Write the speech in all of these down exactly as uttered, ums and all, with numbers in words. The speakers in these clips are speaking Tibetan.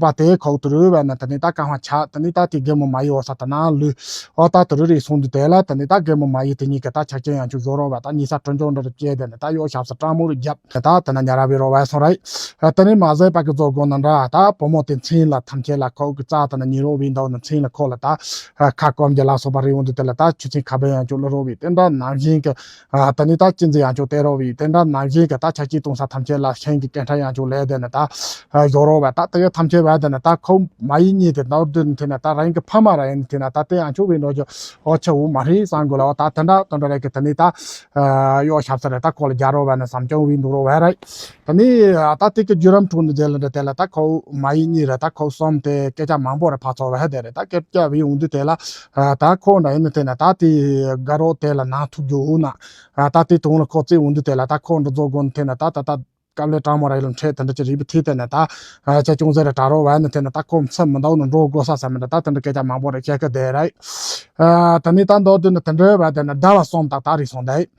པ་དེ་ཁོ་དུ་རུ་བས་ན་དེ་ནི་ད་རྐང་བ་ཆག་དེ་ནི་ད་དེ་རྒན་མོ་མ་ཡི་འོ་ས་ད་ན་ལུས་འོ་ད་དུ་རུ་རེ་སོང་དུས་དེ་ལ་དེ་ནི་ད་རྒན་མོ་མ་ཡི་དེ་གཉིས་ཀྱི་ད་ཆ་རྐྱེན་ཡང་ཅུ་ཡོ་རོ་བ་ད་ཉི་ས་གྲོན་ཆུང་འདྲ་རུ་སྐྱེས་དེ་ནི་ད་ཡོ་ཞབས་སུ་སྤྲང་མོ་རུ་རྒྱབ་དེ་ད་དེ་ན་ཉ་ར་བི་རོ་བས་སོང་རེད། དེ་ནི་མ་ཟད་པ་གི་རྫོ་དགོན་ན་འདྲ་ད་བུ་མོ་དེ་མཚན་ལ་ཐམས་ཅད་ལ་ཁོ་གི་རྩ་དེ་ན་ཉི་རོ་བི་འདོག་ན་མཚན་ལ་ཁོ་ལ་ད་ཁ་སྐོམ་གྱི་ལ་སོགས་པ་རེ་འོང་དུས་དེ་ལ་ད་ཆུ་ཚན་ཁ་བེ་ཡང་ཅུ་ལ་རོ་བི་དེ་འདྲ་ནང་བཞིན་གྱི། ཨ་ད་ནི་ད་ཅི་འཛི་ཡང་ཅུ་སྟེ་རོ་བི་དེ་འདྲ་ནང་བཞིན་གྱི་ད་ཆ་ཅི་གཏོང་ས་ཐམས་ཅད་ལ་ཤིང་གི་སྐད་ཁྲ་ཡང་ཅུ་ལས་དེ་ནི་ད་ཡོ་རོ་བ་ད་དེ་ཐམས་ཅད་བ་དེ་ནི་ད་ཁོ་མ་ཡི་གཉིས་དེ་ནོར་དུ་ནི་དེ་ནི་ད་རང་གི་ཕ་མ་ར་ཡིན་དེ་ནི་ད་དེ་ཡང་ཅུ་བི་འགྲོ་རྒྱུ་ཨོ་ཆེ་བོ་མ་རེད་བསམ་དགོས་ལ་བ་ད་དེ་འདྲ་དེ་འདྲ་རེད་གི་དེ་ནི་ད་ཡོ་ཞབས་ས་རེད་ད་ཁོ་ལ་རྒྱ་རོ་བ་ནི་བསམ་ཅུང་བི་འདུག་རོ་བ་རེད། ད་ནི་ད་དེ་གི་བརྒྱུད་རིམ་དྲུག་ནི་དེ་ལ་འདྲ་དེ་ལ་ད་ཁོ་མ་ཡི་གཉིས་རེད་ད་ཁོ་གསུམ་དེ་སྐད་ཆ་མང་པོ་རེད་ཕ་ཚོ་བ་དེ་རེད་ད་སྐད་ཆ་བི་འོང་དུས་དེ་ལ་ད་ཁོ་འདྲ་ཡིན་ནི་དེ་ནི་ད་དེ་དགའ་རོགས་དེ་ལ་ནང་ཐུག་རྒྱུ་འོ་ན། ཨ་ད་དེ་དུང་ལ་ཁོ་རྩེ་འོང་དུས་དེ་ལ་ད་ཁོ་འདྲ་རྫོགས་དགོན་དེ་ན་ད་ད་ད་དཀའ་ལས་དྲང་མོ་ར་ཡིན་ལ་འཕྲད་དེ་འདྲ་ཅི་རིག་པ་ཐིག་དེ་ན་ད་ཨ་ཅ་ཅུང་ཟེར་ར་དྲ་རོ་བ་ནི་དེ་ན་ད་ཁོ་མཚམས་མི་འདའ་ནི་འགྲོ་དགོས་ས་ས་མི་འདྲ་ད་དེ་འདྲ་སྐད་ཆ་མང་པོ་རེ་བཤད་ཀི་དེ་ར་ཨ་ད་ནི་ད་མདོ་དུ་ནི་དེ་འདྲ་བ་དེ་ན་ཟླ་བ་གསུམ་ད་ད་རིག་སོང་དེ་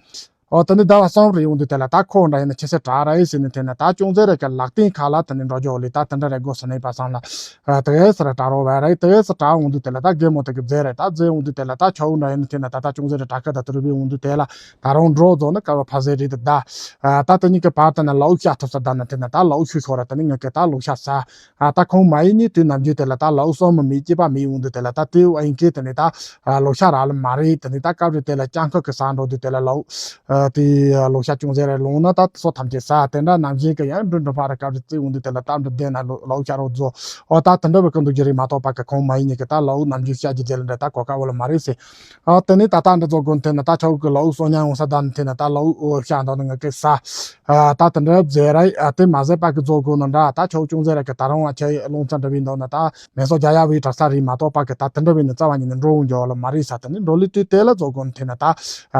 ཨོ་ད་ནི་ཟླ་བ་གསུམ་རེ་ཡོང་དུས་དེ་ལ་ད་ཁོ་འདྲ་ཡིན་ན་ཁྱི་སེ་དྲ་ར་ཡི་ཟེར་ནི་དེ་ན་ད་ཅུང་ཟེར་ར་གི་ལག་རྟེན་ཁ་ལ་དེ་ནི་འགྲོ་རྒྱུ་ལི་ད་དེ་འདྲ་རེ་དགོས་ས་ནི་པ་སང་ལ། ཨ་དེ་གས་སི་ར་དྲ་རོ་བ་རེད། དེ་གས་སི་དྲ་འོང་དུས་དེ་ལ་ད་རྒན་མོ་དེ་གི་རྫས་རེད། ད་རྫས་འོང་དུས་དེ་ལ་ད་ཆའུ་འདྲ་ཡིན་ནི་དེ་ན་ད་ད་ཅུང་ཟད་རེ་དྲ་ཁ་ད་དུ་རུ་བི་འོང་དུས་དེ་ལ་ད་རུང་འགྲོ་རྫོགས་ནི་ཀ་བ་ཕ་ཟེ་རེད་དེ་ད། ཨ་ད་དེ་གཉིས་ཀྱི་བར་དུ་ན་ལའུ་ཤ་ཐུབ་ས་ད་ན་དེ་ན་ད་ལའུ་ཤུ་ཤོ་ར་དེ་ནི་ངས་ཀྱི་ད་ལའུ་ཤ་ས། ཨ་ད་ཁོང་མ་ཡིན་ནི་དུས་ནམ་རྒྱུན་དེ་ལ་ད་ལའུ་སོ་མི་མི་སྐྱེས་པ་མི་འོང་དུས་དེ་ལ་ད་དེ་ཨ་ཡིན་ཀྱི་དེ་ནི་ད་ལའུ་ཤ་ར་ལ་མ་རེད། དེ་ནི་ད་སྐབས་རེ་དེ་ལ་སྤྱང་ཁ་གི་ས་འགྲོ་དུས་དེ་ལ་ལའུ། ཨ་དེ་ལོ་ཤ་ཅུང་ཟད་རེ་ལོང་ན་ད་སོ་ཐམས་ཅད་ས་དེ་འདྲ་ནམ་བཞིན་གི་ཡང་འབྲུ་འབྲུ་ཕ་ར་སྐབས་རེ་བརྩི་འོང་དུས་དེ་ལ་ད་འབྲུ་ལྡན་ན་ལོ་ལོ་ཤ་རོ་རྫོ། ཨོ་ད་དེ་འདྲ་བའི་ཀུན་ཏུ་རྒྱུ་རེད་མ་གཏོགས་པ་གི་ཁོང་མ་ཡིན་ནི་གི་ད་ལའུ་ནམ་རྒྱུན་ཤ་རྒྱུ་དེ་ལ་འདྲ་ད་གོ་ཀ་འོ་ལ་མ་རེད་ཟེར། ཨོ་དེ་ནི་ད་ད་འདྲ་རྫོ་དགོན་དེ་ན་ད་ཆའུ་གི་ལའུ་སོ་ཉང་འོང་ས་ད་ནི་དེ་ན་ད་ལའུ་ཨོ་ཤ་འདོ་ནི་ང་གི་ས། ཨ་ད་དེ་འདྲ་བཟོས་ར་ཨ་དེ་མ་ཟད་པ་གི་རྫོ་དགོན་ན་འདྲ་ད་ཆའུ་ཅུང་ཟད་ར་གི་ད་རུང་ཨ་ཆའི་རླུང་རྟ་འདྲ་བའི་འདོ་ན་ད། མེ་སོ་རྒྱ་ཡ་བའི་གྲྭ་ས་རིགས་མ་གཏོགས་པ་གི་ད་དེ་འདྲ་བའི་ནི་རྩ་བ་ཉིད་ནས་འགྲོ་འོང་རྒྱུ་ལ་མ་རེད་ས། དེ་ནི་འགྲོ་ལུས་དུས་དེ་ལ་རྫོ་དགོན་ཐེ་ན་ད་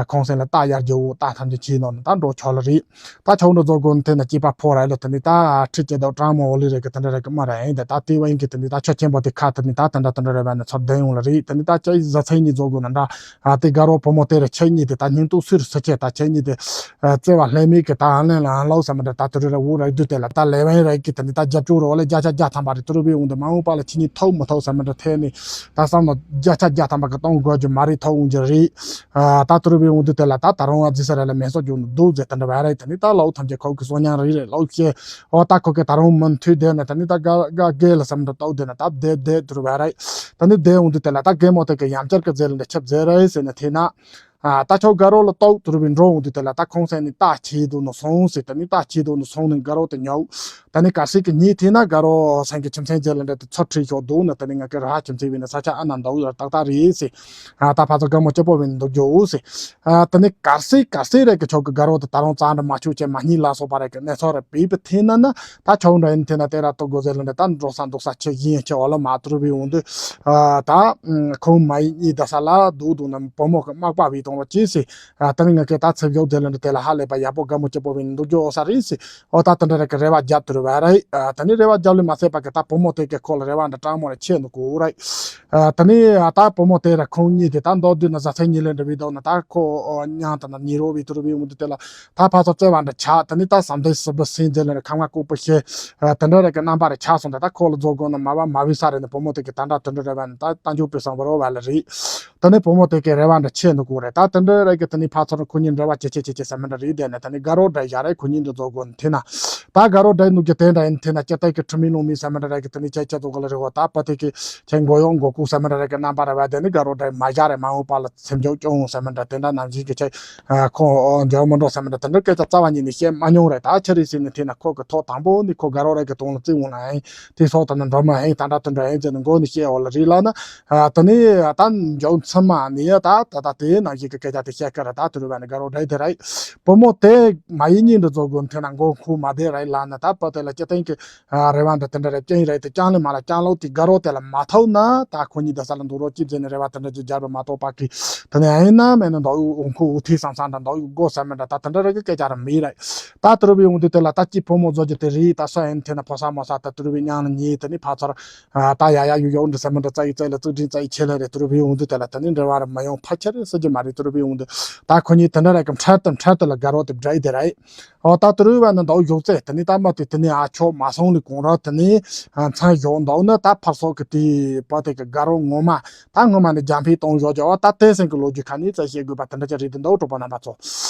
ཁོང་སེང་ལ་རྟ་གཡར་རྒྱུ་བོ་རྟ་ཐམས་ཅད་ཁྱིའི་ནང་ནས་ད་འགྲོ་ཆོག་ལ་རེད། ད་ཆོག་འགྲོ་རྫོ་དགོན་ཐེ་ན་སྐྱེས་པ་ཕོ་ར་ལ་དེ་ནི་ད་ཁྲི་སྐྱེ་དོ་གྲང་མོ་འོ་ལི་རེད་གི་དེ་འདྲ་རེད་གི་མ་ར་ཡིན་ད་ད་དེ་བ་ཡིན་གི་དེ་ནི་ད་ཆོ་ཆེན་པོ་དེ་ཁ་དེ་ནི་ད་དེ་འདྲ་དེ་འདྲ་རེད་བ་ནི་ཚོར་ལྡན་ཡོང་ལ་རེད། དེ་ནི་ད་ཅི་བཟའ་ཚན་གཉིས་རྫོ་དགོན་ན་འདྲ། ཨ་དེ་དགའ་རོགས་བུ་མོ་དེ་རེ་ཁྱེད་གཉིས་དེ་ད་སྙིང་སྟོབས་སུ་རུ་སུ་ཁྱེད་ད་ཁྱེད་གཉིས་དེ། ཨ་བརྩེ་བ་ལྷད་མེད་ཀྱི་ད་ཨ་ལན་ལ་ཨ་ལའུ་ཟེར་མི་འདྲ་ད་དུ་རུ་རེ་འུ་རེ་དུ་དེ་ལ་ད་ལས་བན་རེ་གི་དེ་ནི་ད་རྒྱབ་ཅུ་རོ་ལེ་བརྒྱ་ཆ་བརྒྱ་ཐམ་པ་རེ་དུ་རུ་བི་འོང་དུ་མ་འོངས་པ་ལ་ཁྱེད་གཉིས་ཐོབ་མི་ཐོབ་ཟེར་མི་འདྲ་ཐད་ནི་ད་བསམ་ལ་བརྒྱ་ཆ་བརྒྱ་ཐམ་པ་གི་གཏོང་དགོས་རྒྱུ་མ་རེད་ཐོབ་འོང་རྒྱུ་རེད། ཨ་ད་དུ་རུ་བི་འོང་དུ་དེ་ལ་ད་ད་རུང་ཨ་ཛི་ས་ར་ལ་མེ་སོ་རྒྱུ་ནི་འདུག་ཟེར་དེ་འདྲ་བ་རེ་དེ་ནི་ད་ལའུ་ཐམས་ཅད་ཁོ་གི་སོ་ཉང་རེ་རེ་ལའུ་ཤེ། ཨོ་ད་ཁོ་གི་ད་རུང་མུ་མཐུད་བསྡད་ན་ད་ནི་ད་དགའ་དགའ་དགེ་ལ་བསམ་འདྲ་ལྟ་བུ་བསྡད་ན་ད་བསྡད་བསྡད་དུ་རུ་བ་རེད། ད་ནི་བསྡད་འོང་དུས་དེ་ལ་ད་རྒན་མོ་དེ་གི་ཡང་བསྐྱར་གི་རྫས་ལ་འདྲ་ཁྱབ་རྫས་རེད་ཟེར་ན་དེ་ན། ཨ་ད་ཆོག་དགའ་རོགས་ལ་ལྟོགས་དུ་རུ་བའི་འགྲོ་འོང་དུས་དེ་ལ་ད་ཁོང་སེང་ནི་ད་ཁྱེད་དུ་ནི་སོང་ཟེར་ད་ནི་ད་ཁྱེད་དུ་ནི་སོང་ནི་དགའ་རོགས་དེ་ཉོ། ད་ནི་གར་སིག་གི་ཉིན་དེ་ན་དགའ་རོགས་སེང་གི་ཁྱིམ་ཚན་རྫས་ལ་འདྲ་དེ་ཚོ་ཁྲིད་ཤོག་འདུག་ན་ད་ནི་ང་གི་ར་ཁྱིམ་ཚན་བས་ནི་ས་ཆ་ཨ་ན་འདའ་བུ་ཡར་ཏག་ཏག་རེད་ཟེར། ཨ་ད་ཕ་ཚོ་དགའ་མོ་སྐྱིད་པོ་བས་ནི་འདུག་རྒྱུ་ཟེར། ཨ་ད་ནི་གར་སིག་གར་སིག་རེད་གི་ཆོག་གི་དགའ་རོགས་དེ་ད་རུང་རྩ་འདྲ་མ་བཅུག་ཅེས་མ་གཉིས་ལ་སོགས་པ་རེད་གི་གནས་ཚུལ་རེ་བེད་པ་ཐེན་ན་ན། ད་ཆོག་འདྲ་ཡིན་ཐེ་ན་དེ་ར་ཏོ་གོ་ཟེར་ལ་འདྲ་ད་འགྲོ་ས་འདུག་ས་ཆེ་ཡིན་ཆེ་འོ་ལ་མ་ཏུ་རུ་བི་འོང་དུས། ཨ་ད་ཁོང་མ་ཡིན་གཉིས་ད་ས་ལ་འདུག་འདུག་ན་བུ་མོ་གི་མག་པ་བི་གཏོང་རོགས་གྱིས་ཟེར། ཨ་ད་ནི་ང་གི་ད་ཚེ་བཞུགས་དེ་ལ་འདྲ་དེ་ལ་ཧ་ལས་པ་ཡག་པོ་དགའ་མོ་སྐྱིད་པོ་བི་འདུག་རྒྱུ་འོ་ས་རེད་ཟེར། འོ་ད་དེ་འདྲ་རེ་གི་རེ་བ་རྒྱབ་ཏུ་རུ་བ་རེད། ཨ་ད་ནི་རེ་བ་རྒྱབ་ལས་མ་ཟད་པ་གི་ད་བུ་མོ་དེ་གི་ཁོ་ལ་རེ་བ་འདྲ་དྲང་མོ་རེ་ཆེ་འདུག་གོ་རེད། ཨ་ད་ནི་ཨ་ད་བུ་མོ་དེ་ར་ཁོང་གཉིས་དེ་ད་མདོ་བསྡུས་ན་བཟའ་ཚང་གཉིས་ལས་འདྲ་བི་འདུག་ན་ད་ཁོ་ཨ་མྱང་དང་ན་ཉི་རོ་བི་ཏུ་རུ་བི་འོང་དུས་དེ་ལ། ད་ཕ་ཚོ་བརྩེ་བ་འདྲ་ཆགས་ད་ནི་ད་བསམ་གཏན་སྲིད་པ་སེང་རྫས་ལ་ནི་ཁ་མ་ལྐུགས་པ་ཤེས། དེ་འདྲ་རེ་གི་རྣམ་པ་རེ་ཆགས་སོང་ད་ད་ཁོ་ལ་རྫོགས་དགོས་ན་མ་བ་མ་བི་ས་རེ་ནི་བུ་མོ་དེ་གི་ད་འདྲ་དེ་འདྲ་རེ་བ་ནི་ད་ད་མཇུག་པའི་བསམ་པ་རོ་བ་ལ་རེད། ད་ནི་བུ་མོ་དེ་གི་རེ་བ་འདྲ་ཆེ་འདུག་གོ་རེད། ད་དེ་འདྲ་རེ་གི་ད་ནི་ཕ་ཚོ་ར་ཁོ་གཉིས་འབྲེལ་བ་ཆེ་ཆེ་ཆེ་ཆེ་ཟེར་མི་འདྲ་རེད་དེ་ནི་ད་ནི་དགའ་རོགས་འདྲ་ཡ་རེ་ཁོ་གཉིས་འདྲ་རྫོགས་དགོས་ནི་ཐེ་ན། ད་དགའ་རོགས་འདྲ་ནུ་གི་དེ་འདྲ་ཡིན་ཐེ་ན་སྐྱེ་ལྟས་ཀྱི་ཁྲི་མི་ལུང་མི་ཟེར་མི་འདྲ་རེ་གི་ད་ནི་ཆེ་ཆེ་རྫོགས་གོ་ལ་རེ་བ་ད་པ་དེ་གི་ཆེ་མགོ་ཡོང་མགོ་ཁུག་ཟེར་མི་འདྲ་རེ་གི་རྣམ་པ་རེ་བ་དེ་ནི་དགའ་རོགས་འདྲ་མ་བཞག་རེ་མ་འོངས་པ་ལ། སེམས་ཅོག་ཅུང་ཟེར་མི་འདྲ་དེ་འདྲ་ནང་བཞིན་གྱི་ཆེ། ཁོང་འཇོག་མི་འགྲོ་ཟེར་མི་འདྲ་དེ་འདྲ་སྐད་ཆ་རྩ་བ་ཉིད་ནས་བཤད་མ་མྱོང་རེད། ད་ཆི་རེད་ཟེར་ནས་དེ་ན་ཁོ་གི་ཐོག་དང་པོ་ནི་ཁོ་དགའ་རོགས་རེ་གི་དོན་ལ་བརྩི་འོང་ན་ཨེ་དེ་སོགས་དང་ནི་འགྲོ་མ་ཨེ་ད་འདྲ་དེ་འདྲ་ཨེ་ཟེར་ནས་མགོ་ནས་བཤད་འོ་ལ་རིག་ལ་ན། ད་ནི་ད་མཇུག་མཚམས་མ་ནི་ད་ད་ད་དེ་ནང་བཞིན་གྱི་སྐད་ཆ་དེ་བཤད་ཀྱི་རེད། ད་དུ་རུ་བ་ནི་དགའ་རོགས་རེད་དེ་རེད། བུ་མོ་དེ་མ་ཡིན་ཉིན་འདྲ་རྫོགས་དགོས་དེ་ན་མགོ་ཁུག་མ་བདེ་རེད་ལ་ན་ད་པ་དེ་ལ་སྤྱི་བཏང་གི་རེ་བ་འདྲ་དེ་འདྲ་རེད་ཅན་རེད་དེ་ཅང་ལས་མ་ལ་ཅང་ལོག་དེ་དགའ་རོགས་དེ་ལ་མ་ཐོབ་ན་ད་ཁོ་གཉིས་ད་ས་ལ་འདུག་རོགས་ཅི་ཟེར་ནས་རེ་བ་དེ་འདྲ་ཅིག་རྒྱབ་རོགས་མ་གཏོགས་པ་གི་དེ་ནས་ཨེ་ན་མེད་ན་འདོག་ཡུ་འོང་ཁུ་འུ་ཐི་སང་སང་འདྲ་འདོག་ཡུ་སྒོ་ཟ་མེད་འདྲ་ད་དེ་འདྲ་རེ་གི་སྐད་ཆ་ར་མི་རེད། ད་དུ་རུ་བི་འོང་དུས་དེ་ལ་ད་ཅི་ཕོ་མོ་བཟོ་རྒྱུ་དེ་རེད། ད་ས་ཨེ་ན་དེ་ན་ཕོ་ས་མོ་ས་ད་དུ་རུ་བི་མྱང་ལ་ཉེ་དེ་ནི་ཕ་ཚོར་ད་ཡ་ཡ་ཡུ་ཡོ་འདྲ་ཟ་མེད་འདྲ་ཙ་ཡི་ཙ་ཡི་ལ་ཙུག་དྲིན་ཙ་ཡི་ཆེ་ལ་རེད། དུ་རུ་བི་འོང་དུས་དེ་ལ་དེ་ནི་འབྲེལ་བ་ར་མ་ཡོང་ཕ་ཆེ་རེད་ཟེར་རྒྱུ་མ་རེད། དུ་རུ་བའི་འོང་དུ་ད་ཁོ་གཉིས་དེ་འདྲ་ར་གི་འཕྲལ་དུ་འཕྲལ་དུ་ལ་དགའ་རོགས་དེ་བསྒྲིགས་དེ་ར་ཡིན། འོ་ད་དུ་རུ་བ་ནི་འདའོ་ཡོག་ཙེ་དེ་ནི་ད་མ་དེ་དེ་ནི་ཨ་ཆོག་མ་སོང་ལི་གོང་ར་དེ་ནི་མཚན་ཡོག་འདའོ་ནི་ད་ཕར་སོག་གི་དེ་པ་དེ་གི་དགའ་རོགས་ངོ་མ་ད་ངོ་མ་ནི་རྒྱང་འཕེན་གཏོང་ཡོག་ཅོག་ད་དེ་སེང་གི་ལོ་རྒྱུས་ཁ་ནི་ཙ་བཤད་དགོས་པ་དེ་འདྲ་ཅིག་རེད་དེ་འདའོ་གྲོགས་པོ་རྣམ་པ་ཚོ།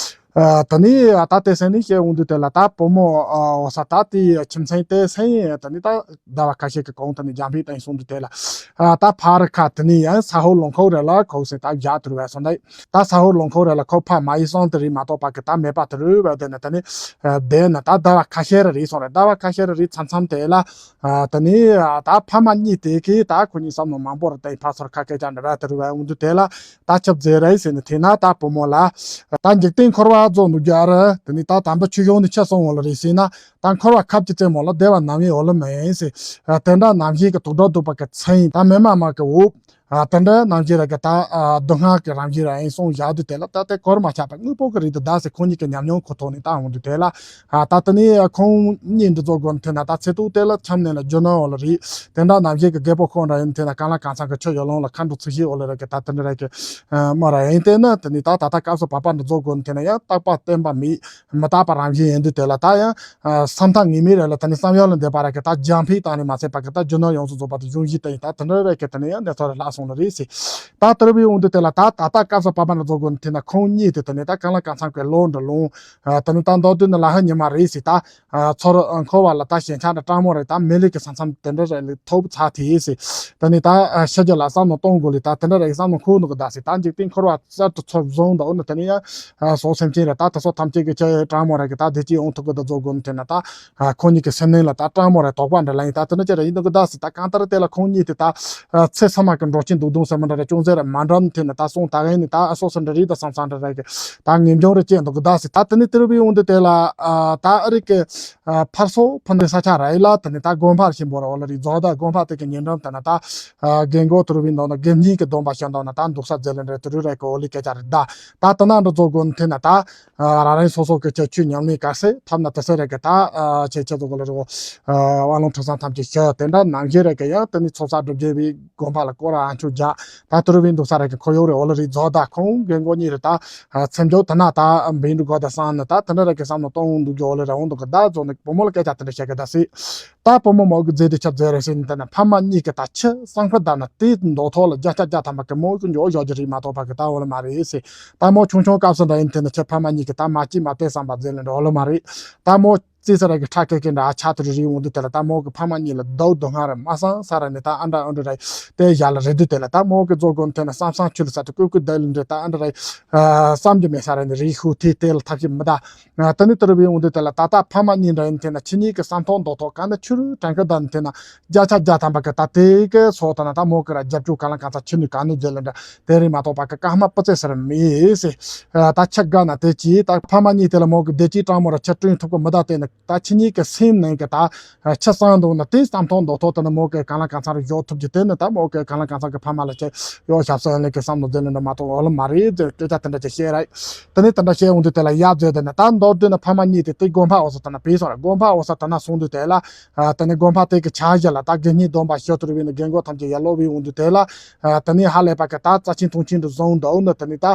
ཨ་ད་ནི་ཨ་ད་དེ་སེང་ནི་བཤད་འོང་དུས་དེ་ལ་ད་བུ་མོ་ཨ་འོ་ས་ད་དེ་ཁྱིམ་ཚང་དེ་སེང་ད་ནི་ད་ཟླ་བ་ཁ་ཤས་ཀྱི་གོང་དུ་ནི་རྒྱང་འཕེན་བཏང་སོང་དུས་དེ་ལ་ཨ་ད་ཕ་རི་ཁ་དེ་ནི་ཡང་ས་ཧོ་ལོང་ཁོག་རེ་ལ་ཁོག་སེ་ད་བཞག་ཐུར་བས་སོང་ད་ད་ས་ཧོ་ལོང་ཁོག་རེ་ལ་ཁོ་ཕ་མ་ཡི་སོང་དེ་རིགས་མ་གཏོགས་པ་གི་ད་མེད་པ་དེ་རུ་བས་དེ་ནི་ད་ནི་ཨ་བསྡད་ན་ད་ཟླ་བ་ཁ་ཤས་རེ་རེད་སོང་རེད། ཟླ་བ་ཁ་ཤས་རེ་རེད་མཚམས་མཚམས་དེ་ལ་ཨ་ད་ནི་ཨ་ད་ཕ་མ་གཉིས་དེ་གི་ད་ཁོ་གཉིས་བསམ་མནོ་མང་པོ་རེ་བཏང་ཕ་ཚོར་ཁ་སྐད་ཆ་འདྲ་བས་དེ་རུ་བས་འོང་དུས་དེ་ལ། ད་ཆབ་ཟེར་རེད་ཟེར་ནས་དེ་ན་ད་བུ་མོ་ལ། ད་འཇིག་རྟེན་འཁོར་བ་རྫོགས་འདུག་རྒྱུ་ཨ་ར་དེ་ནི་ད་དམ་པ་ཆོས་སྐྱོང་ནི་ཆ་སོང་འོ་ལ་རེད་ཟེར་ན་ད་འཁོར་བ་ཁབ་ཀྱི་རྩེ་མོ་ལ་བདེ་བ་ནམ་ཡིན་འོ་ལ་མ་ཡིན་ཟེར། དེ་འདྲ་ནམ་ཞིག་གི་དུག་སྒྲ་སྡུག་པ་གི་ཚེ་ཡིན་ད་མི་མ་མ་གི་འོ། དེ་འདྲ་ནམ་ཞིག་ར་གི་ད་སྡུག་བསྔལ་གི་རང་བཞིན་ར་ཡིན་གསུངས་བཞག་དུས་དེ་ལ་ད་དེ་གོར་མ་ཆག་པ་དངོས་པོ་གི་རིགས་དུ་ད་ཟེར་ཁོང་གཉིས་ཀྱི་ཉམས་མྱོང་ཁོ་ཐོག་ནས་ད་འོང་དུས་དེ་ལ། ད་དེ་ནས་ཁོང་གཉིས་འདི་ཚོ་དགོན་ཐེ་ན་ད་ཚེ་ཐུག་དེ་ལ་འཁྱམས་ནས་ལ་རྒྱུ་ནོར་འོ་ལ་རེད། དེ་འདྲ་ནམ་ཞིག་གི་རྒད་པོ་ཁོང་ར་ཡིན་ཐེ་ན་གང་ལ་གང་འཚམ་གི་ཆོས་ཡོ་ལོང་ལ་ཁ་འགྲོ་ཚིག་ཤིག་འོ་ལ་ར་གི་ད་དེ་འདྲ་ར་གི་མ་ར་ཡིན་དེ་ན་དེ་ནི་ད་ད་ལྟ་སྐབས་སུ་བབ་པ་འདི་ཚོ་དགོན་ཐེ་ན་ཡང་རྟག་པ་བརྟན་པ་མེད་མི་རྟག་པ་རང་བཞིན་ཡིན་དུས་དེ་ལ་ད་ཡང་བསམ་ཐག་ངེས་མེད་ར་ལ་ད་ནི་བསམ་ཡོད་ལ་འདས་པ་ར་གི་ད་རྒྱང་འཕེན་བཏང་ནས་མ་ཚད་པ་གི་ད་རྒྱུ་ནོར་ཡོངས་སུ་རྫོགས་པ་དེ་གཞུང་བཞི་དེ་ཡིན་ད་དེ་འདྲ་ར་གི་དེ་ནི་ཡང་གནས་ཚུལ་ར་ལྷག་སོང་ལ་རེད་ཟེར། ད་དེ་རུ་བའི་འོང་དུས་དེ་ལ་ད་ད་ལྟ་སྐབས་སུ་བབ་པ་འདི་ཚོ་དགོན་ཐེ་ན་ཁོང་གཉིས་དེ་དེ་ནི་ད་གང་ལ་གང་འཚམ་གི་ལོ་འདྲ་ལོང་། ཨ་དེ་ནི་ད་མདོར་བསྡུས་ན་ལ་ཧ་ཉི་མ་རེད་ཟེར་ད། ཨ་ཚོར་འཁོར་བ་ལ་ད་ཞེན་ཆགས་འདྲ་སྤྲང་མོ་རེད་ད་མི་ལུས་ཀྱི་ས་མཚམས་དེ་འདྲ་རེད་ལ་ཐོབ་ཚར་དེ་ཟེར། དེ་ནི་ད་ཨ་ཤི་རྒྱུ་ལ་བསམ་བློ་གཏོང་དགོས་ལེ་ད་དེ་འདྲ་རེད་བསམ་བློ་འཁོར་འདུག་གི་ད་ཟེར་ད་འཇིག་རྟེན་འཁོར་བ་གསར་དུ་ཚུར་བཟུང་འདུག་ནི་དེ་ནི་ཡང་ཨ་སོག་སེམས་ཅན་རེད་ད་དེ་ཚོ་ཐམས་ཅད་ཀྱི་ཆ་ཡོད་སྤྲང་མོ་རེད་གི་ད་བདེ་སྐྱིད་ཡོང་ཐུབ་གི་ད་རྫོགས་དགོས་ནི་དེ་ན་ད་ཨ་ཁོང་གཉིས་ཀྱི་སེམས་ནང་ལ་ད་སྤྲང་མོ་རེད་དོགས་པ་འདྲ་ལ་ཡིན་ད་དེ་འདྲ་ཅི་རེད་ཡིན་འདུག་གི་ད་ཟེར་ད་གང་ལྟར་དེ་ལ་ཁོང་གཉིས་དེ་ད་ཨ་ཚེ་ཚང་མ་གི་འགྲོ་ཆེན་འདུག་དུང་ཟེར་མི་འདྲ་རེད་ཅུང་ཟད་རེད་མ་འགྲམ་དེ་ནི་ད་སོང་ད་ག་ཡིན་ནི་ད་ཨ་སོག་སེ་འདྲ་རེད་ད་བསམ་བསམ་འདྲ་རེད་གི་ད་ངེས་འབྱུང་རེ་སྐྱེས་འདུག་གི་ད་ཟེར། ད་དེ་ནི་དེ་རུ་བའི་འོང་དུས་དེ་ལ་ཨ་ད་ཨ་རི་གི་ཨ་ཕར་སོག་ཕུ་ནུ་ས་ཆ་ར་ཡི་ལ་དེ་ནི་ད་དགོན་པ་ཆེན་པོ་ར་འོ་ལ་རི་རྫོགས་ད་དགོན་པ་དེ་གི་ཉེ་འགྲམ་དེ་ན་ད་ཨ་རྒན་གོ་དེ་རུ་བའི་འདོག་ན་དགེ་བསྙེན་གི་སྡོམ་པ་བྱས་འདོག་ན་ད་འདུག་ས་མཛད་ལེ་འདྲ་དེ་རུ་ར་གི་འོ་ལི་སྐད་ཆ་རེད་ད། ད་དེ་ན་འདྲ་རྫོགས་དགོས་ནི་དེ་ན་ད་ཨ་རང་རང་སོ་སོ་གི་ཆ་ཆུ་ཉམས་ལེན་ག་སེ་ཐབས་ན་དེ་སེ་ར་གི་ད་ཨ་ཆེ་ཆེ་ཚོ་གི་ལ་རི་བོ་ཨ་དབང་ལུང་ཁྲི་སང་ཐམས་ཅད་ཤོད་དེ་འདྲ་ནང་བཞིན་ར་གི་ཡང་དེ་ནི་ཚོགས་བསགས་སྒྲུབ་བྱེད་པའི་དགོན་པ་ལ་སྐོར་ར་ཨ་མཆོད་རྒྱག་ད་དེ་རུ་བའི་འདུག་ས་ར་གི་ཁོར་ཡུག་རེ་འོ་ལ་རི་རྫོགས་ད་ཁོང་རྒན་གོ་གཉིས་རེ་ད་ཨ་མཚམས་འཇོག་དེ་ན་ད་འབིན་འདུག་གོ་ད་སང་ནི་ད་དེ་འདྲ་ར་གི་བསམ་བློ་གཏོང་འདུག་གི་འོ་ལ་ར་འོང་འདུག་གི་ད་རྫོགས་ནི་བུ་མོ་ལ་སྐད་ཆ་དེ་འདྲ་བཤད་གི་ད་སི། ད་བུ་མོ་མོ་གི་རྫས་དེ་ཆ་རྫས་རེད་ཟེར་ནས་ད་ན་ཕ་མ་གཉིས་ཀྱི་ད་ཆི་སང་ཕུ་ད་ན་དེ་མདོ་ཐོག་ལ་བརྒྱ་ཆ་བརྒྱ་ཐམ་པ་གི་མོ་གི་འཇོག་བཞག་རྒྱུ་རེད་མ་གཏོགས་ཕ་གི་ད་འོ་ལ་མ་རེད་ཟེར། ད་མོ་ཆུང་ཆུང་སྐབས་སུ་འདྲ་ཡིན་དེ་ནི་ཆི་ཕ་མ་གཉིས་ཀྱི་ད་མ་སྐྱིད་མ་དེ་བསམ་པ་རྫས་ལ་འདྲ་འོ་ལ་མ་རེད། ད་མོ་རྩིས་ས་ར་གི་ཁྲ་ཀེ་ཀེ་འདྲ་ཨ་ཆ་དུ་རི་རི་འོང་དུས་དེ་ལ་ད་མོ་གི་ཕ་མ་གཉིས་ལ་ཟླ་བ་དུ་སྔ་ར་མ་སང་ས་ར་ནི་ད་ཨ་འདྲ་ཨ་འདྲ་ར་དེ་ཡ་ལ་རེད་དུས་དེ་ལ་ད་མོ་གི་རྫོགས་དགོས་དེ་ན་བསམ་བསམ་ཆུ་ལ་ས་དུ་ཀུ་ཀུ་ད་ལི་འདྲ་ད་ཨ་འདྲ་ར་བསམ་རྒྱུ་མེད་ས་ར་ནི་རི་ཤུ་དེ་དེ་ལ་ཐབས་ཤེས་མི་ད། ཨ་དེ་ནི་དེ་རུ་བའི་འོང་དུས་དེ་ལ་ད་ལྟ་ཕ་མ་གཉིས་འདྲ་ཡིན་དེ་ན་ཁྱེད་གཉིས་ཀྱི་བསམ་ཐོག་མདོག་ཐོག་ག་ནི་ཆུ་རུ་དྲན་གི་ད་ནི་དེ་ན་བརྒྱ་ཆ་བརྒྱ་ཐམ་པ་གི་ད་དེ་གི་ཚོགས་ད་ན་ད་མོ་གི་ར་རྒྱབ་ཆུ་ག་ལ་གང་ཚ་ཆུ་ནི་ག་ནི་རྒྱུ་ལ་འདྲ་དེ་རིང་མ་གཏོགས་པ་གི་ཀ་མ་སྤུ་རྩེ་ཟེར་མི་ཟེར། ད་ཆ་དགའ་ན་དེ་གྱིས་ད་ཕ་མ་གཉིས་དེ་ལ་མོ་གི་བདེ་སྐྱིད་སྤྲང་མོ་ར་ཆ་སྤྲིན་ཐུབ་གི་མི་ད་དེ་ནི་ད་ཁྱེད་གཉིས་ཀྱི་སེམས་ནང་གི་ད། ཆ་ཚང་འདུག་ན་དེ་བསམ་ཐོག་མདོག་ཐོག་དེ་ནི་མོ་གི་གང་ལ་གང་ཚང་རུ་འཇོག་ཐུབ་ཀྱི་དེ་ནི་ད་མོ་གི་གང་ལ་གང་ཚང་གི་ཕ་མ་ལ་ཆེ་ཡོ་ཞབས་སོ་ཡན་ལེ་གི་བསམ་བློ་དེ་ནི་འདྲ་མ་གཏོགས་འོ་ལ་མ་རེད་དེ་སྐད་ཆ་དེ་འདྲ་ཅིག་བཤད་རེད། དེ་ནི་དེ་འདྲ་བཤད་འོང་དུས་དེ་ལ་ཡབ་ཟེར་དེ་ནི་ད་མདོར་བསྡུས་ན་ཕ་མ་གཉིས་དེ་དེ་དགོན་པ་འོ་ས་དེ་ན་བས་སོང་ར་དགོན་པ་འོ་ས་དེ་ན་སོང་དུས་དེ་ལ་དེ་ནི་དགོན་པ་དེ་གི་ཆ་བཞག་ལ་ད་དགེ་བསྙེན་སྡོམ་པ་ཞུ་དུ་རུ་བས་ནི་རྒན་གོ་ཐམས་ཅད་ཡར་ལོག་བས་འོང་དུས་དེ་ལ་དེ་ནི་ཧ་ལས་པ་གི་ད་རྩ་ཆེན་མཐོང་ཆེན་དུ་བཟུང་འདུག་ནི་དེ་ནི་ད།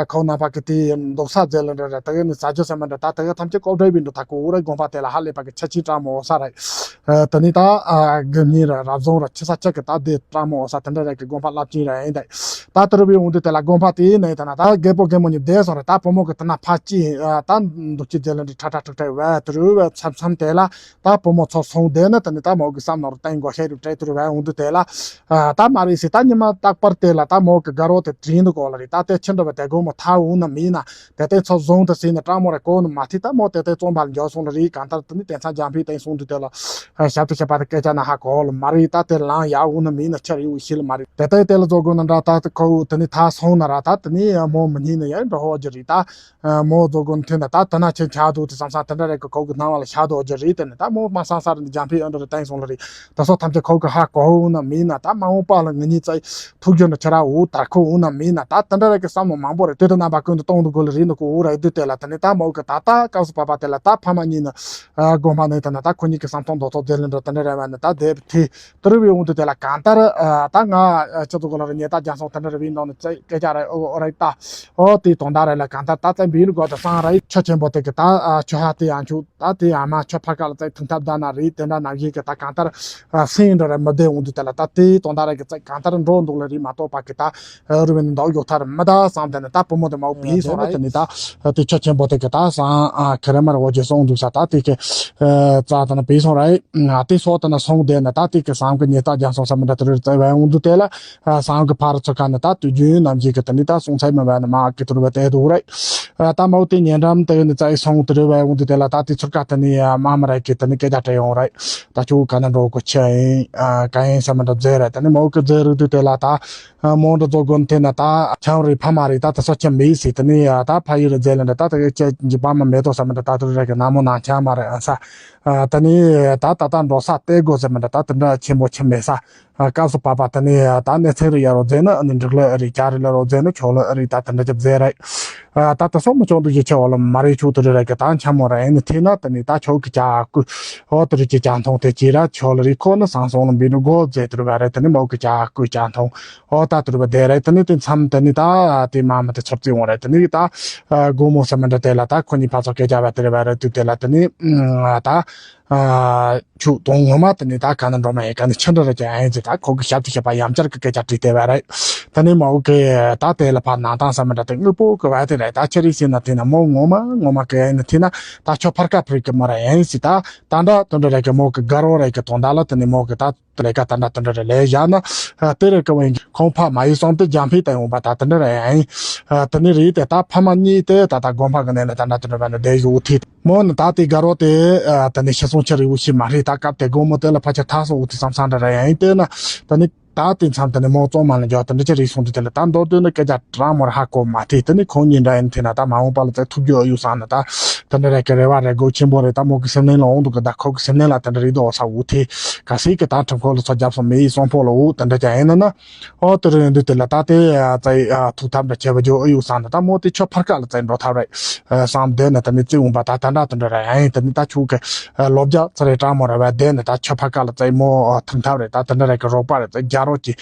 ཁོ་ན་པ་གི་དེ་འདུག་ས་མཛད་ལ་འདྲ་ར་ད་གི་ནི་ས་ཆ་ས་མ་འདྲ་ད་ད་གི་ཐམས་ཅད་ཀོ་བྲེ་བི་འདུག་ད་ཀོ་ར་དགོན་པ་དེ་ལ་ཧ་ལས་པ་གི་ཆ་ཆེན་སྤྲང་མོ་འོ་ས་ར། ད་ནི་ད་དགེ་བསྙེན་ར་རབ་བཟང་ར་ཆི་ས་ཆ་གི་ད་དེ་སྤྲང་མོ་འོ་ས་དེ་འདྲ་ར་གི་དགོན་པ་རླབས་ཆེན་ར་ཡིན་ད། ད་དེ་རུ་བའི་འོང་དུས་དེ་ལ་དགོན་པ་དེའི་ནང་ད་ན་ད་རྒད་པོ་རྒན་མོ་གཉིས་བསྡད་སོང་ར་ད་བུ་མོ་གི་དེ་ན་ཕ་ཅི་ད་འདུག་ཅི་མཛད་ལ་འདྲ་ཁྲ་ཁྲ་ཁྲ་ཁྲ་བ་དེ་རུ་བ་མཚམས་མཚམས་དེ་ལ། ད་བུ་མོ་ཚོ་སོང་བསྡད་ན་ད་ནི་ད་མོ་གི་བསམ་ནོར་བསྟན་དགོས་ཤེས་རུ་བྲལ་དུ་རུ་བའི་འོང་དུས་དེ་ལ། ད་མ་རེད་ཟེར་ད་ཉི་མ་རྟག་པར་དེ་ལ་ད་མོ་གི་དགའ་རོགས་དེ་དྲིན་དུ་གོ་ལ་རེད་ད་དེ་ཁྱི་འདྲ་བ་དེ་དགོང་མོ་ཐ་འོང་ན་མིན་ན་དེ་དེ་ཚོ་བཟུང་དུ་ཟིན་ན་སྤྲང་མོ་རེ་གོ་ནི་མ་ཐི་ད་མོ་དེ་དེ་བཙོན་པ་ལ་འཇོག་སོང་ལ་རེད་གང་ལྟར་དེ་ནི་དེ་ཚང་འཇམ་ཕིག་བསྟན་སོང་དུས་དེ་ལ་ཞབས་ཏུ་བྱེད་པ་དེ་སྐད་ཆ་ན་ཧ་གོ་ལ་མ་རེད་ད་དེ་ལང་ཡག་འོང་ན་མིན་ན་ཁྱི་རེ་འུ་ཤི་ལ་མ་རེད་དེ་དེ་དེ་ལ་བཟོ་དགོས་ན་འདྲ་ད་དེ་ཁོ་དེ་ནི་ཐ་སོང་ན་ར་ད་དེ་ནི་མོ་མི་ཉན་ན་ཡང་འགྲོ་ཧོ་རྒྱུ་རེད་ད། མོ་རྫོགས་དགོན་ཐོན་ན་ད་ད་ན་ཆེན་ཆགས་འདུག་དེ་བསམ་བསམ་དེ་འདྲ་རེད་གི་ཁོ་གི་སྣང་བ་ལ་ཤ་དོ་རྒྱུ་རེད་དེ་ནི་ད་མོ་མ་སང་ས་རེད་འདི་འཇམ་ཕིག་ཨ་འདྲ་རེ་བསྟན་སོང་ལ་རེད་ད་སོ་ཐམས་ཅད་ཁོ་གི་ཧ་གོ་འོང་ན་མིན་ན་ད་མ་འོངས་པ་ལ་ངེད་གཉིས་ཚེ་ཐུག་རྒྱུ་འདྲ་ཁྱེད་ར་འུ་དར་ཁོ་འོང་ན་མིན་ན་ད་དེ་འདྲ་རེད་གི་བསམ་བློ་མང་པོ་རེད་དེ་དེ་རྣམ་པ་ཀུན་ཏུ་གཏོང་འདུག་དགོས་ལ་རེད་འདུག་གི་འུ་ར་ཡི་དུས་དེ་ལ་དེ་ནི་ད་མོ་གི་ད་ལྟ་སྐབས་སུ་བབ་པ་དེ་ལ་ད་ཕ་མ་གཉིས་ནི་ ཨ་དགོན་པ་ནས་ད་ནི་ད་ཁོ་གཉིས་ཀྱི་བསམ་སྟངས་མདོ་ཐོག་རྫས་ལེན་འདྲ་དེ་འདྲ་རེ་བ་ནི་ད་དེབ་དེ་དུ་རུ་བའི་འོང་དུ་དེ་ལ་གང་ལྟར་ཨ་ད་ང་ཨ་ཁྱེད་ཚོ་གོ་ལ་རུ་ཉེ་ད་རྒྱང་སོང་དེ་འདྲ་རེ་བའི་ནང་ནས་བཙལ་སྐད་ཆ་རེ་ཨོ་ཨོ་རེ་ད་ཨོ་དེ་དོན་དག་རེ་ལ་གང་ལྟར་ད་བཙལ་འབུལ་དགོས་ད་སང་རེ་ཆོས་ཆེན་པོ་དེ་གི་ད་ཨ་ཆོས་ཧ་དེ་ཡང་ཆུ་ད་དེ་ཡང་མ་ཆོས་ཕ་ཁ་ལ་བཙལ་ཐུང་ཐབས་ད་ན་རེ་དེ་འདྲ་ནང་བཞིན་གི་ད་གང་ལྟར་ཨ་སེང་འདྲ་རེ་མི་བདེ་འོང་དུ་དེ་ལ་ད་དེ་དོན་དག་རེ་གི་བཙལ་གང་ལྟར་འགྲོ་འདུག་ལ་རེ་མ་གཏོགས་པ་གི་ད། རུ་བའི་ནི་འདག་གཡོག་ཐར་མི་ད་བསམ་དེ་ནི་ད་བུ་མོ་དེ་མའོ་བིས་སོང་ར་དེ་ནི་ད་དེ་ཆོས་ཆེན་པོ་དེ་གི་ད་སང་ཁེ་རེ་མར་འོ་ཇེ་སོང་འདུག་ས་ད་དེ་གི་རྩ་དེ་ནི་བིས་སོང་ར་དེ་སོགས་དེ་ནི་སོང་དེ་ནི་ད་དེ་གི་སང་གི་ཉེ་ད་རྒྱང་སོང་ས་མི་འདྲ་དེ་རུ་རྩ་བའི་འོང་དུ་དེ་ལ་སང་གི་ཕ་རུ་ཚུར་ཁ་ནི་ད་དུས་རྒྱུན་ནམ་ཞིག་གི་དེ་ནི་ད་སོང་ཚད་མི་བ་ནི་མ་གི་དུ་རུ་བ་དེ་དུ་ར་ད་མའོ་དེ་ཉེ་འགྲམ་དེ་ནི་རྩ་ཡི་སོང་དུ་རུ་བའི་འོང་དུ་དེ་ལ་ད་དེ་ཚུར་ཁ་དེ་ནི་མ་མ་ར་གི་དེ་ནི་སྐད་ཆ་དྲི་ཡོང་ར་ད་ཁྱོད་ག་ན་འགྲོ་གི་ཆི་ཡིན་ག་ཡིན་ས་མི་འདྲ་རྫས་ར་དེ་ནི་མའོ་གི་རྫས་རིགས་དུ་དེ་ལ་ད། མོ་འདྲ་ཚོ་དགོན་དེ་ན་ད་ཁྱང་རི་ཕ་མ་རི་ད་ད་སོ་ཁྱམ་མི་སི་དེ་ནི་ད་ཕ་ཡུལ་རི་རྫས་ལ་འདྲ་ད་ད་གི་ཅེ་ཇི་པ་མ་མེ་ཏོག་ས་མི་འདྲ་ད་དུ་རི་ར་གི་ན་མོ་ན་ཁྱང་མ་རི་ཨ་ས་ད་ནི་ད་ད་ད་འགྲོ་ས་ཏེ་གོ་ས་མི་འདྲ་ད་དེ་འདྲ་ཆེན་པོ་ཆེན་མེད་ས་སྐབས་སུ་བབ་པ་དེ་ནི་ད་གནས་ཚན་རི་ཡ་རོ་རྫས་ནི་ཨ་ནི་འབྲུག་ལ་ཨ་རི་རྒྱ་རི་ལ་རོ་རྫས་ནི་ཆོ་ལ་ཨ་རི་ད་དེ་འདྲ་ཅི་རྫས་ར་ད་ད་སོ་མི་ཆོག་འདུ་ཅི་ཆེ་བ་ལ་མ་རི་ཆུ་དུ་རི་ར་གི་ད་ཁྱམ་མོ་ར་ཨེ་ནི་ཐི་ན་དེ་ནི་ད་ཆོ་གི་ཅ་ཀུ་ཨོ་དུ་རི་ཅི་ཅ་མཐོང་དེ་ཅི་ར་ཆོ་ལ་རི་ཁོ་ནི་སང་སོང་ལ་འབི་ནི་གོ་རྫས་དུ་རི་བ་ར་དེ་ནི་མོ་གི་ཅ་ཀུ་ཅ་མཐོང་། ཨོ་ད་དུ་རུ་བ་དེ་རེད། དེ་ནི་དེ་མཚམས་དེ་ནི་ད་དེ་མ་མ་དེ་ཚོར་ཙི་འོང་རེད། དེ་ནི་ད་སྒོ་མོ་ས་མི་འདྲ་དེ་ལ་ད་ཁོ་གཉིས་ཕ་ཚོ་སྐད་ཆ་བ་དེ་རེད་བ་རེད་དུ་དེ་ལ་དེ་ནི་ད་ཆུ་དོང་ངོ་མ་དེ་ནི་ད་ག་ན་འགྲོ་མ་ཡིན་ག་ནི་ཆུ་འདྲ་རེད་ཀྱང་ཡིན་ཙི་ད་ཁོ་གི་ཞབས་ཀྱི་ཞབས་པ་ཡམ་ཆར་གི་སྐད་ཆ་དྲིས་དེ་བ་རེད། དེ་ནི་མ་འོ་གི་ད་དེ་ལ་ཕ་ནང་ཐང་ས་མི་འདྲ་དེ་དངོས་པོ་གི་བ་དེ་རེད། ད་ཆུ་རིགས་ཟིན་ན་དེ་ན་མོ་ངོ་མ་ངོ་མ་གི་ཡིན་ན་དེ་ན་ད་ཆོ་ཕར་ཀ་ཕུར་གི་མོ་ར་ཡིན་ཙི་ད་ད་འདྲ་དེ་འདྲ་རེད་གི་མོ་གི་དགའ་རོ་རེད་གི་དོན་དག་ལ་དེ་ནི་མོ་གི་ད། ལས་ཀ་ད་འདྲ་དེ་འདྲ་རེ་ལས་བཞག་ན་ཨ་དེ་རེ་ཀ་བ་ཡིན་ཁོང་ཕ་མ་ཡི་སོང་དེ་རྒྱང་ཕེ་ད་ཡོང་པ་ད་དེ་འདྲ་རེ་ཡིན། ཨ་དེ་ནི་རེད་དེ་ད་ཕ་མ་གཉིས་དེ་ད་ད་དགོན་པ་གི་ནས་ལ་ད་འདྲ་དེ་འདྲ་བ་ནི་བསྡད་ཡོད་དེ་མོ་ནི་ད་དེ་དགའ་རོགས་དེ་ཨ་དེ་ནི་ཤི་སོང་ཆ་རེ་བོ་ཞིག་མ་རེད། ད་སྐབས་དེ་དགོང་མོ་དེ་ལ་ཕ་ཆ་ཐག་སོང་འུ་དེ་བསམ་བསམ་འདྲ་རེ་ཡིན་དེ་ན་ད་ནི་ད་དེ་མཚམས་དེ་ནི་མོ་གཙོ་མ་ལ་འཇོག་དེ་འདྲ་ཆ་རེ་སོང་དེ་དེ་ལ་ད་མདོར་དོན་ནི་སྐད་ཆ་དྲང་མོར་ཧ་གོ་མ་དེ་དེ་ནི་ཁོང་གཉིས་འདྲ་ཡིན་དེ་ན་ད་མ་འོངས་པ་ལ་ད་ཐུག་རྒྱུ་ཨ་ཡོད་བསམ་ན་ད་དེ་འདྲ་རེ་གི་རེ་བ་རེ་དགོས་ཆེན་པོ་རེད། ད་མོ་གི་སེམས་ནང་ལ་འོང་འདུག་གི་ད་ཁོ་གི་སེམས་ནང་ལ་དེ་འདྲ་རེད་དོ་ས་འུ་དེ། ག་སྲིད་ཀྱི་ད་ཁྲིམས་ཁང་ལ་ཚོ་རྒྱབ་སོང་མི་ཡི་གསོང་ཕོགས་ལ་འུ་དེ་འདྲ་ཀྱང་ཡིན་ན་ན། ཨོ་དེ་རིང་འདི་དེ་ལ་ད་དེ་ཨ་ཙའི་ཨ་ཐུག་ཐབས་འདྲ་བྱེད་པ་རྒྱུ་ཨུ་ཡུག་སང་ད་ད་མོ་དེ་ཆོ་ཕར་ཀ་ལ་ཙའི་འགྲོ་ཐབས་རེད་བསམ་བསྡད་ན་ད་ནི་ཙི་འུང་པ་ད་ད་འདྲ་དེ་འདྲ་རེད་ཡིན། དེ་ནི་ད་ཆུ་གི་ལོ་བརྒྱ་ཙི་རེ་གྲང་མོ་རེད་བ་བསྡད་ནི་ད་ཆོ་ཕར་ཀ་ལ་ཙའི་མོ་ཐུག་ཐབས་རེད། ད་དེ་འདྲ་རེད་གི་རོགས་པ་རེད་ཙའི་རྒྱ་རོགས་ཀྱི་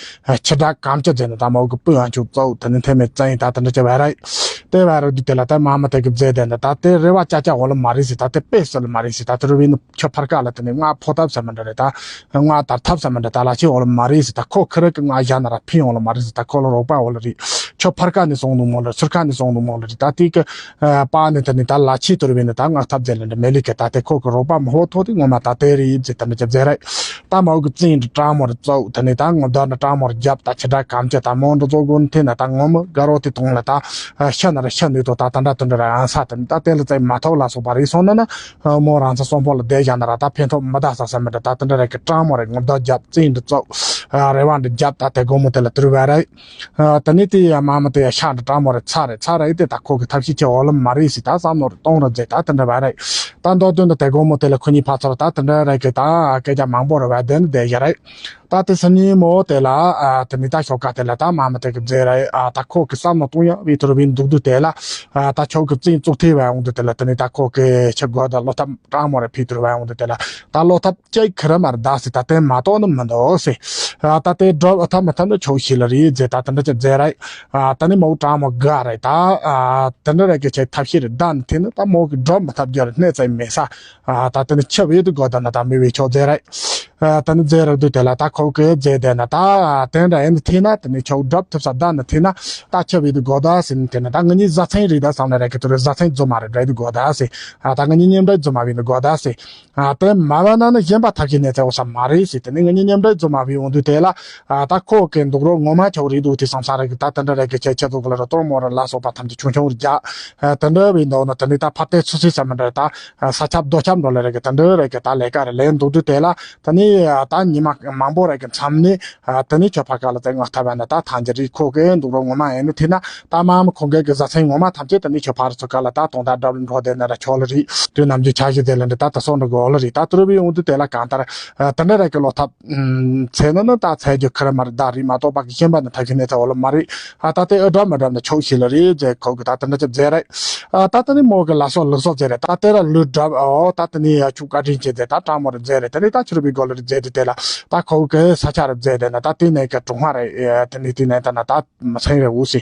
ཆི་དྲག་གམ་ཅི་ཟེར་ནི་ད་མོ་གི་སྤུ་ཨང་ཆུ་ཙོ་དེ་ནི་ཐེ་མེད་ཙའི་ད་དེ་འདྲ་ཅི་བ་རེད། དེ་བ་རེད་འདི་དེ་ལ་ད་མ་མ་དེ་གི་མཛེས་དེ་ནི་ད་དེ་རེ་བ་ཅ་ཅ་འོ་ལ་མ་རེད་ཟེར། ད་དེ་དཔེ་སྲོལ་མ་རེད་ཟེར། ད་དེ་རུ་བའི་ནི། ཁྱོད་ཕར་ཀ་ལ་དེ་ནས་ང་ཕོ་ཐབས་ཟེར་མི་འདྲ་རེད། ད་ང་དར་ཐབས་ཟེར་མི་འདྲ་ད་ལ་ཆེ་འོ་ལ་མ་རེད་ཟེར། ད་ཁོ་ཁི་རེ་གི་ང་གཞན་ན་ར་ཕིན་འོ་ལ་མ་རེད་ཟེར། ད་ཁོ་ལ་རོགས་པ་འོ་ལ་རེད། ཁྱོད་ཕར་ཀ་ནས་སོང་ནུ་མོ་ལ་ཚུར་ཀ་ནས་སོང་ནུ་མོ་ལ་རེད། ད་དེ་གི་པ་ནས་དེ་ནས་ད་ལ་ཆེ་དུར་བས་ནས་ད་ང་ཐབས་ཟེར་ལ་འདྲ་མེ་ལི་ཀ་ད་དེ་ཁོ་གི་རོགས་པ་མ་ཧོ་ཐོ་དེ་ངོ་མ་ད་དེ་རེད་ཟེར། དེ་འདྲ་ཅི་ཟེར་རེད། ད་མ་འོ་གི་བཙན་དྲ་དྲང་མོ་རེད་ཙོ་དེ་ནས་ད་ངོ་ད་ནི་དྲང་མོ་རེད་རྒྱབ་ད་ཁྱི་དྲ་གམ་ཅི་ད་མོ་འདྲ་ཙོ་གོ་ནི་དེ་ན་ད་ངོ་མ་དགའ་རོགས་དེ་དོང་ལ་ད་ཤ་ན་ར་ཤ་ནུས་དོ་ད་ད་འདྲ་དེ་འདྲ་ར་ཨང་ས་དེ་ནས་ད་དེ་ལ་ཙའི་མ་ཐོག་ལ་སོགས་པ་རེད་སོང་ན་ན། མོ་རང་ཚོ་གསོན་པོ་ལ་བསྡད་བཞག་ན་ར་ད་ཕན་ཐོགས་མི་གདའ་ས་ས་མི་འདྲ་ད་དེ་འདྲ་རེད་གི་དྲང་མོ་རེད། ངོ་བདག་རྒྱབ་བཙན་འདི་ཙོག་རེ་བ་འདི་རྒྱབ་ད་དེ་དགོང་མོ་དེ་ལ་དུར་བ་རེད། ད་ནི་དེ་ཡ་མ་མ་དེ་ཡ་ཤ་འདི་དྲང་མོ་རེད་ཚ་རེད་ཚ་རེད་དེ་ད་ཁོ་གི་ཐབས་ཤེས་ཆེ་འོ་ལམ་མ་རེད་ཟེར། ད་བསམ་ནོ་རེད་གཏོང་རེད་ཟེར། ད་དེ་འདྲ་བ་རེད། ད་མདོ་དོན་དུ་དེ་དགོང་མོ་དེ་ལ་ཁོ་གཉིས་ཕ་ཚོར་ད་དེ་འདྲ་རེད་གི་ད་སྐད་ཆ་མང་པོ་རེད་བ་དེ་ནི་བསྡད་ཡ་རེད། ད་དེ་སང་ཉིན་མོ་དེ་ལ་ཨ་དེ་མི་ད་ཞོགས་ཀ་དེ་ལ་ད་མ་མ་དེ་གི་མཛེས་ར་ཨ་ད་ཁོ་གི་བསམ་མནོ་གཏོང་ཡ་བའི་དུར་བའི་འདུག་དུས་དེ་ལ་ཨ་ད་ཆོག་གི་བཙན་བཙུགས་ཐེ་བའི་འོང་དུས་དེ་ལ་དེ་ནི་ད་ཁོ་གི་ཆེ་དགོས་ད་བློ་ཐབས་དྲང་མོ་རེ་ཕི་དུར་བའི་འོང་དུས་དེ་ལ་ད་བློ་ཐབས་ཅིག་ཁི་ར་མར་ད་སི་ད་དེ་མ་གཏོགས་ནི་མི་འདུག་སི། ཨ་ད་དེ་སྒྲུབ་ཨ་ཐབས་མི་ཐབས་ནི་ཆོག་ཤི་ལ་རེད་མཛེས། ད་དེ་འདྲ་ཅི་མཛེས་ར་ཨ་ད་ནི་མོ་དྲང་མོ་དགའ་རེད། ད་ཨ་དེ་འདྲ་རེད་གི་ཆེ་ཐབས་ཤེས་རེད། ད་ནི་དེ་ནི་ད་མོ་གི་སྒྲུབ་མི་ཐབས་རྒྱུ་རེད་གནས་ཚད་མེད་ས། ཨ་ད་དེ་ནི་ཆབ་ཡོད་དུ་དགོས་ད་ན་ད་མི་བའི་ཆོག་མཛེས་ར། ཨ་ད་ནི་མཛེས་ར་དུས་དེ་ལ་ད་ཁོ་གི་མཛེས་དེ་ན་ད་དེ་འདྲ་ཡིན་དེ་ན་དེ་ནི་ཆོག་སྒྲུབ་ཐུབ་ས་ད་ནི་དེ་ན་ད་ཆབ་ཡོད་དུ་དགོས་ད་ཟེར་ནི་དེ་ན་ད་ང་གཉིས་བཟའ་ཚང་རེད་ད་བསམ་ན་ར་གི་དུ་རེ་བཟའ་ཚང་རྫུན་མ་རེད་འདྲ་དུ་དགོས་ད་ཟེར། ཨ་ད་ང་གཉིས་མཉམ་འདྲ་རྫུན་མ་བའི་ནི་དགོས་ད་ཟེར། ཨ་དེ་མ་བ་ན་ནི་གཞན་པ་ཐབས་ཤེས་གནས་ཚད་འོ་ས་མ་རེད་ཟེར། དེ་ནི་ང་གཉིས་མཉམ་འདྲ་རྫུན་མ་བའི་འོང་དུས་དེ་ལ་ཨ་ད་ཁོ་གི་འདུག་རོགས་ངོ་མ་ཆོག་རེད་འདུག་དེ་བསམ་ས་ར་གི་ད་དེ་འདྲ་ར་གི་ཆེ་ཆེ་དུ་ག་ལ་ར་གཏོར་མོ་ར་ལ་སོགས་པ་ཐམས་ཅད་ཆུང་ཆུང་རྒྱ་ཨ་དེ་འདྲ་བའི་འདུག་ན་དེ་ནི་ད་ཕ་ཏེ་ཚུ་སི་ས་མི་འདྲ་ད། ས་ཁྱབ་རྡོ་ཁྱབ་འགྲོ་ལེ་རེ་གི་ད་འདྲ་རེ་གི་ད་ལས་ཀ་རེ་ལས་འདུག་དུས་དེ་ལ་ད་ནི་ ད་ཉི་མ་མང་པོ་རེ་གི་མཚམས་ནས་དེ་ནས་ཁྱོད་ཕར་ཁ་ལ་དེ་ངོ་ཐ་བ་ན་ད་ཐང་རྒྱ་རིགས་ཁོ་གི་འདུག་རོགས་ངོ་མ་ཡིན་ནི་དེ་ན་ད་མ་མི་ཁོང་གི་གི་བཟའ་ཚང་ངོ་མ་ཐམས་ཅད་དེ་ནས་ཁྱོད་ཕར་ཚུར་ཁ་ལ་ད་དོང་ད་སྒྲ་བླུ་འགྲོ་དེ་ན་ར་ཆོག་ལ་རེད། དུས་ནམ་རྒྱུན་ཆ་ཞིག་དེ་ལ་འདི་ད་ད་སོང་འགྲོ་གི་འོ་ལ་རེད། ད་དུ་རུ་བའི་འོང་དུས་དེ་ལ་གང་ལྟར་དེ་འདྲ་རེ་གི་ལོ་ཐབས། ཚེ་ནི་ནི་ད་ཚེ་རྒྱུ་ཁེར་མ་རེད། ད་རིག་མ་གཏོགས་པ་གི་ཤེས་པ་ནི་ཐབས་ཤེས་ནས་ཚེ་འོ་ལ་མ་རེད། ཨ་ད་དེ་ཨ་འགྲོ་མི་འགྲོ་ནི་ཆོག་ཤེས་ལ་རེད་ཟེར་ཁོ་གི་ད་དེ་འདྲ་ཅི་ཟེར་རེད། ཨ་ད་དེ་ནི་མོ་གི་ལ་སོགས་ལུགས་སོགས་ཟེར་རེད། ད་དེ་ར་ལུས་འགྲོ་ཨོ་ད་དེ་ནི་ཡ་ཆུ་བཀའ་དྲིན་ཆེ་ཟེར་ད་དྲང་མོ་རེད་ཟེར་རེད། དེ་ནི་ད་ཆུ་རུ་བའི་སྒོ་ལ་རེད་ཟེར་དུས་དེ་ལ་ད་ཁོ་གི་ས་ཆ་རེད་ཟེར་དེ་ན་ད་དེ་ནས་གི་གྲུང་བ་རེད། དེ་ནི་དེ་ནས་ད་ན་ད་མི་སེང་རེད་འུ་སི།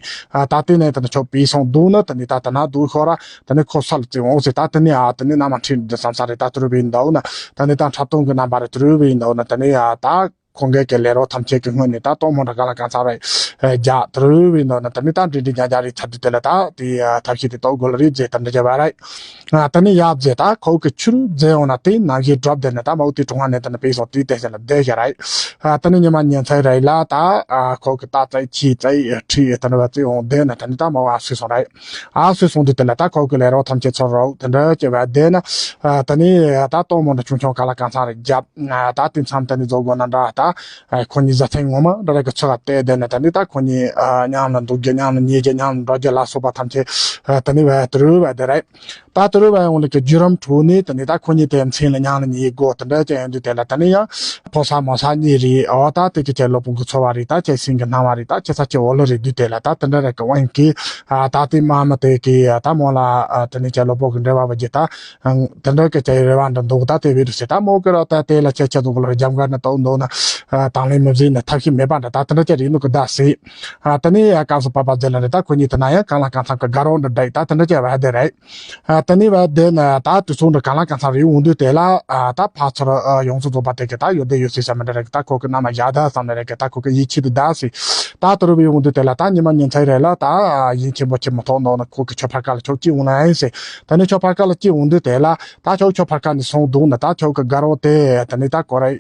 ད་དེ་ནས་ད་ན་ཆོག་པའི་སོང་འདུག་ན་དེ་ནི་ད་ད་ན་འདུག་ཤོག་ར་དེ་ནི་ཁོ་སལ་ཙི་འོང་སི། ད་དེ་ནི་ཨ་དེ་ནི་ན་མ་ཁྲིད་འདི་བསམ་ས་རེད། ད་དུ་རུ་བའི་འདའ་འུ་ན་དེ་ནི་ད་འཁྲབ་སྟོན་གི་རྣམ་པ་རེད། དུ་རུ་བའི་འདའ་འུ་ན་དེ་ནི་ཨ་ད། ཁོང་གིས་ཀྱི་ལས་རོགས་ཐམས་ཅད་ཀྱི་སྔོན་ནས་ད་གཏོང་མོ་འདྲ་གང་ལ་གང་འཚམ་རེ་རྒྱག་དུ་རུ་བའི་ནང་ན་ད་ནི་ད་འདྲི་འདྲི་རྒྱག་རྒྱག་རེ་ཚར་དུས་དེ་ལ་ད་དེ་ཐབས་ཤེས་དེ་གཏོང་དགོས་ལ་རེད་ཟེར་ད་འདྲི་བྱས་པ་རེད། ད་ནི་ཡབ་ཟེར་ད་ཁོ་གི་ཆུ་རུ་རྫས་འོང་ན་དེ་ནང་བཞིན་སྒྲོབ་དེ་ནི་ད་མ་འུ་དེ་གྲོང་བ་ནས་ད་ནི་པས་སོང་དེ་དེ་ཟེར་ལ་བསྡད་བཞག་རེད། ད་ནི་ཉི་མ་ཉིན་མཚན་རེ་ལ་ད་ཁོ་གི་ད་རྩེ་ཆི་རྩེ་ཁྲི་ད་ནི་བ་རྩེ་འོང་བསྡད་ན་ད་ནི་ད་མ་འུ་ཨ་སུས་སོང་རེད། ཨ་སུས་སོང་དུས་དེ་ལ་ད་ཁོ་གི་ལས་རོགས་ཐམས་ཅད་ཚོར་རོགས་དེ་འདྲ་བྱས་པ་བསྡད་ན་ད་ནི་ད་གཏོང་མོ་འདྲ་ཆུང་ཆུང་གང་ལ་གང་འཚམ་རེ་རྒྱབ། ད་དེ་མཚམས་དེ་ནི་རྫོགས་དགོས་ན་འདྲ་ད། ཁོ་གཉིས་བཟའ་ཚང་ངོ་མ་འདྲ་རེ་གི་ཚོ་ག་བལྟས་བསྡད་ནས་ད་ནི་ད་ཁོ་གཉིས་མཉམ་ལ་འདུག་རྒྱུ་མཉམ་ལ་ཉལ་རྒྱུ་མཉམ་ལ་འགྲོ་རྒྱུ་ལ་སོགས་པ་ཐམས་ཅད་ད་ནི་བས་དུ་རུ་བས་དེ་རེད། ད་དུ་རུ་བས་འོང་ལ་གི་བརྒྱུད་རིམ་དྲུག་ནི་ད་ནི་ད་ཁོ་གཉིས་དེ་མཚན་ལ་མཉམ་ལ་ཉལ་དགོས་དེ་འདྲ་ཅན་ཡོང་དུས་དེ་ལ་ད་ནི་ཡང་ཕོ་ས་མོ་ས་གཉིས་རེད། ཨོ་ད་དེ་གི་ཁྱེད་སློབ་དཔོན་གི་འཚོ་བ་རེད། ད་ཁྱེད་སེང་གི་སྣང་བ་རེད། ད་ཁྱེད་ས་ཁྱེད་འོ་ལོ་རེད་དུས་དེ་ལ་ད་དེ་འདྲ་རེ་གི་དབང་གིས་ད་དེ་མ་མ་དེ་གི་ད་མོ་ལ་ད་ནི་ཁྱེད་སློབ་དཔོན་གི་འབྲེལ་བ་བ་གི་ད། དེ་འདྲ་གི་ཅའི་རེ་བ་འདྲ་འདུག་ད་དེ་བས་རུ་སེ་ད་མོ་གི་ར་ད་དེ་ལ་ཆེ་ཆེ་འདུག་ལ་རྒྱབ་འགའ་ན་ཏོག་འདུག་ན་དང་ལེན་མི་བཟོས་ན་ཐབས་ཤེས་མེད་པ་འདྲ་ད་དེ་འདྲ་ཅི་རེད་ནུ་གི་ད་སེ། ད་ནི་ཡ་སྐབས་སུ་བབ་པ་དེ་ལ་ནི་ད་ཁོ་གཉིས་དེ་ན་ཡང་གང་ལ་གང་འཚམ་གི་དགའ་རོགས་འདྲ་འདྲ་ད་དེ་འདྲ་ཅི་བ་དེ་རེད། ད་ནི་བ་དེ་ན་ད་དུས་ཚོད་འདྲ་གང་ལ་གང་འཚམ་རེད་འོང་དུས་དེ་ལ་ད་ཕ་ཚུར་ཡོངས་སུ་རྫོགས་པ་དེ་གི་ད་ཡོད་དེ་ཡོད་སེ་བསམ་ནི་རེད་གི་ད་ཁོ་གི་རྣམ་ལ་ཡ་ད་བསམ་ནི་རེད་གི་ད་ཁོ་གི་ཡིད་ཆེས་དུ་ད་སེ། ད་དུ་རུ་བའི་འོང་དུས་དེ་ལ་ད་ཉི་མ་ཉིན་མཚན་རེ་ལ་ད་ཡིན་ཆེན་པོ་ཆེ་མི་ཐོག་འདུག་ན་ཁོ་གི་ཆོས་ཕར་ཁ་ལ་ཆོག་ཅི་འོང་ན་ཡིན་སེ། ད་ནི་ཆོས་ཕར་ཁ་ལ་ཅི་འོང་དུས་དེ་ལ། ད་ཁྱོད་ཁྱོད་ཕར་ཁ་ནས་སོང་འདུག་ན་ད་ཁྱོད་ཀྱི་དགའ་རོགས་དེ་ད་ནི་ད་ཀོ་ར་ཨེ་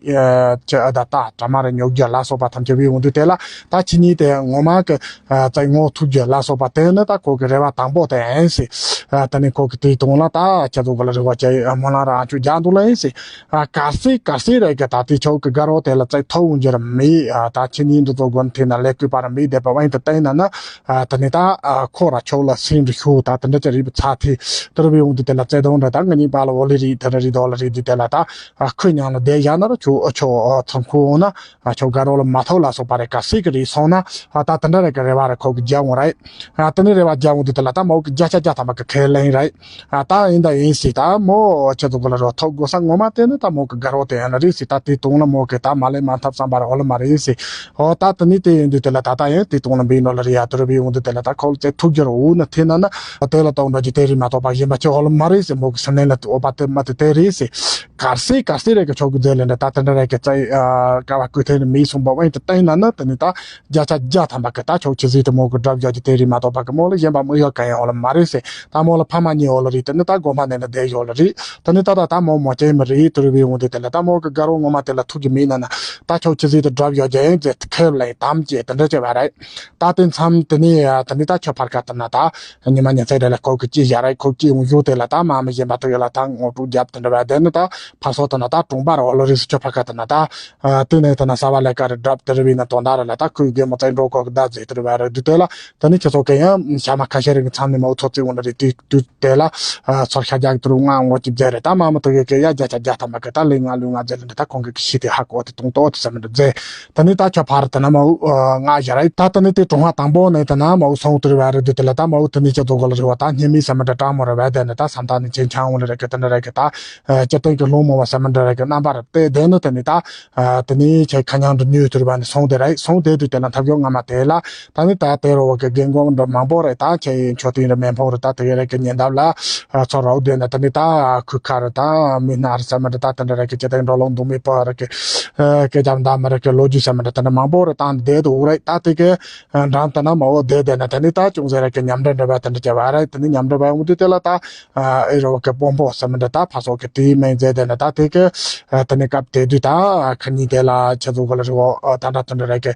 ཁྱོད་ཨ་ད་ད་དྲ་མ་རེ་ཉོ་རྒྱུ་ལ་སོགས་པ་ཐམས་ཅད་བི་འོང་དུས་དེ་ལ་ད་ཁྱེད་གཉིས་དེ་ངོ་མ་གི་ཨ་ད་ངོ་ཐུག་རྒྱུ་ལ་སོགས་པ་དེ་ནི་ད་ཁོ་གི་རེ་བ་དང་པོ་དེ་ཨེན་སི། ཨ་ད་ནི་ཁོ་གི་དེའི་དོན་ལ་ད་ཁྱེད་ཚོ་གི་ལ་རེ་བ་བྱས་ཡོད་སྨོན་ལམ་རང་ཆུ་རྒྱག་འདུག་ལ་ཨེན་སི། ཨ་གལ་སྲིད་གལ་སྲིད་རེ་གི་ད་དེ་ཁྱོད་གི་དགའ་རོགས་དེ་ལ་ད་ཐོག་འོང་རྒྱུ་ར་མེད། ཨ་ད་ཁྱེད་གཉིས་འདི་ཚོ་དགོན་དེ་ན་ལས་བསྐོས་པ་ར་མེད་བསྡད་པ་དབང་དུ་བསྟན་ན་ན། ཨ་ད་ནི་ད་ཨ་ཁོ་ར་ཕྱོགས་ལ་སེམས་རུ་ཤོག་ད་དེ་འདྲ་ཅིག་རིག་པ་ཚ་ཐེ་དེ་རུ་བའི་འོང་དུས་དེ་ལ་བརྩེ་དུང་འདྲ་ད་ང་གཉིས་པ་ལ་འོ་ལེ་རིག་དེ་ར་རིག་དོ་ལ་རིག་དུས་དེ་ལ་ད་ཨ་ཁོས་མཉམ་ལ་བསྡད་བཞག་ན་ར་ཁྱོད་ཨ་ཁྱོད་ཨ་ཚང་ཁོ་འོང་ན་ཨ་ཁྱོད་དགའ་རོགས་ལ་མ་ཐོག་ལ་སོགས་པ་རེ་ག་སྲིད་གི་རིག་སོང་ན་ཨ་ད་དེ་འདྲ་རེ་གི་རེ་བ་རེ་ཁོ་གི་རྒྱབ་འོང་རེད། ཨ་དེ་ནི་རེ་བ་རྒྱབ་འོང་དུས་དེ་ལ་ད་མོ་གི་བརྒྱ་ཆ་བརྒྱ་ཐམ་པ་གི་ཁས་ལེན་རེད། ཨ་ད་ཡིན་ད་ཡིན་སྲིད་ད་མོ་ཁྱེད་ཚོ་གི་ལ་རོ་ཐོག་དགོས་ས་ངོ་མ་དེ་ནི་ད་མོ་གི་དགའ་རོགས་དེ་ཡང་ན་རེད་སྲིད། ད་དེ་དུང་ལ་མོ་གི་ད་མ་ལས་མ་ཐབས་བསམ་པར་འོ་ལ་མ་རེད་སྲིད། ཨོ་ད་དེ་ནི་དེ་ཡིན་དུས་དེ་ལ་ད་ད་ཡང་དེ་དུང་ལ་འབིན་ནོ་ལ་རེད། ཡ་དེ་རུ་བི་འོང་དུས་དེ་ལ་ད་ཁོ་ལ་ཚེ་ཐུག་རྒྱུ་རུ་འུ་ན་དེ་ན་ན་དེ་ལ་གཏོང་འགྲོ་རྒྱུ་དེ་རིགས་མ་གཏོགས་པ་གཞན་པ་ཅི་འོ་ལ་མ་རེད་སྲིད། མོ་གི་སེམས་ནང་ལ་འོ་པ་དེ་མ་དེ་དེ་རེད་སྲིད། གལ་སྲིད་གལ་སྲིད་རེ་གི་ཆོག་གི་རྫས་ལས་འདྲ་ད་དེ་འདྲ་རེ་གི་རྩ་ཨ་ཀ་བ་ཀུ་ཐེ་ནི་མི་གསུངས་པ་དབང་དུ་བསྟན་ན་ན་དེ་ནི་ད། བརྒྱ་ཆ་བརྒྱ་ཐམ་པ་གི་ད་ཆོག་ཆི་ཟིག་དེ་མོ་གི་གྲབས་བཞག་གི་དེ་རིགས་མ་གཏོགས་པ་གི་མོ་ལ་གཞན་པ་མི་ཡོད་ག་ཡང་འོ་ལ་མ་རེད་ཟེར། ད་མོ་ལ་ཕ་མ་གཉིས་འོ་ལ་རེད། དེ་ནི་ད་དགོན་པ་ནས་ནི་བསྡད་ཡོད་ལ་རེད། དེ་ནི་ད་ད་ད་མོ་མོ་ཅན་མི་རེད། དེ་རུ་བའི་འོང་དེ་དེ་ལ་ད་མོ་གི་དགའ་རོགས་ངོ་མ་དེ་ལ་ཐུག་གི་མིན་ན་ན་ད་ཆོག་ཆི་ཟིག་དེ་གྲབས་བཞག་གི་ཡིན་ཟེར་ཁེབས་ལ་ཡིན་དམ་བཅས་དེ་འདྲ་བྱས་པ་རེད། ད་དེ་མཚམས་དེ་ནི་དེ་ནི་ད་ཆོག་ཕར་ཁ་དེ་ན་ད་ཉི་མ་ཉི་ཚེ་རེ་ལ་ཁོ་གི་ཅི་བཞག་རེད། ཁོ་ཅི་འོང་ཞུ་དེ་ལ་ད་མ་མི་གཞན་པ་དེ་ཡོད་ལ་ད་ངོ་སྤྲོད་རྒྱབ་དེ་འདྲ་བ་དེ་ནི་ད་ཕར་སོ་དེ་ན་ད་གྲོང་པ་རེད། འོ་ལ་རེད་ཟེར་ཆོག་ཕར་ཁ་དེ་ན་ད། ཨ་དེ་ནས་ད་ན་ས་བ་ལས་ཀ་རེ་སྒྲུབ་དེ་རུ་བས་ན་དོན་དག་རེ་ལ་ད་ཁོའི་དགེ་མོ་ཚའི་འགྲོ་ཁོག་གི་ད་ཟེར་དེ་རུ་བས་རེ་དུས་དེ་ལ་ད་ནི་ཁྱེད་ཚོ་གི་ཡང་ཞག་མ་ཁ་ཤས་རེ་གི་མཚམས་ནས་མ་འུ་ཚོ་ཚེ་འུ་ན་རེ་དུས་དུས་དེ་ལ་ཨ་ཚོར་ཤ་རྒྱག་དེ་རུ་ང་ངོ་གཅིག་མཛད་རེ་ད་མ་མ་ཐུག་གི་གི་ཡ་བརྒྱ་ཆ་བརྒྱ་ཐམ་པ་གི་ད་ལས་ང་ལུས་ང་མཛད་ལ་འདི་ད་ཁོང་གི་གི་ཤི་དེ་ཧ་གོ་དེ་དུང་ཏོ་དེ་ཟེར་མི་འདྲ་མཛད། ད་ནི་ད་ཁྱོད་ཕར་ད་ན་མ་འུ་ང་བཞག་རེ་ད་ད་ནི་དེ་གྲོང་བ་དང་པོ་ནས་ད་ན་མ་འུ་སོང་དེ་རུ་བས་རེ་དུས་དེ་ལ་ད་མ་འུ་དེ་ནི་ཁྱེད་ཚོ་གོ་ལ་རེ་བ་ད་སྙེ་མི་ཟེར་མི་འདྲ་གྲང་མོ་རེ་བས་དེ་ནི་ད་བསམ་ད་ནི་ཆེན་ཆང་འུ་ལ་རེ་གི་ད་འདྲ་རེ་གི་ད་ཨ་སྤྱིར་བཏང་གི་སློང་མོ་བ་ཟེར་མི་འདྲ་རེ་གི་རྣམ་པ་རེ་དེ་དེ་ནི་དེ་ནི་ད། ཨ་དེ་ནས་ཁྱེད་ཁ་ཉང་དུ་ཉུལ་ཐུར་བ་ནས་སོང་དེ་རེད། སོང་དེ་དུས་དེ་ལ་འཐབ་ཡོང་ང་མ་དེ་ལ་ད་ནི་ད་དེ་རོ་བ་གི་རྒན་རྒོན་འདྲ་མང་པོ་རེད། ད་ཁྱེད་མཆོད་རྟེན་རེད། མེ་ཕོང་རེད། ད་དེ་རེད་གི་ཉེ་འདབས་ལ་ཨ་ཚོ་རོགས་དེ་ན་ད་ནི་ད་ཁུ་ཁ་རེད། ད་མི་སྣ་རེད་ཟེར་མི་འདྲ་ད་དེ་འདྲ་རེད་གི་ཅི་དེ་འགྲོ་ལོང་འདུག་མི་པོ་རེད་གི་ཨ་སྐད་ཆ་འདྲ་མི་རེད་གི་ལོ་རྒྱུས་ཟེར་མི་འདྲ་དེ་འདྲ་མང་པོ་རེད། ད་དེ་དུ་རེད། ད་དེ་གི་འགྲམ་དེ་ན་མ་འོ་བསྡད་བསྡད་ན་དེ་ནི་ད་ཅུང་ཟད་ར་གི་མཉམ་འབྲེལ་འདྲ་བ་དེ་འདྲ་བྱས་པ་རེད། དེ་ནི་མཉམ་འབྲེལ་བ་འོང་དུས་དེ་ལ་ད་ཨེ་རོ་གི་དཔོན་པོ་ཟེར་མི་འདྲ་ད་ཕ་སོགས་ཀྱི་དེའི་མིང་མཛད་བསྡད་ན་ད་དེ་གི་དེ་ནི་སྐབས་དེ་དུས་ད་ཁ་ཉིན་དེ་ལ་ཁྱེད་ཚོ་གི་ལ་རི་བོ་ད་འདྲ་དེ་འདྲ་ར་གི་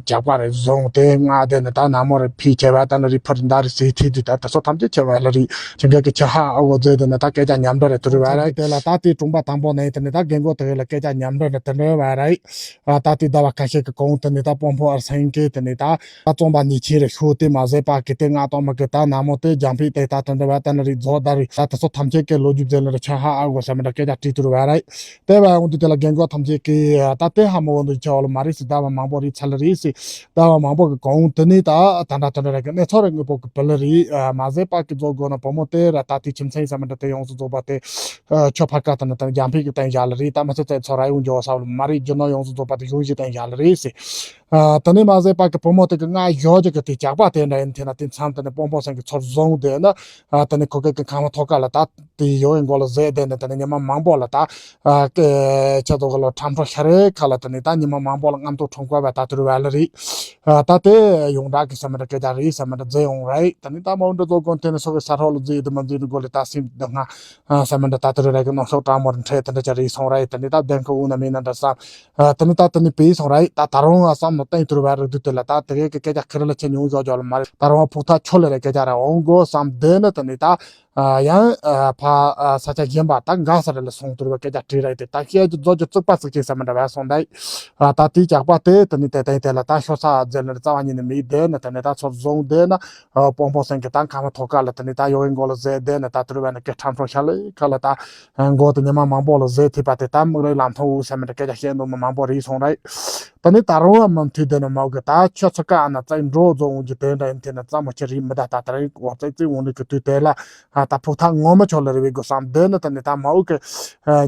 ཇག་པ་རེ་བཟུང་དེ་མངགས་བསྡད་ན་ད་ན་མོ་རེ་ཕི་བྱས་པ་ད་ལ་རི་ཕུར་མདའ་རེ་ཟིག་ཐེབས་དུས་ད་དེ་ཚོ་ཐམས་ཅད་ཆེ་བ་ལ་རི་ཁྱེད་འགའ་གི་ཆ་ཧ་ཨ་འོ་མཛད་བསྡད་ན་ད་སྐད་ཆ་མཉམ་འབྲེལ་རེ་དུ་རི་བ་རེད། དེ་ལ་ད་དེ་གྲོང་པ་དང་པོ་ནས་དེ་ནི་ད་རྒན་གོག་དེ་གི་ལ་སྐད་ཆ་མཉམ་འབྲེལ་རེ་དེ་འདྲ་བ་རེད། ཨ་ད་དེ་ཟླ་བ་ཁ་ཤས་ཀྱི་གོང་དུ་ནི་ད་དཔོན་པོ་ཨར་སེང་གེ་དེ་ནི་ད་ད་བཙོན་པ་ཉེས་ཆེན་རེ་ཤོག་དེ་མ་ཟད་པ་གི་དེ་ང་གཏོང་མི་གི་ད་ན་མོ་དེ་རྒྱང་ཕིག་དེ་ད་དོན་དུ་བ་ད་ནི་རིགས་རྫོགས་ད་རིགས་ད་དེ་ཚོ་ཐམས་ཅད་ཀྱི་ལོ་རྒྱུས་ཟེར་ལ་རེ་ཆ་ཧ་ཨ་གོ་ཟེར་མི་འདྲ་སྐད་ཆ་དྲིས་ཐུར་བ་རེད། དེ་བ་འོང་དུས་དེ་ལ་རྒན་གོག་ཐམས་ཅད་ཀྱི་ད་དེ་ཧ་མོ་འོང་དུས་ཆ་བ་ལ་མ་རེད་སི་ཟླ་བ་མང་པོ་རེད་ཚ་ལ་རེད་སི་ཟླ་བ་མང་པོ་གི་གོང་དུ་ནི་ད་ད་འདྲ་དོན་འདྲ་རེ་གི་གནས་ཚོ་རེ་དངོས་པོ་གི་བུ་ལ་རེད། མ་ཟད་པ་གི་རྫོགས་དགོས་ན་བུ་མོ་དེ་ར་ད་དེ་ཁྱིམ་མཚེས་ཟེར་མི་འདྲ་དེ་ཡོངས་སུ་རྫོགས་པ་དེ། ཆོས་ཕར་ཀ་དང་ནི་དང་རྒྱང་ཕིག་གི་སྟེང་བཞག་ལ་རེད། ད་མི་ཚེ་ཚད་ཚོ་ར་ཡོང་འགྱོ་ས་ལ་མ་རེད། རྒྱུ་ནོར་ཡོངས་སུ་རྫོགས་པ་དེ་གཞུང་གཞི་སྟེང་བཞག་ལ་རེད་ཟེར། ད་ནི་མ་ཟད་པ་གི་བུ་མོ་དེ་གི་སྔ་ཞོགས་ཀྱི་གི་དེ་ཇག་པ་དེ་འདྲ་ཡིན་དེ་ན་དེ་མཚམས་དེ་ནི་དཔོན་པོ་སེང་གི་ཚུར་བཟུང་དེ་ན་ད་ནི་ཁོ་གི་གི་ཁང་བ་ཐོག་ཁ་ལ་ད་དེ་ཡོ་ཡི་མགོ་ལ་བཟེད་དེ་ནི་ད་ནི་ཉི་མ་མང་པོ་ལ་ད་ཁྱེད་ཚོ་གི་ལོ་ཁྲམ་ཁྲོ་ཤ་རེ་ཁ་ལ་ད་ནི་ད་ཉི་མ་མང་པོ་ལ་རྔམ་སྟོང་ཁྲོམ་སྐོར་བ་ད་དུར་བ་ལ་རེད། ད་དེ་ཡོངས་གྲགས་གི་ས་མི་འདྲ་སྐད་ཆ་རེད་ས་མི་འདྲ་མཛད་ཡོང་རེད། ད་ནི་ད་མ་འོ་འདྲ་ཚོ་གོན་དེ་ནི་སོ་གི་ས་རོགས་ལ་བཟེད་དེ་མ་བཟེད་ནི་མགོ་ལ་ད་སེམས་འདི་སྔ། ཨ་ས་མི་འདྲ་ད་དུ་རེ་རེ་གི་ནང་ཤོག་གྲང་མོར་འཕྲད་དེ་འདྲ་ཅིག་རེད་སོང་རེད། དེ་ནི་ད་བདེན་ཁོ་འུ་ན་མིན་ན་འདྲ་བསམ། ཨ་དེ་ནི་ད་དེ་ནི་བིས་སོང་རེད། ད་ད་རུང་ཨ་བསམ་བློ་བཏང་དུ་རུ་བ་རེད་དུས་དེ་ལ་ད་དེ་གའི་གི་སྐད་ཆ་ཁེ་རེ་ལ་ཆེ་ཉུང་ཞོག་ཞོག་ལ་མ་རེད། ད་རུང་ཕུག་ཐག་ཆོད་ལ་རེ་སྐད་ཆ་རེ་འོང་དགོས་བསམ། དེ་ནི་དེ་ནི་ད་ཨ་ཡང་ཨ་ཕ་ཨ་ས་ཆ་གཞན་པ་ད་འགའ་ས་རེ་ལ་སོང་དུ་རུ་བ་སྐད་ཆ་དྲིས་རེད་དེ་ད་སྐད་ཆ་རྫོགས་ཀྱི་བཙུགས་པ་ཟིག་ཅིག་ས་མི་འདྲ་བ་སོང་ད། ཨ་ད་དེའི་ཇག་པ་དེ་དེ་ནི་དེ་དེ་དེ་ལ་ད་ཤོ་ས་རྫེ་ལ་རྩ་བ་ཉིད་ནས་མེད། དེ་ནི་དེ་ནི་ད་ཚོར་བཟུང་དེ་ནི། ཨ་དཔོན་པོ་སེང་གེ་དང་ཁ་མ་ཐོག་ཀ་ལ་དེ་ནི་ད་ཡོ་གའི་མགོ་ལ་བཟེད་དེ་ནི་ད་དུར་བ་ནི་སྐད་ཁྲམ་ཁྲོ་ཤ་ལེ་ཁ་ལ་ད་མགོ་དེ་ཉི་མ་མང་པོ་ལ་བཟེད་ཐིབས་པ་དེ་ད་མིག་རའི་ལམ་མཐོང་འུ་ས་མི་འདྲ་སྐད་ཆ་བཤད་འདུག་མི་མང་པོ་རེད་སོང་རེད། ད་ནི་ད་རུང་ཡང་མུ་མཐུད་དེ་ནི་མའོ་གི་ད་ཆོ་ཚོ་ཀ་ཨ་ན་ཙའི་འགྲོ་རྫོང་འུ་གི་དེ་འདྲ་ཡིན་དེ་ནི་རྩ་མོ་ཆེ་རེད་མི་ད་ད་ད་རིང་འོ་ཙའི་ཙི་འུ་ནི་གི་དུས་དེ་ལ་ད་ཕུག་ཐག་ངོ་མ་ཆོད་ལ་རེ་བའི་དགོས་བསམ། དེ་ནི་ད་ནི་ད་མའོ་གི་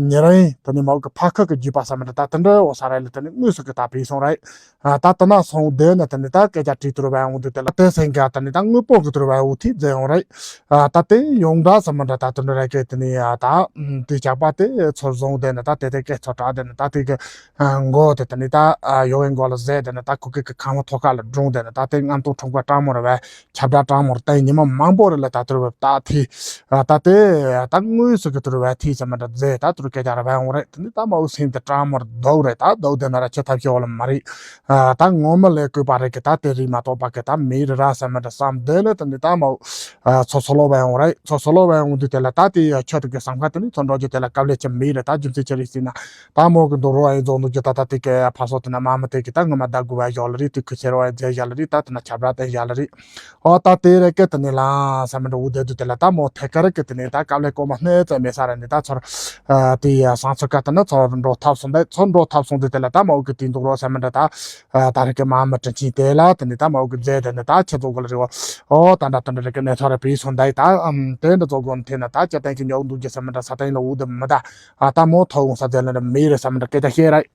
ཉེ་རིང་ད་ནི་མའོ་གི་ཕ་ཁ་གི་རྒྱུད་པ་ས་མི་འདྲ་ད་དེ་འདྲ་འོ་ས་ར་ལ་ད་ནི་དངོས་སུ་གི་ད་བིས་སོང་རེད། ཨ་ད་ལྟ་ན་སོང་དེ་ནི་དེ་ནི་ད་སྐད་ཆ་དྲིས་དུར་བ་འོང་དུས་དེ་ལ་དེ་སེང་གེ་དེ་ནི་ད་དངོས་པོ་གི་དུར་བ་འུ་ཐིག་མཛད་ཡོང་རེད། ཨ་ད་དེ་ཡོངས་གྲགས་ས་མི་འདྲ་ད་དུ་འདྲ་ར་སྐད་དེ་ནི་ཨ་ད་དེ་ཇག་པ་དེ་ཚུར་བཟུང་དེ་ནི་ད་དེ་དེ་སྐད་ཚོ་དྲག་དེ་ནི་ད་དེ་གི་མགོ་དེ་དེ་ནི་ད་ཡོ་གའི་མགོ་ལ་བཟེད་དེ་ནི་ད་ཁུ་གི་གི་ཁང་བ་ཐོག་ཁ་ལ་སྒྲུང་དེ་ནི་ད་དེ་རྔམ་སྟོང་ཁྲོམ་ཁ་གྲང་མོ་ར་བས་ཁྱབ་བསྒྲགས་གྲང་མོ་ར་དེ་ཉི་མ་མང་པོ་རེ་ལ་ད་དུར་བ་ད་ཐིག་ཨ་ད་དེ་ད་དངོས་སུ་གི་དུར་བ་ཐིག་ས་མི་འདྲ་མཛད་ད་དུར་སྐད་ཆ་ར་བས་འོང་རེད། དེ་ནི་ད་མའོ་སེམས་དེ་གྲང་མོ་ར་སྡུག་རེད། ད་སྡུག་དེ་ན་ར་ཆེ་ཐབས་ཤེས་འོ་ལ་མ་རེད། ཨ་ད་ངོ་མ་ལས་བསྐོས་པ་རེད་གི་ད་དེ་རིགས་མ་གཏོགས་པ་གི་ད་མི་རེ་ར་ཟེར་མི་འདྲ་བསམ། དེ་ལས་ད་ནི་ད་མའོ་ཨ་ཚོ་སོ་ལོ་བའི་འོང་རེད། ཚོ་སོ་ལོ་བའི་འོང་དུས་དེ་ལ་ད་དེ་ཡ་ཆོས་དེ་གི་བསམ་ཁ་དེ་ནི་ཚོ་འགྲོ་རྒྱུ་དེ་ལ་དཀའ་ལས་ཆེ་མི་རེ་ད་རྒྱུ་མཚན་ཆེ་རེད་ཟེར་ན་ད་མོ་གི་འདུག་རོགས་ཨེ་རྫོགས་འདུག་རྒྱུ་ད་ད་དེ་གི་ཕ་སོ་དེ་ན་མ་མ་དེ་གི་ད་ངོ་མ་ད་དགུ་བའི་ཞོག་ལ་རེད། དེ་ཁུ་ཆེ་རོགས་ཨེ་རྫས་ཞག་ལ་རེད། ད་དེ་ན་ཁྱབ་ར་དེ་ཞག་ལ་རེད། ཨོ་ད་དེ་རེད་གི་དེ་ནི་ལ་ཟེར་མི་འདྲ་འུ་དེ་དུས་དེ་ལ་ད་མོ་ཐད་ཀར་གི་དེ་ནི་ད་དཀའ་ལས་ཀོ་མ་སྣེ་ཙམ་མེད་ས་རེད། ནི་ད་ཚོར་ཨ་དེ་ཡ་སང་ཚོ་ཀ་དེ་ན་ཚོར་འགྲོ་ཐབས་སོང་ད་ཚོར་འགྲོ་ཐབས་སོང་དུས་དེ་ལ་ད་མོ་གི་དེ་འདུག་རོགས་ཟེར་མི་འདྲ་ད། ཨ་ད་རེས་ཀྱི་མ་མི་དྲིན་ཆེན་དེ་ལ་དེ་ནི་ད་མའོ་གི་རྫས་དེ་ནི་ད་ཁྱེད་ཚོ་གི་ལ་རེ་བ། ཨོ་ད་འདྲ་དེ་འདྲ་རེ་ཀྱི་གནས་ཚུལ་རེ་བུད་སོང་ད་ཡི་ད་ཨམ་དེ་འདྲ་ཚོ་གོ་ནི་དེ་ན་ད་སྤྱིར་བཏང་གི་ཉོག་འདུག་གི་ས་མི་འདྲ་ས་སྟེང་ལ་འུ་དེ་མི་ད། ཨ་ད་མོ་ཐོ་འོང་ས་དེ་ལ་འདྲ་མི་རེད་ས་མི་འདྲ་སྐད་ཆ་བཤད་རེད།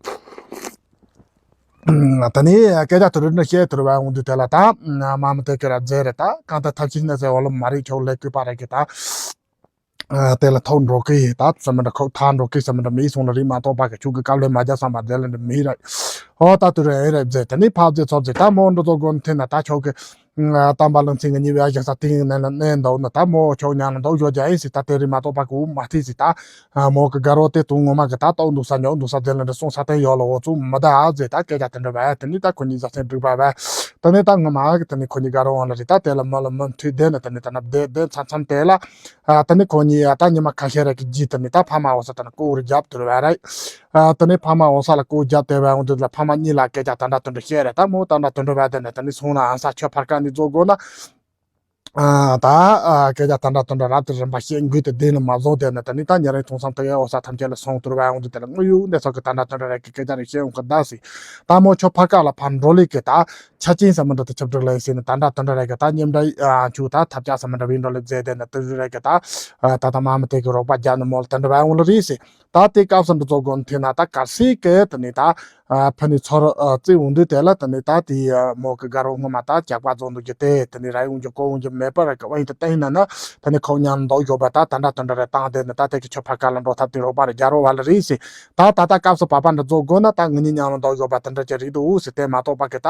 ད་ནི་སྐད་ཆ་དུ་རུ་འདྲ་བཤད་དུ་རུ་བ་འོང་དུས་དེ་ལ་ད་མ་མི་དེ་ཀྱི་ར་རྫས་རེད། ད་གང་ལྟར་ཐབས་ཤེས་གནས་ཚེ་འོ་ལོ་མ་རེད། ཁྱོད་ལས་བསྐུལ་པ་རེད་གི་ད། ཨ་དེ་ལ་ཐོག་འགྲོ་གི་ཡིན་ད་ཟེར་མི་འདྲ་ཁོག་ཐག་འགྲོ་གི་ཟེར་མི་འདྲ་མི་སོང་ལ་རིག་མ་གཏོགས་པ་གི་ཆུ་གི་དཀའ་ལས་མ་རྒྱག་བསམ་པ་དེ་ལ་འདྲ་མི་རེད། ཨོ་ད་དུ་རེད་ཨེ་རེད་ཟེར་དེ་ནི་ཕབ་ཟེར་ཚོར་ཟེར་ད་མོ་འགྲོ་ཚོ་དགོན་འཐེན་ན་ད་ཆོག་གི་ཨ་དམ་པ་ལུང་ཚིག་གི་ཉི་བའི་ཞག་ས་ཏིང་ནན་ལ་གནས་འདུག་ན་ད་མོ་ཆོག་ཉང་ལ་འདུག་ཞོག་རྒྱ་ཡིན་ཟེར་ད་དེ་རིག་མ་གཏོགས་པ་གི་འུ་མ་ཐིག་ཟེར་ད་མོ་གི་དགའ་རོགས་དེ་དུང་ངོ་མ་གི་ད་ལྟོགས་འདུག་ས་ཉོག་འདུག་ས་དེ་ལ་འདྲ་སོང་ས་སྟེང་ཡོད་ལ་འོ་ཚུགས་མི་ད་ཨ་ཟེར་ད་སྐད་ཆ་དེ་འདྲ་བས་དེ་ནི་ད་ཁོ་གཉིས་ཟ་སེང་འགྲིག་པ་བས་ད་ནི་ད་ངོ་མ་གི་དེ་ནི་ཁོ་གཉིས་དགའ་རོགས་འོང་ལ་རེད། ད་དེ་ལ་མོ་ལ་མོ་མཐུད་དེ་ནི་དེ་ནི་ད་ན་བསྡད་བསྡད་མཚམས་མཚམས་དེ་ལ། ཨ་ད་ནི་ཁོ་གཉིས་ཨ་ད་ཉི་མ་ཁ་ཤས་རེ་གི་རྗེས་དེ་ནི་ད་ཕ་མ་འོ་ས་ད་ནི་སྐོར་རྒྱབ་དུ་རེ་བ་རེད། ཨ་ད་ནི་ཕ་མ་འོ་ས་ལ་སྐོར་རྒྱབ་དེ་བས་འོང་དུས་ལ་ཕ་མ་གཉིས་ལ་སྐད་ཆ་ད་འདྲ་དུ་འདྲ་བཤད་རེད། ད་མོ་ད་འདྲ་དུ་འདྲ་བས་དེ་ནི་ད་ནི་སོང་ན་ཨ་ས་ཆོས་ཕར་ཀ་ནི་རྫོགས་དགོས་ན། ཨ་ད་ཨ་སྐད་ཆ་ད་འདྲ་དུ་འདྲ་རབ་ཏུ་རིམ་པ་བཤད་འགུལ་དེ་དེ་ནི་མ་བཟོ་དེ་ནི་ད་ནི་ད་ཉེ་རིང་ཐུང་སམ་དེ་གའི་འོ་ས་ཐམས་ཅད་ལ་སོང་དུ་རེ་བ་འོང་དུས་དེ་ལ་དངོས་ཡོད་གནས་ཚུལ་གི་ད་འདྲ་དུ་འདྲ་རེ་གི་སྐད་ཆ་རེ་བཤད་འོང་གི་ད་ཟེར། ད་མོ་ཆོས་ཕར་ཀ་ལ་ཕར་འགྲོ་ལེ་གི་ད། ཆ་ཅན་ཟེར་མི་འདྲ་དེ་ཆབ་སྒྲིག་ལ་ཡིན་ཟེར་ནས་ད་འདྲ་དུ་འདྲ་རེ་གི་ད་མཉམ་འདྲ་ཨ་ཆུ་ད་ཐབས་ཆག་ཟེར་མི་འདྲ་བའི་འགྲོ་ལེ་མཛད་དེ་ནི་དུ་རི་རེ་གི་ད་ད་ད་མ་མི་དེ་གི་རོགས་པ་རྒྱག་ནི་མོལ་དུ་འདྲ་བའི་འོང་ལ་རེད་ཟེར། ད་དེ་སྐབས་སུ་འདི་ཚོ་དགོན་ཐེ་ན་ད་གར་སེ་གི་དེ་ནི་ད་ ཨ་ཕ་ནི་ཚོར་ཨ་བརྩིས་འོང་དུས་དེ་ལ་དེ་ནི་ད་དེ་ཨ་མོ་གི་དགའ་རོགས་སྔོན་མ་ད་ཇག་པ་རྫོགས་འདུག་རྒྱུ་དེ་དེ་ནི་ར་ཡོང་རྒྱུ་ཀོ་འོང་རྒྱུ་མེད་པར་གི་དབང་དུ་བཏང་ན་ན་དེ་ནི་ཁོ་མཉམ་འདུག་ཡོད་པ་ད་དེ་འདྲ་དེ་འདྲ་རེད་བཏང་དེ་ནི་ད་དེ་གི་ཆོ་ཕ་ཁ་ལ་འགྲོ་ཐབས་དེ་རོགས་པ་རེད་རྒྱ་རོགས་བ་ལ་རེད་ཟེར། ད་ད་ལྟ་སྐབས་སུ་བབ་པ་འདྲ་རྫོགས་དགོས་ན་ད་ངེད་གཉིས་མཉམ་ལ་འདུག་ཡོད་པ་དེ་འདྲ་ཅིག་རེད་འདུག་ཟེར། དེ་མ་གཏོགས་པ་གི་ད་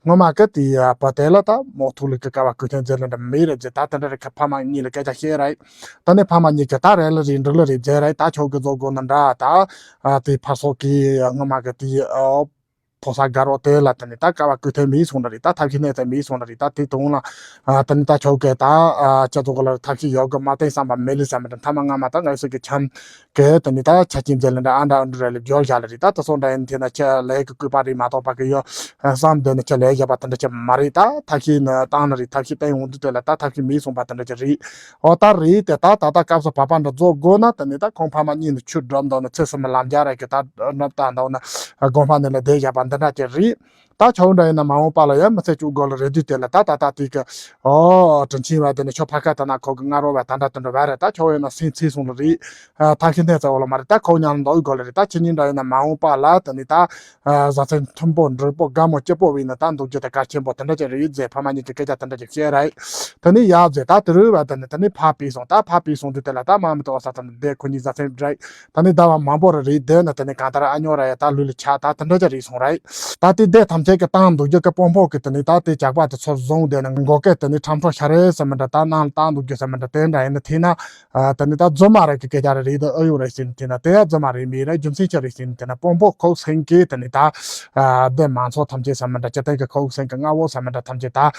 སྔོན་མ་གི་དེ་ཨ་ཕ་དེ་ལ་ད་མོ་ཐུག་ལ་གི་ཀ་བ་ཀུ་ཐེན་ཟེར་ལ་འདྲ་མེད་རེད་ཟེར། ད་དེ་འདྲ་རེད་ཁ་ཕ་མ་གཉིས་ལ་སྐད་ཆ་བཤད་རེད། ད་ནི་ཕ་མ་གཉིས་ཀྱི་ད་རེ་ལ་རེད་འགྲིག་ལ་རེད་མཛད་རེད། ད་ཁྱོད་ཀྱི་བཟོ་དགོས་ན་འདྲ་ད་ཨ་དེ་ཕར་སོགས་ཀྱི་སྔོན་མ་གི་དེ་ཨོ་ཕོ་གསར་དགའ་རོགས་དེ་ལ་ད་ནི་ད་ཀ་བ་ཀུ་ཐེ་མི་སོང་འདྲ་རེད། ད་ཐབས་ཤེས་གནས་ཚད་མི་སོང་འདྲ་རེད། ད་དེ་དུང་ལ་ཨ་ད་ནི་ད་ཁྱོད་ཀྱི་ད་ཨ་ཅི་ཚོ་ག་ལ་ཐབས་ཤེས་ཡོད་གི་མ་བསྟན་བསམ་པ་མེད་ལི་བསམ་མི་འདྲ་མཐའ་མ་སྔ་མ་ད་ངའི་སུ་གི་འཆམ་གི་ད་ནི་ད་ཆ་རྐྱེན་མཛད་ལ་འདྲ་ཨ་འདྲ་ཨ་འདྲ་རེ་ལ་འབྱོར་བཞག་ལ་རེད། ད་ད་སོང་འདྲ་ཡིན་དེ་ན་ཁྱེད་ལས་ཀྱི་སྐུད་པ་རེད་མ་གཏོགས་པ་གི་ཡོད་བསམ་དེ་ནི་ཁྱེད་ལས་བཞག་པ་དེ་འདྲ་ཁྱེད་མ་རེད། ད་ཐབས་ཤེས་ནི་བཏང་ནི་རེད། ཐབས་ཤེས་བསྟན་ཡོང་དུས་དེ་ལ་ད་ཐབས་ཤེས་མི་སོང་པ་དེ་འདྲ་ཅིག་རེད། འོ་ད་རེད་དེ་ད་ད་ལྟ་སྐབས་སུ་བབ་པ་འདྲ་རྫོགས་དགོས་ན་དེ་ནི་ད་ཁོང་ཕ་མ་གཉིས་ནི་ཆུ་འགྲམ་འདུག་ན་ཚེ་སྲིད་མི་ལམ་རྒྱག་ར་གི་ད་འགྲམ་ལྟ་འདུག་ན་དགོན་པ་ནས་ལ་བསྡད་བཞག་པ་འདི་འདྲ་ཅིག་རེད། ད་ཆོག་འདྲ་ཡིན་ན་མ་འོངས་པ་ལ་ཡང་མི་ཚེ་བཅུ་དགོས་ལ་རེད་དུས་དེ་ལ་ད་ད་ད་དེ་གི་ཨོ་དྲིན་ཆེན་བ་དེ་ནི་ཆོ་ཕ་ཁ་ད་ན་ཁོ་གི་ང་རོ་བ་ད་འདྲ་དེ་འདྲ་བ་རེད། ད་ཆོག་ཡིན་ན་སེམས་ཚེ་སོང་ལ་རེད། ཐབས་ཤེས་གནས་ཚད་འོ་ལ་མ་རེད། ད་ཁོ་མཉམ་འདུག་དགོས་ལ་རེད། ད་ཁྱེད་གཉིས་འདྲ་ཡིན་ན་མ་འོངས་པ་ལ་དེ་ནི་ད། བཟའ་ཚང་མཐུན་པོ་འགྲིག་པོ་དགའ་མོ་སྐྱིད་པོ་བྱས་ནས་ད་འདུག་རྒྱུ་དེ་གལ་ཆེན་པོ་དེ་འདྲ་ཅིག་རེད་ཟེར། ཕ་མ་གཉིས་ཀྱི་སྐད་ཆ་དེ་འདྲ་ཅིག་བཤད་རེད། དེ་ནས་ཡག་ཟེར། ད་དེ་རུ་བ་དེ་ནས་དེ་ནས་ཕ་བུད་སོང་། ད་ཕ་བུད་སོང་དུས་དེ་ལ་ད་མ་མི་ཏོག་ས་དང་བསྡད་ཁོ་གཉིས་བཟའ་ཚང་རེད། ད་ནི་ཟླ་བ་མང་པོ་རེ་རེད་བསྡད་ན་དེ་ནས་གང་ལྟར་ཨ་ཉོ་ར་ཡ་ད་ལུས་ལ་ཆགས། ད་དེ་འདྲ་ཅིག་རེད་སོང་རེད། ད་དེ་སྡེ་ཐམས་ཅད་ཀྱི་བཏང་འདུག་རྒྱུ་གི་དཔོན་པོ་གི་དེ་ནས་ད་དེ་ཇག་པ་དེ་ཚོ་བཟུང་བསྡད་ན་མགོ་སྐད་དེ་ནས་ཁྲམ་ཁྲོ་ཤ་རེད་ཟེར་མི་འདྲ་ད་ནང་ལ་བཏང་འདུག་རྒྱུ་ཟེར་མི་འདྲ་དེ་འདྲ་ཡིན་ན་ཐིག་ན། ཨ་དེ་ནི་ད་རྫུན་མ་རེད་གི་སྐད་ཆ་རེད་རེད་ད་ཨ་ཡོད་རེད་ཟེར་ནས་དེ་ན་དེ་ཡང་རྫུན་མ་རེད་མི་རེད། རྒྱུ་མཚན་ཆི་རེད་ཟེར་ནས་དེ་ན་དཔོན་པོ་ཁོག་སེང་གི་དེ་ནི་ད་ཨ་སྡེ་མང་ཚོགས་ཐམས་ཅད་ཟེར་མི་འདྲ་སྤྱི་བཏང་གི་ཁོག་སེང་གི་མངའ་འོག་ཟེར་མི་འདྲ་ཐམས་ཅད་ད་ཨ་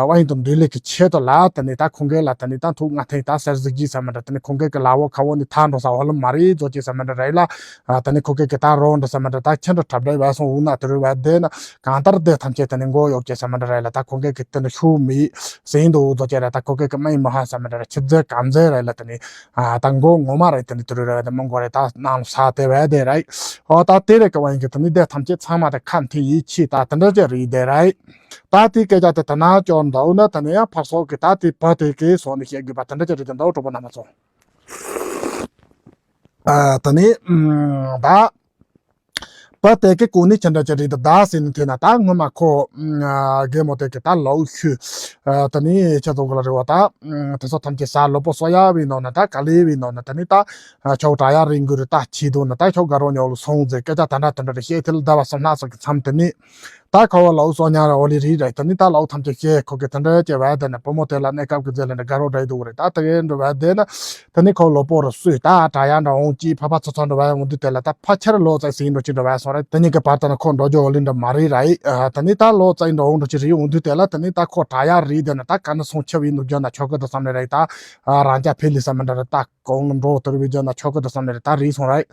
དབང་དུ་འདུས་ལེགས་ཀྱི་ཆེད་དུ་ལ་དེ་ནི་ད་ཁོང་གི་ལ་དེ་ནི་ད་ཐུག་ང་ཐེངས་ད་གསེར་གཟིགས་ཀྱི་ཟེར་མི་འདྲ་དེ་ནི་ཁོང་གི་གི་ལ་འོག་ཁ་འོག་ནི་ཐར་འགྲོ་ས་འོ་ལམ་མ་རེད་བཟོ་ཀྱི་ཟེར་མི་འདྲ་རེད་ལ། ཨ་དེ་ནི་ཁོང་གི་གི་ད་རོགས་འདྲ་ཟེར་མི་འདྲ་ད་ཁྱེད་འདྲ་གྲབས་འདྲ་བས་སོང་འུ་ན་དེ་རུ་བས་བསྡད་ན། གང་ལྟར་དེ་ཐམས་ཅད་དེ་ནི་མགོ་གཡོག་ཅེས་ཟེར་མི་འདྲ་རེད་ལ། ད་ཁོང་གིས་ཀྱི་དེ་ནི་ཤུགས་མི་ཟིན་འདུག་རྫོགས་ཅེས་རེད། ད་ཁོང་གིས་ཀྱི་མི་མ་ཧ་ཟེར་མི་འདྲ་རེད། ཆི་ཟེར་གམ་ཟེར་རེད་ལ། དེ་ནི་ཨ་ད་མགོ་ངོ་མ་རེད། དེ་ནི་དེ་རུ་རེད། དེ་མི་མགོ་རེད། ད་ནང་ལ་ས་དེ་བས་དེ་རེད། ཨོ་ད་དེ་རེད་ཀི་བ་ཡིན་གི་དེ་ནི་དེ་ཐམས་ཅད་ཚང་མ་དེ་ཁ་མཐུན་ཡིད་ཆེས་ད་དེ་འདྲ་ཅིག་རེད་དེ་རེད། ད་དེ་སྐད་ཆ་དེ་དེ་ན་ཅོར་འདུག་ན་དེ་ནི་ཡང་ཕར་སོགས་ཀྱི་ད་དེ་བ་དེ་གི་སོགས་ནི་བཤད་དགོས་པ་དེ་འདྲ་ཅིག་རེད་དེ་འདུག་གྲོགས་པོ་རྣམ་པ་ཚོ། ཨ་དེ་ནི་ཨམ་ད། པ་དེ་གི་གོ་གནས་ཅི་འདྲ་ཅིག་རེད་དེ་ཟེར་ནས་དེ་ན་ད་སྔོན་མ་ཁོ་རྒན་མོ་དེ་གི་ད་ལོ་ཤུ་དེ་ནས་ཁྱེད་ཚོ་གི་ལ་རེ་བ་ད་དེ་ཚོ་ཐམས་ཅད་ས་ལོ་པོ་སོ་ཡ་བའི་ནང་ན་ད་ག་ལེ་བའི་ནང་ན་དེ་ནས་ད་ཁྱོད་དྲ་ཡ་རིང་གི་རུ་ད་ཆེ་དུ་ན་ད་ཁྱོད་དགའ་རོགས་ཉོ་ལ་སོང་ཟེར་སྐད་ཆ་དེ་འདྲ་དེ་འདྲ་རེ་བཤད་དེ་ལ་ཟླ་བ་གསུམ་ལྷག་ཙམ་གི་མཚམས་དེ་ནས་ད་ཁོ་བ་ལོ་སོ་ཉ་ར་འོ་ལི་རི་རེད། དེ་ནས་ད་ལོ་ཐམས་ཅད་བཤད་ཁོ་གི་དེ་འདྲ་བྱས་བ་དེ་ནས་བུ་མོ་དེ་ལ་གནས་སྐབས་ཀྱི་རྗེས་ལ་འདྲ་དགའ་རོགས་འདྲ་ཡི་འདུག་རེད། ད་དེ་གའི་འདྲ་བ་དེ་ན། དེ་ནས་ཁོ་ལོ་པོ་རུ་སུས་ད་དྲ་ཡ་འདྲ་འོང་ཅི་ཕ་ཕ་ཚོ་ཚོ་འདྲ་བ་འོང་དུས་དེ་ལ་ད་ཕ་ཆེར་ལོ་ཙཱའི་ཟིན་འགྲོ་ཅི་འདྲ་བ་སོང་རེད། དེ་གཉིས་ཀྱི་བར་དུ་ན་ཁོ་འགྲོ་རྒྱུ་འོ་ལི་འདྲ་མ་རེད་ར་ཡི། ཨ་དེ་ནས་ད་ལོ་ཙཱའི་འདྲ་འོང་འགྲོ་ཅི་རེད་འོང་དུས་དེ་ལ་དེ་ནས་ད་ཁོ་དྲ་ཡ་རེད་དེ་ན་ད་ག་ནས་སོང་ཆེ་བའི་ནུབ་རྒྱུ་ན་ཆོག་གི་འདུག་བསམ་ནས་རེད། ད་ཨ་རང་ཅག་ཕེ་ལི་ས་མི་འདྲ་རེད། ད་གོང་ལ་འགྲོ་དེར་བའི་རྒྱུ་ན་ཆོག་གི་འདུག་བསམ་ནས་རེད། ད་རེད་སོང་ར་ཡི།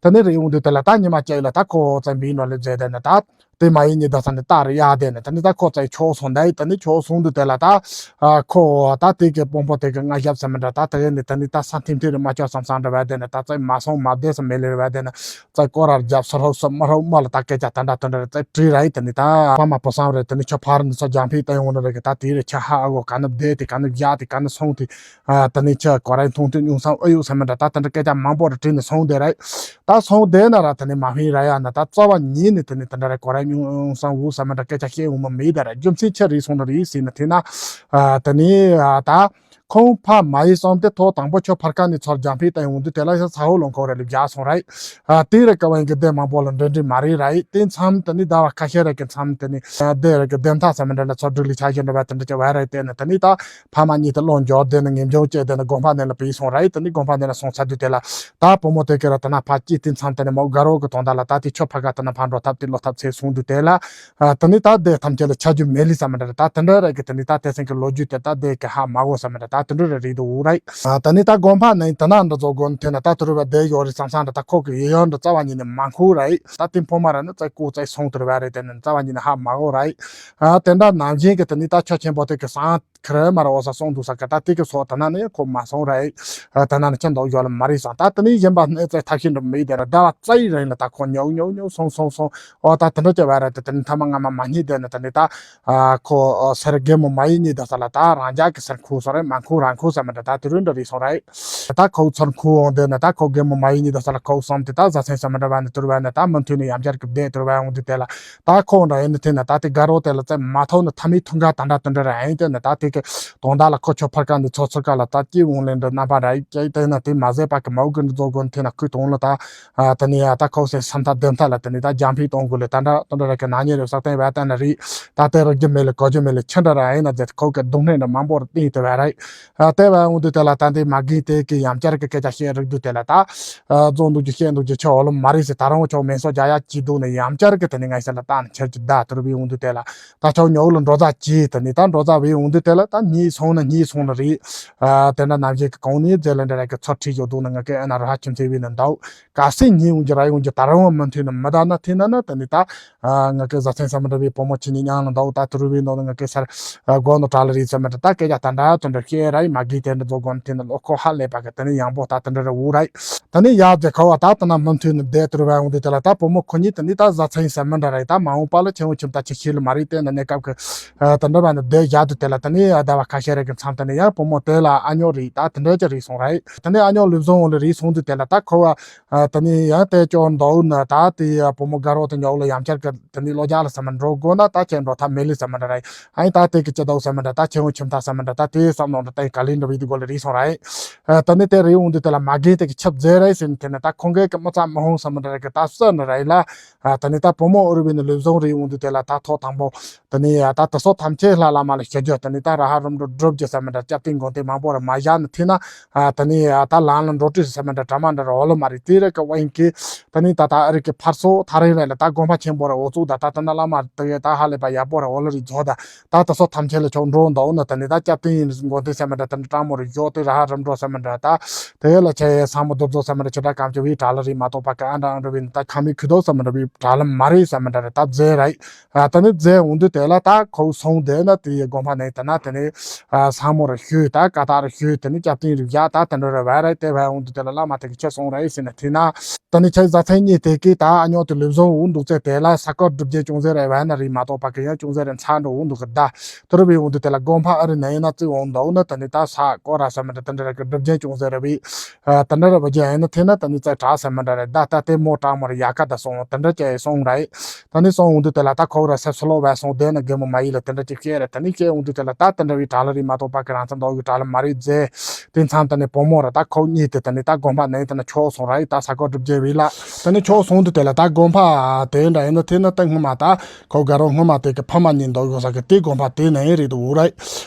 དེ་ནས་རེད་འོང་དུས་དེ་ལ་ད་ཉི་མ་བཅས་ལ་ད་ཁོ་ཙཱའི་འབིན་འགྲོ་ལེ་མཛད་དེ་ན་ད། དེ་མ་ཡིན་ནི་ད་ས་ནི་ཏཱ་རི་ཡ་དེ་ནི་ད་ནི་ད་ཁོ་ཙའི་ཆོག་སོང་ད་ཡི་ད་ནི་ཆོག་སོང་དུ་དེ་ལ་ད་ཨ་ཁོ་ད་དེ་གི་དཔོན་པོ་དེ་གི་ང་ཞབས་ས་མི་འདྲ་ད་དེ་ནི་ད་ནི་ད་ས་ཐིམ་ཐིམ་རི་མ་ཆོག་བསམ་བསམ་འདྲ་བ་དེ་ནི་ད་ཙའི་མ་སོང་མ་བསྡད་ས་མེད་ལེ་རི་བ་དེ་ནི་ཙའི་ཀོ་ར་རྒྱབ་ས་ཧྲོ་ས་མ་ཧྲོ་མ་ལ་ད་སྐད་ཆ་ད་འདྲ་ད་འདྲ་རི་ཙའི་བྲིས་ར་ཡི་ད་ནི་ད་ཕ་མ་བུ་སང་རེ་ད་ནི་ཆོ་ཕར་ནི་ས་ལྗང་ཕི་ད་ཡོང་ནི་རི་གི་ད་དེ་རི་ཆ་ཧ་ཨ་གོ་ག་ནི་བསྡད་དེ་ག་ནི་བཞག་དེ་ག་ནི་སོང་དེ། ཨ་ད་ནི་ཁྱེད་ཀོ་རའི་མཐོང་ཐོས་མྱོང་བསམ་ཨ་ཡོད་བསམ་མི་འདྲ་ད་དེ་འདྲ་སྐད་ཆ་མང་པོ་རེ་དྲིས་ནས་སོང་བསྡད་རེད། ད་སོང་བསྡད་ན་ར་ད་ནི་མ་ཧྥིན་ར་ཡ་ན་ད་རྩ་བ་ཉིད་ནས་ད་ནི་དེ་འདྲ་རེ་ཀོ་རའི་མྱོང་བསམ་འུ་བསམ་མི་འདྲ་སྐད་ཆ་བཤད་འོང་མ་མེད་ད་ར། རྒྱུ་མཚན་ཆི་རེད་སོང་ན་རེད་ཟེར་ན་དེ་ན་ཨ་ད་ནི་ཨ་ད་ཁོང་ཕ་མ་ཡི་བསམ་དེ་ཐོག་དང་པོ་ཆོ་ཕར་ཁ་ནས་ཚུར་ལྗང་ཕི་ད་ཡོང་དུས་དེ་ལ་ཡ་ས་འོ་ལོང་ཁོ་རེ་ལ་བཞག་སོང་རེད། ཨ་དེ་རེ་ཀ་བ་ཡིན་གི་དེ་མང་པོ་ལ་འདྲེ་འདྲེ་མ་རེད་རེད། དེ་མཚམས་ད་ནི་ཟླ་བ་ཁ་ཤས་རེ་གི་མཚམས་ད་ནི་ཨ་དེ་རེ་གི་དེ་མཐའ་བསམ་མི་འདྲ་ལ་ཚུར་སྒྲིག་ལི་ཆ་ཞིག་འདྲ་བ་དེ་འདྲ་ཅིག་བ་རེད། དེ་ནི་ད་ནི་ད། ཕ་མ་གཉིས་དེ་བློ་འགྱོད་དེ་ནི་ངེས་འབྱུང་བཅས་དེ་ནི་དགོན་པ་ནས་ལ་བུད་སོང་ར་ཡི། དེ་ནི་དགོན་པ་ནས་ལ་སོང་ཚར་དུས་དེ་ལ་ད་བུ་མོ་དེ་གི་ར་ད་ན་ཕ་སྐྱིད་དེ་མཚམས་དེ་ནི་མོ་དགའ་རོགས་ཀྱི་དོན་དག་ལ་ད་དེ་ཆོ་ཕ་ག་ད་ན་ཕ་འགྲོ་ཐབས་དེ་ལོ་ཐབས་ཚེ་སོང་དུས་དེ་ལ་ཨ་དེ་ནི་ད་དེ་ཐམས་ཅད་ལ་ཆ་རྒྱུས་མེད་ལི་ས་མི་འདྲ་ར། ད་དེ་འདྲ་ར་གི་དེ་ནི་ད་དེ་སེང་གི་ལོ་རྒྱུས་དེ་ད་དེ་གི་ཧ་མ་གོ་ས་མི་འདྲ། ད་དེ་འདྲ་ར་རེད་འདུག་ར་ཡི། ཨ་དེ་ནི་ད་དགོན་པ་ནས་ད་ན་འདྲ་ཚོ་དགོན་དེ་ན་ད་དེ་རུ་བ་དེ་ཡོད་རེད་བསམ་བསམ་འདྲ། ད་ཁོ་གི་ཡི་ཡང་འདྲ་རྩ་བ་ཉིད་ནས་མ་འཁུར་ར་ཡི། ད་དེ་ཕོ་མ་ར་ནི་རྩ་ཀོ་རྩ་སོང་དེ་རུ་བ་རེད། དེ་ནི་རྩ་བ་ཉིད་ནས་ཧ་མ་གོ་ར་ཡི། ཨ་དེ་འདྲ་ནང་བཞིན་གི་དེ་ནི་ད་ཆོ་ཆེན་པོ་དེ་གི་སང་། ཁེར་མར་འོ་ས་སོང་འདུག་ས་གི་ད་དེ་གི་སོ་ད་ན་ནི་ཁོ་མ་སོང་ར་ཡིན། ད་ན་ནི་ཁྱིམ་དུ་ཡོད་ལ་མ་རེད་ས། ད་དེ་ནི་གཞན་པ་ནི་ཚེ་ཐབས་ཤེས་འགྲུབ་མི་དེ་ར་ཟླ་བ་རྩ་ཡི་རིང་ལ་ད་ཁོ་ཉོག་ཉོག་ཉོག་སོང་སོང་སོང་། འོ་ད་དེ་འདྲ་བྱས་བ་ར་དེ་དེ་ནི་ཐ་མ་སྔ་མ་མ་གཉིས་དེ་ནི་དེ་ནི་ད། ཨ་ཁོ་ཨ་སེར་རྒན་མོ་མ་ཡིན་ཉིད་ད་ས་ལ་ད་རང་ཅག་གི་སེར་ཁུ་སོ་རེད་མ་ཁུ་རང་ཁུ་ས་མི་འདྲ་ད་དེ་རུ་འདྲ་རེད་སོང་རེད། ད་ཁོ་ཚོར་ཁུ་འོང་དེ་ནི་ད་ཁོ་རྒན་མོ་མ་ཡིན་ཉིད་ད་ས་ལ་ཁོ་བསམ་དེ་ད་བཟའ་ཚང་ས་མི་འདྲ་བ་ནི་དུར་བ་ནི་ད་མུ་མཐུད་ནས་ཡང་བསྐྱར་གི་བསྡད་དུར་བ་འོང་དུས་དེ་ལ་ད་ཁོ་འདྲ་ཡིན་ནི་དེ་ནི་ད་དེ་དགའ་རོགས་དེ་ལ་ཙེ་མ་ཐོག་ནི་ཐ་མའི་ཐུན་ཁ་ད་འདྲ་དུ་འདྲ་ར་ཡིན་དེ་ནི་ད་དེ་གི་དོན་དག་ལ་ཁོ་ཆོ་ཕར་ཀ་འདི་ཚོ་ཚུར་ཀ་ལ་ད་སྐྱིད་འོང་ལེན་འདྲ་རྣམ་པ་ར་ཡིན་དེ་ནི་དེ་མ་ཟད་པ་གི་མའུ་གི་འདི་རྫོགས་དགོན་དེ་ན་ཁུ་དོང་ལ་ད། ཨ་དེ་ནས་ཡ་ད་ཁོ་སེ་བསམ་ཐབས་བདེན་ཐབས་ལ་དེ་ནས་ད་རྒྱང་ཕིག་གཏོང་དགོས་ལེ་ད་འདྲ་དེ་འདྲ་ར་གི་ན་ཉེ་རེ་ས་སྟེང་བ་ད་ན་རི་ད་དེ་རིག་རྒྱུ་མེད་ལེ་གོ་རྒྱུ་མེད་ལེ་ཆི་འདྲ་ར་ཨེ་ན་ཟེར་ཁོ་གི་སྡུག་བསྔལ་འདྲ་མང་པོ་ར་བསྟན་དེ་བ་ར་ཨ་དེ་བ་འོང་དུས་དེ་ལ་ད་འདི་མ་གིན་དེ་གི་ཡང་བསྐྱར་གི་སྐད་ཆ་བཤད་རིག་དུས་དེ་ལ་ད་ཨ་རྫོང་འདུག་རྒྱུ་བཤད་འདུག་རྒྱུ་ཆི་འོ་ལོ་མ་རེད་ཟེར་ད་རང་ཆོག་མེ་སོ་རྒྱ་ཡ་ཅི་འདུག་ནས་ཡང་བསྐྱར་གི་དེ་ནས་ང་ཤ་ལ་ད་ན་ཆེར་གྱི་ད་དུར་བི་འོང་དུས་དེ་ལ་ད་ཆོག་ཉོག་ལ་འགྲོ་ཟ་ཅི་དེ་ནས་ད་འགྲོ་ཟ་བི་འོང་དུས་དེ་ལ་ད་གཉིད་སོང་ན་གཉིད་སོང་ན་རེད། ཨ་དེ་འདྲ་ནམ་ཞིག་གི་གོང་ནས་རྫས་ལ་འདྲ་ར་གི་ཚོ་ཁྲིད་ཡོད་འདུག་ན་ང་གི་ཨ་ན་ར་ཧ་ཁྱིམ་ཚེ་བི་ན་འདའོ། ག་སེ་ཉིན་འོང་རྒྱུ་ར་ཡོང་རྒྱུ་ད་རང་བ་མི་མཐུན་ན་མི་ད་ན་ཐེ་ན་ན་ད་ནི་ད་ང་གི་བཟའ་ཚང་ས་མི་འདྲ་བའི་བུ་མོ་ཆི་ནི་ཉང་ལ་འདའོ་ད་དུ་རུ་བའི་ནོ་ང་གི་སར་སྒོ་ནོ་གྲ་ལ་རི་ས་མི་འདྲ་ད་སྐད་ཆ་ད་འདྲ་དུ་འདྲ་ཤེས་ར་ཡི་མ་གི་དེ་འདྲ་རྫོགས་དགོན་དེ་ནི་ལོ་ཁོ་ཧ་ལས་པ་གི་དེ་ནི་ཡང་པོ་ད་དུ་འདྲ་ར་འུ་ར་ཡི་ད་ནི་ཡ་རྫས་ཁ་བ་ད་ད་ན་མི་མཐུན་ནི་བསྡད་དུ་རུ་བ་འོང་དུ་དེ་ལ་ད་བུ་མོ་ཁོ་གཉིས་ད་ནི་ད་བཟའ་ཚང་ས་མི་འདྲ་ར་ཡི་ད་མ་འོངས་པ་ལ་ཆེན་བོ་ཁྱིམ་ད་ཆི་ཤེས་ལ་མ་རི་དེ་ན་གནས་སྐབས་གི་ད་འདྲ་བ་ནི་བསྡད་ཡ་དུ་དེ་ལ་ད་ནི་ཟླ་བ་ཁ་ཤས་ར་གི་མཚམས་ད་ནི་ཡང་བུ་མོ་དེ་ལ་ཨ་ཉོ་རི་ད་དུ་འདྲ་ཅི་རི་སོང་ར་ཡི་ད་ནི་ཨ་ཉོ་ལུས་བཟང་འོང་ལ་རི་སོང་དུ་དེ་ལ་ད་ཁོ་བ། ཨ་ད་ནི་ཡང་དེ་ཅོ་འདའུ་ན་ད་དེ་ཡ་བུ་མོ་དགའ་རོགས་དེ་ཉོག་ལ་ཡང་བསྐྱར་གི་ད་ནི་ལོ་རྒྱག་ལ་ས་མ་འགྲོ་དགོས་ན་ད་ཁྱེད་འགྲོ་ཐབས་མེད་ལི་ས་མ་འདྲ་ར་ཡི། ཨ་ནི་ད་དེ་གི་ཅི་དའུ་ས་མ་འདྲ་ད་ཁྱེད་འོང་ཁྱིམ་ཐག་ས་མ་འདྲ་ད་དེ་བསམ་ནོ་འདྲ་ད་ཡི་ག་ལི་འདྲ་བའི་དེ་གོ་ལ་རི་སོང་ར་ཡི། ཨ་ད་ནི་དེ་རི་འོང་དུས་དེ་ལ་མ་གི་དེ་གི་ཆབ་ཟེ་ར་ཡི་ཟེར་ནི་དེ་ནི་ད་ཁོང་གི་གི་མི་ཚ་མི་ཧོང་ས་མ་འདྲ་ར་གི་ད་ས་འདྲ་ར་ཡི་ལ། ཨ་ད་ནི་ད་བུ་མོ་ཨུ་རུ་བི་ནི་ལུས་བཟང་རི་འོང་དུས་དེ་ལ་ད་ཐོག་དང་པོ། ད་ནི་ཡ་ད་ད་སོ་ཐམས་ཅད་ལྷ་བླ་མ་ལ་ཞུ་རྒྱུ་ད་ནི་ད་ར་ཧ་རུམ་འགྲོ་སྒྲུབ་རྒྱུ་ས་མ་འདྲ་སྐྱབས་རྟེན་དགོན་སྡེ་མང་པོ་ར་མ་བཞག་ནི་ཐི་ན། ཨ་ད་ནི་ཡ་ད་ལང་ལ་འགྲོ་དུས་ས་མ་འདྲ་གྲ་མ་འདྲ་ར་འོ་ལོ་མ་རི་དེ་ར་གི་བ་ཡིན་གི། ད་ནི་ད་ད་ཨ་རི་གི་ཕར་སོ་ཐ་རེ་ར་ལ་ད་དགོན་པ་ཆེན་པོ་ར་འོ་ཙུག་ད་ད་ད་ན་བླ་མ་དེ་ད་ཧ་ལས་པ་ཡག་པོ་ར་འོ་ལོ་རི་རྫོགས་ད་ད་ད་སོ་ཐམས་ཅད་ལ་ཆོག་འགྲོ་འདའོ་ན་ད་ནི་ད་སྐྱབས་རྟེན་ཡིན་དགོན་སྡེ་ས་མ་འདྲ་ད་ནི་གྲ་མོ་ར་འཇོག་དེ་ར་ཧ་རུམ་འགྲོ་ས་མ་འདྲ་ད་དེ་ལ་ཆ་ཡ་ས་མོ་རྡོ་རྫོགས་ས་མ་འདྲ་ཆ་འདྲ་གམ་ཆ་བི་གྲ་ལ་རི་མ་གཏོགས་པ་ག་ཨ་འདྲ་ཨ་འདྲ་བི་ད་ཁ་མི་ཁུ་དོ་ས་མ་འདྲ་བི་གྲ་ལ་མ་རི་ས་མ་འདྲ་ར་ད་རྫས་ར་ཡི། ཨ་ད་ནི་རྫས་འོང་དུས་དེ་ལ་ད་ཁོ་སོང་དེ་ན་དེ་ཡི་དགོན་པ་ནས་ད་ན་དེ་ནས་ཨ་ས་མོ་ར་ཞུས་ད་ཀ་ད་ར་ཞུས་དེ་ནི་སྐྱབས་རྟེན་རུ་བཞག་ད་དེ་འདྲ་ར་བ་ར་དེ་བ་འོང་དུས་དེ་ལ་བླ་མ་དེ་གི་ཁྱེད་སོང་ར་ཡི་ཟེར་ན་དེ་ན་ད་ནི་ཁྱེད་བཟའ་ཚང་གཉིས་དེ་གི་ད་ཨ་ཉོ་དེ་ལུས་བཟང་འོང་འདུག་ཚེ་དེ་ལ་ས་ཀོ་སྒྲུབ་རྒྱན་ཅུང་ཟད་ར་བ་ན་རི་མ་གཏོགས་པ་གི་ཡང་ཅུང་ཟད་ར་ཚ་འགྲོ་འོང་འདུག་གི་ད་དེ་རུ་བི་འོང་དུས་དེ་ལ་དགོན་པ་ཨ་རི་ན་ཡིན་ན་བརྩི་འོང་འདུག་ན་ད་ནི་ད་ས་ཀོ་ར་ས་མི་འདྲ་དེ་འདྲ་ར་གི་སྒྲུབ་རྒྱན་ཅུང་ཟད་ར་བི་ཨ་དེ་འདྲ་ར་བ་རྒྱ་ཡིན་ན་དེ་ན་ད་ནི་ཚེ་དྲག་ས་མི་འདྲ་ར་ད་ད་དེ་མོ་དྲག་མོ་ར་ཡ་ཀ་ད་སོང་དེ་འདྲ་ཅི་སོང་ར་ཡི། ད་ནི་སོང་འོང་དུས་དེ་ལ་ད་ཁོ་ར་སེ་སོ་ལོ་བས་སོང་དེ་ན་རྒན་མོ་མ་ཡིན་ལ་དེ་འདྲ་ཅིག་བཤད་རེད། ད་ནི་བཤད་འོང་དུས་དེ་ལ་ད་དེ་འདྲ་བའི་གྲ་ལ་རི་མ་གཏོགས་པ་གི་རང་ཚ་མདོག་གི་གྲ་ལ་མ་རི་རྫས་དེ་མཚམས་ད་ནི་བུ་མོ་ར་ད་ཁོ་གཉིས་དེ་ད་ནི་ད་དགོན་པ་ནས་ད་ནི་ཆོག་སོང་ར་ཡི་ད་ས་ཀོ་སྒྲུབ་རྒྱལ་བི་ལ་ད་ནི་ཆོག་སོང་དུས་དེ་ལ་ད་དགོན་པ་དེ་འདྲ་ཡིན་ན་དེ་ན་ད་སྔོན་མ་ད་ཁོ་དགའ་རོགས་སྔོན་མ་དེ་གི་ཕ་མ་གཉིས་འདུག་ཡོད་ས་གི་དེ་དགོན་པ་དེ་ནས་རེད་འདུག་ར་ཡི།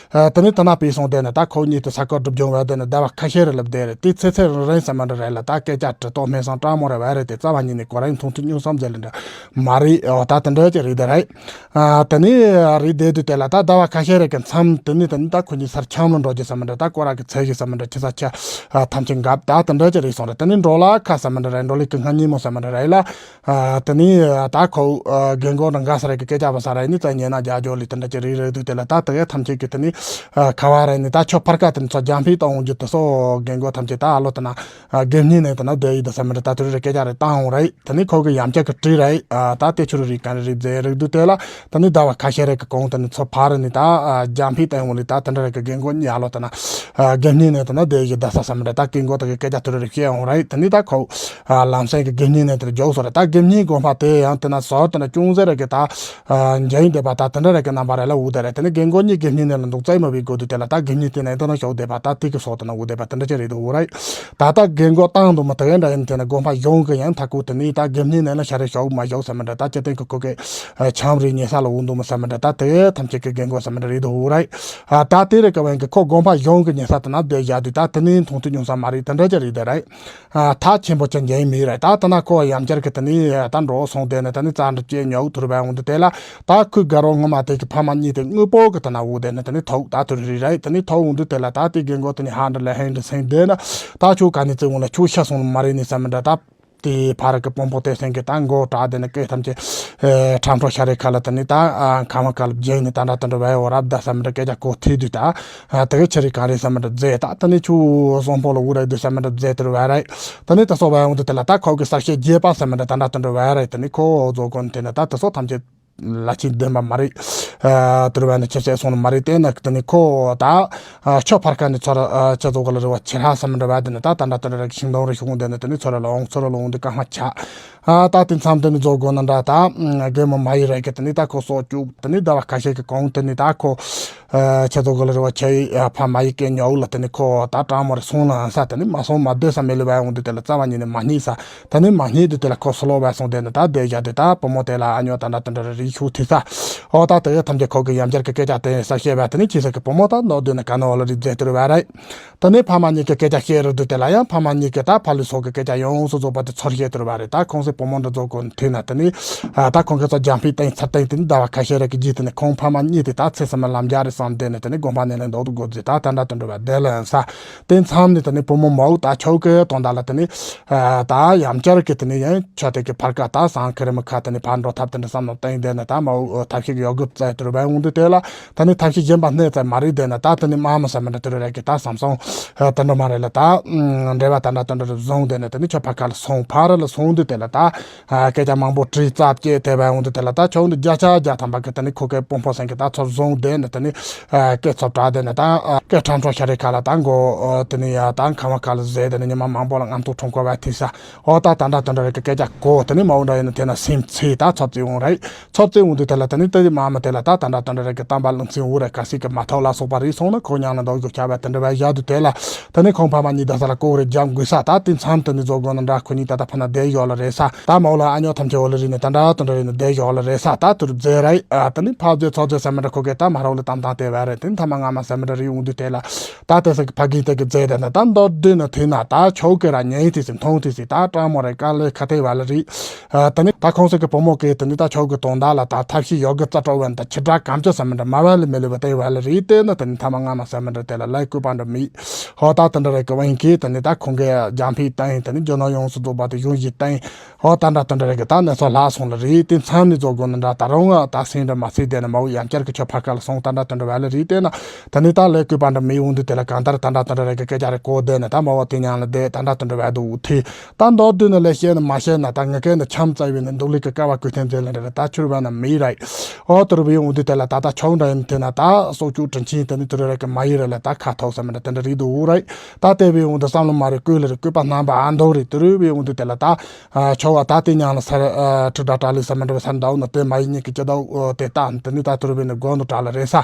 ད་ནི་ད་ན་པའི་སོང་དེ་ན་ད་ཁོ་གཉིས་དེ་ས་ཀོ་སྒྲུབ་སྦྱོང་བ་དེ་ན་ཟླ་བ་ཁ་ཤས་རེ་ལབ་དེ་རེད། དེ་ཚེ་ཚེ་རིང་རིང་ས་མ་འདྲ་རེད་ལ་ད་སྐད་ཆ་དྲི་ཏོག་སྨན་སང་སྤྲང་མོ་རེ་བ་རེད། དེ་རྩ་བ་ཉིད་ནས་གོ་ར་ཡིན་མཐོང་ཐུབ་སྙུང་བསམ་ཟེར་ལེ་འདྲ་མ་རེད། འོ་ད་དེ་འདྲ་ཅིག་རེད་དེ་རེད། ཨ་དེ་ནས་རེད་བསྡད་དུས་དེ་ལ་ད་ཟླ་བ་ཁ་ཤས་རེ་གི་མཚམས་དེ་ནས་དེ་ནས་ད་ཁོ་གཉིས་སར་འཆམ་ལ་འགྲོ་རྒྱུ་ས་མ་འདྲ་ད་སྐོར་ར་གི་ཚད་གཞི་ས་མ་འདྲ་ཁྱི་ས་ཆ་ཐམས་ཅད་འགབ་ད་དེ་འདྲ་ཅིག་རེད་སོང་རེད། དེ་ནས་འགྲོ་ལ་ཁ་ས་མ་འདྲ་རེད། འགྲོ་ལི་གི་སྔ་ཉིན་མོ་ས་མ་འདྲ་རེད་ལ། ཨ་དེ་ནས་ད་ཁོ་ཨ་རྒན་གོག་དང་འགའ་ས་རེ་གི་སྐད་ཆ་བ་ས་རེ་ནི་ཙ་ཉེ་ན་རྒྱ་ཇོ་ལི་དེ་འདྲ་ཅིག་རེད་རེད་དུས་དེ་ལ་ད་དེ་གའི་ཐམས་ཅད་ཀྱི་དེ་ནས་ཨ་ཁ་བ་རེ་ནི་ད་ཆོ་ཕར་ཀ་དེ་ནི་ཚོ་རྒྱང་ཕིག་གཏོང་འོང་རྒྱུ་དེ་སོ་རྒན་གོག་ཐམས་ཅད་ད་ཨ་ལོ་དེ་ན་ཨ་དགེ་བསྙེན་ནས་དེ་ན་བསྡད་ཡི་དེ་ས་མི་འདྲ་ད་དེ་རེ་སྐད་ཆ་རེ་བཏང་འོང་རེད། དེ་ནི་ཁོ་གི་ཡང་བསྐྱར་གི་བྲིས་རེད། ཨ་ད་དེ་ཆུ་རུ་རིག་ག་རེ་རིག་མཛད་རིག་དུས་དེ་ལ་དེ་ནི་ཟླ་བ་ཁ་ཤས་རེ་གི་གོང་དེ་ནི་ཚོ་ཕར་རེ་ནི་ད་ཨ་རྒྱང་ཕིག་གཏོང་འོང་ལི་ད་དེ་འདྲ་རེ་གི་རྒན་གོག་གཉིས་ཨ་ལོ་དེ་ན་ཨ་དགེ་བསྙེན་ནས་དེ་ན་བསྡད་ཡི་དེ་ས་ས་མི་འདྲ་ད་རྒན་གོག་དེ་གི་སྐད་ཆ་དེ་རུ་རེ་བཤད་འོང་རེད། དེ་ནི་ད་ཁོ། ཨ་ལམ་སེང་གི་དགེ་བསྙེན་ནས་དེར་འཇོག་སོ་རེད། ད་དགེ་བསྙེན་དགོན་པ་དེ་ཡང་དེ་ན་ཟོ་དེ་ན་ཅུང་ཟད་རེ་གི་ད་ཨ་འཇའ་ཡིན་བསྡད་པ་ད་དེ་འདྲ་རེ་གི་རྣམ་པ་རེ་ལ་འུ་དེ་རེད། དེ་ནི་རྒན་གོག་གཉིས་དགེ་བསྙེན་ནས་ལ་འདུག་བཙལ་མ་བའི་སྒོ་དུ་དེ་ལ་ད་དགེ་བསྙེན་དེ་ན་དེ་ན་ཞོག་བསྡད་པ་ད་དེ་གི་སོ་དེ་ན་འུ་བསྡད་པ་དེ་འདྲ་ཅི་རེད་འདུག་འུ་རེད། ད་ད་རྒན་གོག་བཏང་འདུག་མ་དེ་འདྲ་ཡིན་དེ་ན་དགོན་པ་གཞུང་གི་ཡང་ཐ་ཀུ་དེ་ནི་ད་དགེ་བསྙེན་ནས་ལ་ཤ་རེ་ཞོག་མ་ཞོག་ས་མི་འདྲ་ད་ཅི་སྟེང་གི་ཁོ་གི་ཨ་ཆམ་རེ་ཉེ་ས་ལ་འུ་འདུག་མ་ས་མི་འདྲ་ད་དེ་ཐམས་ཅད་ཀྱི་རྒན་གོག་ས་མི་འདྲ་རེད་འདུག་འུ་རེད། ཨ་ད་དེ་རེ་གི་བན་གི་ཁོ་དགོན་པ་གཞུང་གི་ཉེ་ས་དེ་ན་བསྡད་བཞག་དུས་ད་དེ་ནི་མཐོང་ཐོས་མྱོང་ས་མ་རེད། དེ་འདྲ་ཅི་རེད་དེ་རེད། ཨ་ཐག་ཆེན་པོ་ཅན་འཇལ་མི་རེད། ད་ད་ན་ཁོ་ཡང་བསྐྱར་གི་ད་ནི་ད་འགྲོ་སོང་དེ་ནི་ད་ནི་རྩ་འགྲུབ་ཅེས་ཉོག་ཐུར་བའི་འོང་དུ་དེ་ལ་ད་ཁོའི་དགའ་རོགས་ངོ་མ་དེ་གི་ཕ་མ་གཉིས་དེ་དངོས་པོ་གི་ད་ན་འུ་དེ་ནི་ད་ནི་ཐོག་ད་ཐུར་རི་རེད། ད་ནི་ཐོག་འོང་དུ་དེ་ལ་ད་དེ་རྒན་གོག་ད་ནི་ཧ་འདྲ་ལ་ཧེ་འདྲ་སེང་དེ་ན་ད་ཆུ་ག་ནི་ཙི་འོང་ལ་ཆུ་ཤ་སོང་ལ་མ་རེད་ནི་ས་མི་འདྲ་ད། དེའི་ཕ་ར་གི་དཔོན་པོ་དེ་སེང་གི་ད་མགོ་བྲག་དེ་ནི་སྐད་ཐམས་ཅད་ཁྲམ་ཁྲོ་ཤ་རེ་ཁ་ལ་དེ་ནི་ད་ཁ་མ་ཁ་ལ་བརྒྱབ་ནི་ད་འདྲ་དེ་འདྲ་བས་འོ་རབ་ད་ས་མི་འདྲ་སྐད་ཆ་གོ་ཐིག་དུས་ད་དེ་གི་ཆི་རེད་གང་རེད་ས་མི་འདྲ་མཛད། ད་དེ་ནི་ཆུ་བཟང་པོ་ལ་འུ་རེད་དུས་ས་མི་འདྲ་མཛད་དེ་རུ་བས་རེད། དེ་ནི་ད་སོ་བས་འོང་དུས་དེ་ལ་ད་ཁོ་གི་གསར་བཤད་རྒྱས་པ་ས་མི་འདྲ་ད་འདྲ་དེ་འདྲ་བས་རེད། དེ་ནི་ཁོ་རྫོགས་གོ་ནི་དེ་ནི་ད་དེ་སོ་ཐམས་ཅད་ལ་ཆིག་ལྡན་པ་མ་རེད། ཨ་དུར་བ་ནི་ཆེ་ཆེ་སོང་ནི་མ་རེད། དེ་ནི་དེ་ནི་ཁོ་ད་ཨ་ཆོས་ཕར་ཁ་ནི་ཚོར་ཨ་ཆེ་ཚོ་ག་ལ་རེ་བ་ཆེ་ཧ་ས་མི་འདྲ་བ་དེ་ནི་ད་ད་འདྲ་དེ་འདྲ་རེ་ཤིང་སྡོང་རེ་ཤོག་དེ་ནི་དེ་ནི་ཚོར་ལ་འོང་ཚོར་ལ་འོང་དེ་ག་མ་ཆ། ཨ་ད་དེ་མཚམས་དེ་ནི་རྫོགས་གོ་ནི་འདྲ་ད་རྒན་མོ་མ་ཡི་རེད་གི་དེ་ནི་ད་ཁོ་སོ་བཅུག་དེ་ནི་ཟླ་བ་ཁ་ཤས་ཀྱི་གོང་དེ་ནི་ད་ཁོ་ཨ་ཆེ་ཚོ་ག་ལ་རེ་བ་ཆེ་ཡི་ཨ་ཕ་མ་ཡི་སྐད་ཉོག་ལ་དེ་ནི་ཁོ་ད་གྲང་མོ་རེ་སོང་ན་ས་དེ་ནི་མ་སོང་མ་སྡོད་ས་མེད་ལུ་བ་འོང་དེ་དེ་ལ་རྩ་བ་ཉིད་ནས་མ་རྙེད་ས། ད་ནི་མ་རྙེད་དུས་དེ་ལ་ཁོ་སོ་ལོ་བ་སོང་དེ་ནི་ད་བསྡད་བཞག་དེ་ད་བུ་མོ་དེ་ལ་ཨ་ཉོ་ད་འདྲ་དེ་འདྲ་རེ་རིག་ཤུགས་ཐེ་ས། ཨོ་ད་དེ་གི་ཐམས་ཅད་ཁོ་གི་ཡང་བསྐྱར་གི་སྐད་ཆ་དེ་ས་བཤད་བ་དེ་ནི་ཁྱི་ས་གི་བུ་མོ་ད་ནོར་དུས་ནི་ག་ནི་འོ་ལ་རིག་མཛད་དེ་རུ་བ་རེད། ད་ནི་ཕ་མ་གཉིས་ཀྱི་སྐད་ཆ་བཤད་རུ་དུས་དེ་ལ་ཡང་ཕ་མ་གཉིས་ཀྱི་ད་ཕ་ལུས་སོགས་ཀྱི་སྐད་ཆ་ཡོངས་སུ་རྫོགས་པ་དེ་ཚོར་བཤད་དེ་རུ་བ་རེད། ད་ཁོང་སའི་བུ་མོ་འདྲ་རྫོགས་གོ་ནི་དུས་ན་དེ་ནི་ད་ཁོང་གི་ཚོ་རྒྱང་ཕིག་སྟེང་ཚར་སྟེང་དེ་ནི་ཟླ་བ་ཁ་ཤས་རེ་གི་རྗེས་དེ་ནི་ཁོང་ཕ་མ་གཉིས་དེ་ད་ཚེ་ཟ་མ་ལམ་རྒྱག་རེ་བསམ་དེ་ནི་དེ་ནི་དགོན་པ་ནས་ལེན་འདོག་ཏུ་དགོས་རྫི་ད་ད་འདྲ་དེ་འདྲ་བ་བསྡད་ལ་ཡང་ས། དེ་མཚམས་ནས་དེ་ནི་བུ་མོ་མའུ་ད་ཆོས་གི་དོན་དག་ལ་དེ་ནི་ཨ་ད་ཡང་བསྐྱར་གི་དེ་ནི་ཡང་ཆོས་དེ་གི་ཕར་ཀ་ད་སང་ཁི་རི་མི་ཁ་དེ་ནི་ཕར་འགྲོ་ཐབས་དེ་འདྲ་བསམ་ནོ་སྟེང་དེ་ནི་ད་མའུ་ཐབས་ཤེས་ཡོད་དགོས་ཙ་དུར་བའི་འོང་དུས་དེ་ལ་ད་ནི་ཐབས་ཤེས་གཞན་པ་སྣེ་ཙ་མ་རིག་དེ་ནི་ད་དེ་ནི་མ་མ་ས་མི་འདྲ་དུར་རེ་གི་ད་བསམ་སོང་དེ་འདྲ་མ་རེད་ལ་ད་འབྲེལ་བ་ད་འདྲ་དེ་འདྲ་རུ་བཟུང་དེ་ནི་དེ་ནི་ཆོས་ཕར་ཀ་ལ་སོང་ཕར་ལ་སོང་དུས་དེ་ལ་ད། ཨ་སྐད་ཆ་མང་པོ་དྲིས་རྩ་བཅད་དེ་བས་འོང་དུས་དེ་ལ་ད་ཆོས་འདི་བརྒྱ་ཆ་བརྒྱ་ཐམ་པ་གི་དེ་ནི་ཁོ་གའི་དཔོན་པོ་སེང་གི་ད་ཚོར་བཟུང་དེ་ནི་དེ་ནི་ཨ་སྐད་ཚོར་དྲག་དེ་ནི་ད་ཨ་སྐད་ཁྲམ་ཁྲོ་ཤ་རེ་ཁ་ལ་ད་མགོ་ཨ་དེ་ནི་ཡ་ད་ཁ་མ་ཁ་ལ་ཟེ་དེ་ནི་ཉི་མ་མང་པོ་ལ་རྔམ་སྟོང་ཁྲོང་ཁོ་བས་ཐིག་ས་ཨོ་ད་ད་འདྲ་དེ་འདྲ་རེ་གི་སྐད་ཆ་གོ་དེ་ནི་མ་འོ་འདྲ་ཡིན་ན་དེ་ན་སེམས་ཚེ་ད་ཚོར་རྩི་འོང་རེད། ཚོར་རྩི་འོང་དུས་དེ་ལ་དེ་ནི་དེ་མ་མ་དེ་ལ་ད་ད་འདྲ་དེ་འདྲ་རེ་གི་གཏམ་པ་ལུང་ཚིག་འུ་རེ་ཁ་སིག་གི་མ་ཐོག་ལ་སོགས་པ་རིག་སོང་ན་ཁོ་ཉང་ལ་འདོག་རྒྱུ་ཁྱབ་པ་དེ་འདྲ་བས་བཞག་དུས་དེ་ལ། ད་ནི་ཁོང་ཕ་མ་གཉིས་ད་ས་ལ་ལྐོག་རེ་རྒྱབ་དགོས་ས་ད་དེ་མཚམས་དེ་ནི་རྫོགས་དགོས་ན་འདྲ་ཁོ་གཉིས་ད་ད་ཕ་ན་བསྡད་ཡོད་ལ་རེད་ས། ད་མ་འོ་ལ་ཨ་ཉོ་ཐམས་ཅད་འོ་ལ་རིག་ནས་ད་འདྲ་དུ་འདྲ་རིག་ནས་བསྡད་ཡོད་ལ་རེད་ས། ད་དུར་རྫས་ར་ཨ་ད་ནི་ཕ་རྫས་ཚོ་རྫས་ཟ་མི་འདྲ་ཁོ་གས་ད་མ་རོགས་ལ་གཏམ་དང་དེ་བ་རེད། དེ་ནི་ཐ་མ་ང་མ་ཟ་མི་འདྲ་རིག་འོང་དུས་དེ་ལ་ད་དེ་ས་གི་ཕ་གིན་དེ་གི་རྫས་དེ་ན་ད་མདོར་བསྡུས་ན་དེ་ན་ད་ཆོག་གི་ར་ཉན་དེ་སི་མཐོང་དེ་སི་ད་སྤྲང་མོ་རེད་དཀའ་ལས་ཁ་ཐེ་བ་ལ་རིག་ཨ་ད་ནི་ད་ཁོང་ས་གི་བུ་མོ་གས་དེ་ནི་ད་ཆོག་གི་དོན་དག་ལ་ད་ཐབས་ཤེས་ཡོད་གི་རྩ་སྤྲོ་བ་ད་ཁྱི་དྲག་གམ་ཅོ་ཟ་མི་འདྲ་མ་བ་ལ་མི་ལུས་བ་དེ་བ་ལ་རིག་དེ་ན་དེ་ནི་ཐ་མ་ང་མ་ཟ་མི་འདྲ་དེ་ལ་ལས་བསྐུལ་པ་འདྲ་མི། ཧོ་ད་དེ་འདྲ་རེ་གི་བན་གི་དེ་ནི་ད་ཁོང་གི་རྒྱང་ཕིག་བསྟན་དེ་ནི་རྒྱུ་ནོར་ཡོངས་སུ་རྫོགས་པ་དེ་གཞུང་བཞི་བསྟན། ཧོ་ད་འདྲ་དེ་འདྲ་རེ་གི་ད་གནས་ཚུལ་ལྷག་སོང་ལ་རེད། དེ་མཚམས་ནས་རྫོགས་དགོས་ན་འདྲ་ད་རུང་ང་ད་སེང་འདྲ་མ་སེ་དེ་ནི་མ་འོ་ཡང་བསྐྱར་གི་ཆོས་ཕར་ཁ་ལ་སོང་ད་འདྲ་དེ་འདྲ་བ་ལ་རེད། དེ་ན་དེ་ནི་ད་ལས་བསྐུལ་པ་འདྲ་མི་འོང་དུས་དེ་ལ་གང་ལྟར་ད་འདྲ་དེ་འདྲ་རེ་གི་སྐད་ཆ་རེ་གོ་དེ་ནི་ད་མ་འོ་དེ་ཉང་ལ་བསྡད་ད་འདྲ་དེ་འདྲ་བ་འདུག་ཐི་ད་མདོར་བསྡུས་ན་ལས་བཤད་ན་མ་བཤད་ན་ད་ངི་སྐད་ནི་འཆམ་ཙ་བས་ནི་འདུག་ལི་གི་ཀ་བ་ཀུ་ཐེན་ཛེ་ལ་འདྲ་རེ་ད་ཆུར་བ་ན་མི་རེད། ཨོ་དུ་རུ་བའི་འོང་དུས་དེ་ལ་ད་ད་ཆོག་འདྲ་ཡིན་དེ་ན་ད་སོག་ཆུ་དྲིན་ཆེན་དེ་ནི་དུ་རུ་རེ་གི་མ་ཡི་རེ་ལ་ད་ཁ་ཐོག་ས་མི་འདྲ་དེ་འདྲ་རེད་འདུག་རེད། ད་དེ་བའི་འོང་དུ་བསམ་བློ་མ་རེ་བསྐུལ་ལ་རེ་བསྐུལ་པ་རྣམ་པ་ཨ་འདོ་རེ་དུ་རུ་བའི་འོང་དུས་དེ་ལ་ད་ཨ་ཆོག་བ་ད་དེ་ཉང་ལ་སར་ཨ་ཁྲི་དྲག་དྲག་ལི་ས་མི་འདྲ་བའི་སར་འདའ་འོ་ན་དེ་མ་ཡི་གཉིས་ཀྱི་སྐྱེ་ཟླ་དེ་ད་དེ་ནི་ད་དུ་རུ་བའི་ནི་དགོན་དུ་དྲག་ལ་རེད་ས།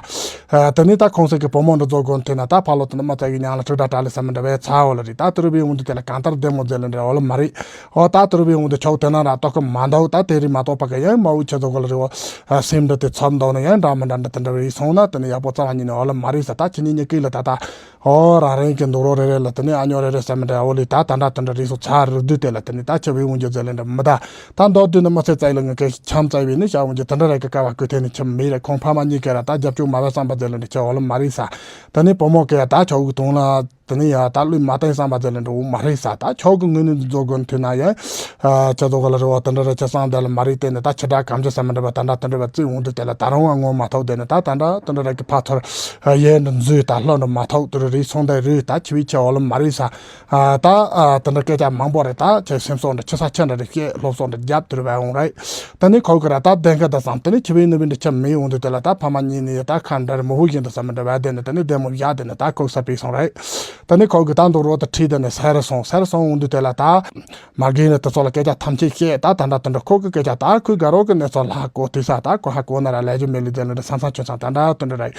ཨ་དེ་ནི་ད་ཁོང་ཚོ་གི་བུ་མོ་འདྲ་རྫོགས་དགོན་དེ་ན་ད་ཕ་ལོ་དེ་ནི་མ་ཚ་གི་ཉང་ལ་ཁྲི་དྲག་དྲག་ལི་ས་མི་འདྲ་བའི་ཚ་འོ་ལ་རེད། ད་དུ་རུ་བའི་འོང་དུས་དེ་ལ་གང་ལྟར་བདེ་མོ་མཛད་ལ་འདྲ་འོ་ལ་མ་རེད། ཨོ་ད་དུར་བའི་འོང་དུ་ཆོག་དེ་ན་ར་ཏོག་གི་མ་འདུག་ད་དེ་རིགས་མ་གཏོགས་པ་གི་ཡང་མ་འུ་ཆེ་ཚོ་ག་ལ་རེ་བ་སེམས་འདྲ་དེ་ཚབ་འདུག་ན་ཡང་འདྲ་མི་འདྲ་འདྲ་དེ་འདྲ་རེད་སོང་ན་དེ་ནི་ཡག་པོ་རྩ་བ་ཉིད་ནས་འོ་ལ་མ་རེད་ས། ད་ཁྱེད་གཉིས་གཉིས་ཀྱི་ལ་ད་ད་ཨོ་རང་རང་གི་འདུག་རོགས་རེ་རེ་ལ་དེ་ནི་ཨ་ཉོ་རེ་རེ་ས་མི་འདྲ་འོ་ལི་ད་ད་འདྲ་དེ་འདྲ་རེད་སོ་ཚ་རུ་དུས་དེ་ལ་དེ་ནི་ད་ཆེ་བའི་འུ་འཇོ་ཛེ་ལེ་འདྲ་མི་ད་ད་མདོར་བསྡུས་ན་མི་ཚེ་བཙལ་ལ་ངི་ཀའི་འཆམ་བཙལ་བའི་ནི་ཤ་འུ་འཇོ་དེ་འདྲ་རེ་གི་ཀ་བ་ཀུ་ཐེ་ནི་ཆེ་མི་རེད། ཁོང་ཕ་མ་གཉིས་ཀ་ར་ད་རྒྱབ་སྐྱོར་མ་བས་བསམ་པ་ཛེ་ལེ་འདྲ་ཆེ་འོ་ལ་མ་རེད་ས། དེ་ནི་བུ་མོ་གི་ད་ཆོག་གི་དུང་ལ། དེ་ནི་ཡ་ད་བློས་མ་བཏང་བསམ་པ་དེ་ལ་འགྲོ་བོ་མ་རེད་ས། ད་ཆོག་གི་ངོས་ནས་འཛོ་དགོས་ཐུག་ན་ཡང་ཁྱེད་ཚོ་ག་ལ་རེ་བ་དེ་འདྲ་རེ་ཆ་བསམ་དེ་ལ་མ་རེད། དེ་ནི་ད་ཁྱེད་དྲག་གམ་ཆ་ས་མི་འདྲ་བ་དེ་འདྲ་དེ་འདྲ་བ་བརྩི་འོང་དུས་དེ་ལ་ད་རུང་ང་ངོ་མ་ཐོག་དེ་ནི་ད་ད་འདྲ་དེ་འདྲ་རེ་གི་ཕ་ཚོར་ཡས་འདྲ་འཛུལ་ད་ལྷོ་འདྲ་མ་ཐོག་དེ་རུ་རེད་སོང་དེ་རུ་ད་ཆི་བའི་ཆེ་འོ་ལ་མ་རེད་ས། ད་དེ་འདྲ་སྐད་ཆ་མང་པོ་རེད། ད་ཁྱེད་སེམས་སོགས་འདྲ་ཆི་ས་ཆ་འདྲ་རེ་སྐད་སློབ་སོགས་འདྲ་རྒྱབ་དེ་རུ་བས་འོང་རེད། དེ་ནི་ཁོ་གི་ར་ད་བདེན་ཁ་ད་བསམ་དེ་ནི་ཆི་བའི་ནུ་བའི་འདྲ་ཆ་མི་འོང་དུས་དེ་ལ་ད་ཕ་མ་གཉིས་ནི་ད་ཁ་འདྲ་རེ་མོ་ཧུ་བཞིན་དུ་ས་མི་འདྲ་བས་དེ་ནི་དེ་ནི་བདེ་མོ་བཞག་དེ་ནི་ད་ཁོག་ས་པའི་སོང་རེད། ད་ནི་ཁོ་གི་ད་འདུག་རོགས་ད་ཁྲིད་དེ་ནི་སེ་ར་སོང་སེ་ར་སོང་འོང་དུས་དེ་ལ་ད་མ་གི་ནི་དེ་ཚོ་ལ་སྐད་ཆ་ཐམས་ཅད་བཤད། ད་ད་འདྲ་དེ་འདྲ་ཁོ་གི་སྐད་ཆ་ད་ཁོས་དགའ་རོགས་གི་གནས་ཚུལ་ལྷག་གོ་དེ་ས་ད་ཁོ་ཧ་གོ་ན་ར་ལས་རྒྱུ་མེད་ལི་དེ་ལ་འདྲ་སང་སང་ཆུ་སང་ད་འདྲ་དེ་འདྲ་རེད།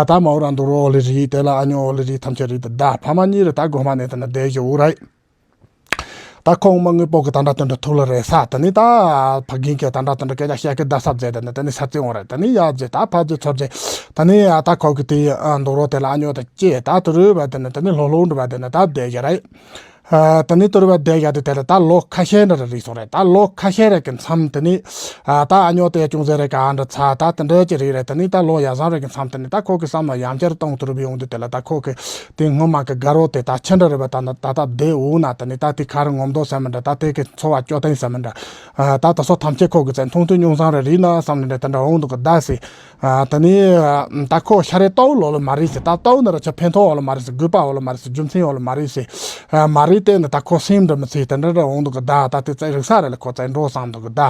ད་མ་འོ་ར་འདུག་རོགས་ལི་རི་དེ་ལ་ཨ་ཉོ་འོ་ལི་རི་ཐམས་ཅད་རི་དེ་ད་ཕ་མ་གཉིས་རེད། ད་སྒོ་མ་ནས་དེ་ན་བསྡད་ཞུ་འུ་རེད། ད་ཁོང་མ་དངོས་པོ་གི་ད་འདྲ་དེ་འདྲ་ཐུག་ལ་རེད་ས། ད་ནི་ད་ཕ་རྒན་གྱི་ད་འདྲ་དེ་འདྲ་སྐད་ཆ་བཤད་གི་ད་ས་མཛད་དེ་ནི་ད་ནི་ས་རྩེ་འོང་རེད། ད་ནི་ཡ་མཛད་ད་ཕ་མཛད་ཚོ་མཛད་ད་ནི་ཡ་ད་ཁོ་གི་དེ་འདུག་རོགས་དེ་ལ་ཨ་ཉོ་ད་སྐྱེས་ད་དུ་རུ་བ་དེ་ནི་ད་ནི་ལྷོ་ལྷོ་འགྲོ་བ་དེ་ནི་ད་བསྡད་ཀྱི་རེད། ཨ། དེ་ནས་དུར་བ་བསྡད་ཡ་དེ་དེ་ལ་ད་ལོ་ཁ་ཤས་འདྲ་རེ་རེད་སོང་རེད། ད་ལོ་ཁ་ཤས་རེ་གི་མཚམས་དེ་ནས། ཨ། ད་ཨ་ཉོ་དེ་ཅུང་ཟད་རེ་ག་ཨ་འདྲ་ཚ་ད་དེ་འདྲ་ཅིག་རེད་རེད། དེ་ནས་ད་ལོ་ཡ་བཟང་རེ་གི་མཚམས་དེ་ནས་ད་ཁོ་གི་བསམ་ལ་ཡང་བསྐྱར་གཏོང་དུར་བ་ཡོང་དུས་དེ་ལ་ད་ཁོ་གི་དེ་སྔོན་མ་གི་དགའ་རོགས་དེ་ད་ཆི་འདྲ་རེད་པ། ད་ད་ད་ད་དེ་འོ་ན་དེ་ནས་ད་དེ་ཁ་རི་ངོ་མདོག་ཟེར་མི་འདྲ། ད་དེ་གི་འཚོ་བ་སྐྱོ་སྟངས་ཟེར་མི་འདྲ། ཨ། ད་དེ་ཚོ་ཐམས་ཅད་ཁོ་གི་ཚེ་མཐོང་ཐོས་མྱོང་བཟང་རེ་རེད་ན་བསམ་ནས་འདྲ་དེ་འདྲ་འོང་འདུག་གི་ད་ཟེར། ཨ། དེ་ནས་ད་ཁོ་ཤ་རེ་ལྟ་བུ་ལོ་ལོ་མ་རེད་ཟེར། ད་ལྟ་བུ་ནི་ར་ཆ་ཕན་ཐོགས་འོ་ལོ་མ་རེད་ཟེར། དགོས་པ་འོ་ལོ་མ་རེད་ཟེར། དགོས་པ་འོ་ལོ་མ་རེད་ཟེར། ཨ། མ་རེད་དེ་ནི་ད་ཁོ་སེམས་འདྲ་མི་ཚེ་དེ་འདྲ་འདྲ་འོང་འདུག་གི་ད། ད་དེ་ཚེ་རིག་ས་རེ་ལ་ཁོ་ཚེ་འགྲོ་བསམ་འདུག་གི་ད།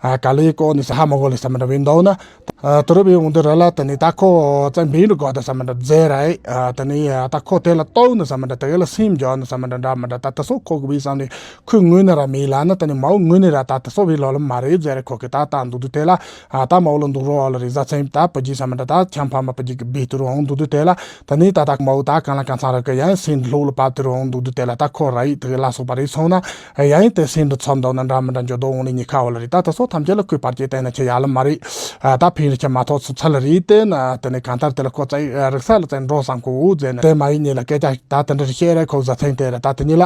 ཨ། ག་ལེ་ཀོ་ནི་ཟེར་ཧ་མ་གོ་ལེ་ཟེར་མི་འདྲ་བའི་འདུག་ན། ཨ། དུ་རུ་བའི་འོང་དུ་ར་ལ་དེ་ནི་ད་ཁོ་ཚེ་འབིན་འདྲ་གོ་ད་ཟེར་མི་འདྲ་མཛེས་ར། ཨ། དེ་ནི་ད་ཁོ་དེ་ལ་ལྟ་བུ་ནི་ཟེར་མི་འདྲ་དེ་ག་ལ་སེམས་འཇོག་ནི་ཟེར་མི་འདྲ་འདྲ་མི་འདྲ། ད་དེ་སོ་ཁོ་གི་བའི་བསམ་ནི་ཁོའི་ངོས་ནས་ར་མི་ལ་ན་དེ་ནི་མའོ་ངོས་ནས་ར་ད་དེ་སོ་བའི་ལོ་ལོ་མ་རེད་ཟེར་རེ་ཁོ་གི་ད་ད་འདུག་དུ་དེ་ལ། ཨ། ད་མའོ་ལ་འདུག་རོགས་ལ་རེ་ཟ་ཚན་ད་པ་ཇི་ས་མ་འདྲ་ད་ཁྱམ་ཕ་མ་པ་ཇི་གི་བི་ཏུ་རུ་འོང་འདུག་དུ་དེ་ལ། ད་ནི་ད་ད་མའོ་ད་གང་ལ་གང་ཚང་ར་གི་ཡང་སེམས་ལྷུག་ལ་པ་ཏུ་རུ་འོང་འདུག་དུ་དེ་ལ། ད་ཁོ་ར་ཡི་དེ་གི་ལ་སོགས་པ་རེ་སོང་ན་ཡང་ཡི་དེ་སེམས་འདི་ཚོམ་འདུག་ན་འདྲ་མི་འདྲ་འཇོ་དོ་འོང་ལི་ཉི་ཁ་འོ་ལ་རེ། ད་ད་སོ་ཐམས་ཅད་ལ་ཁོའི་བར་ཆད་བསྟན་ན་ཆེ་ཡ་ལ་མ་རེད། ཨ། ད་ཕིང་རི་ཆེ་མ་ཐོག་ཚུ་ཚ་ལ་རེ་བསྟན་ན་དེ་ནི་གང་ལྟར་དེ་ལ་ཁོ་ཚ་རིག་ས་ལ་ཚ་འགྲོ་བསམ་ཁོ་འུ་ཟེར་ན་དེ་མ་ཡི་ཉེ་ལ་སྐད་ཆ་ད་དེ་འདྲ་བཤད་རེ་ཁོ་ཟ་ཚན་དེ་རེ་ད་དེ་ཉི་ལ།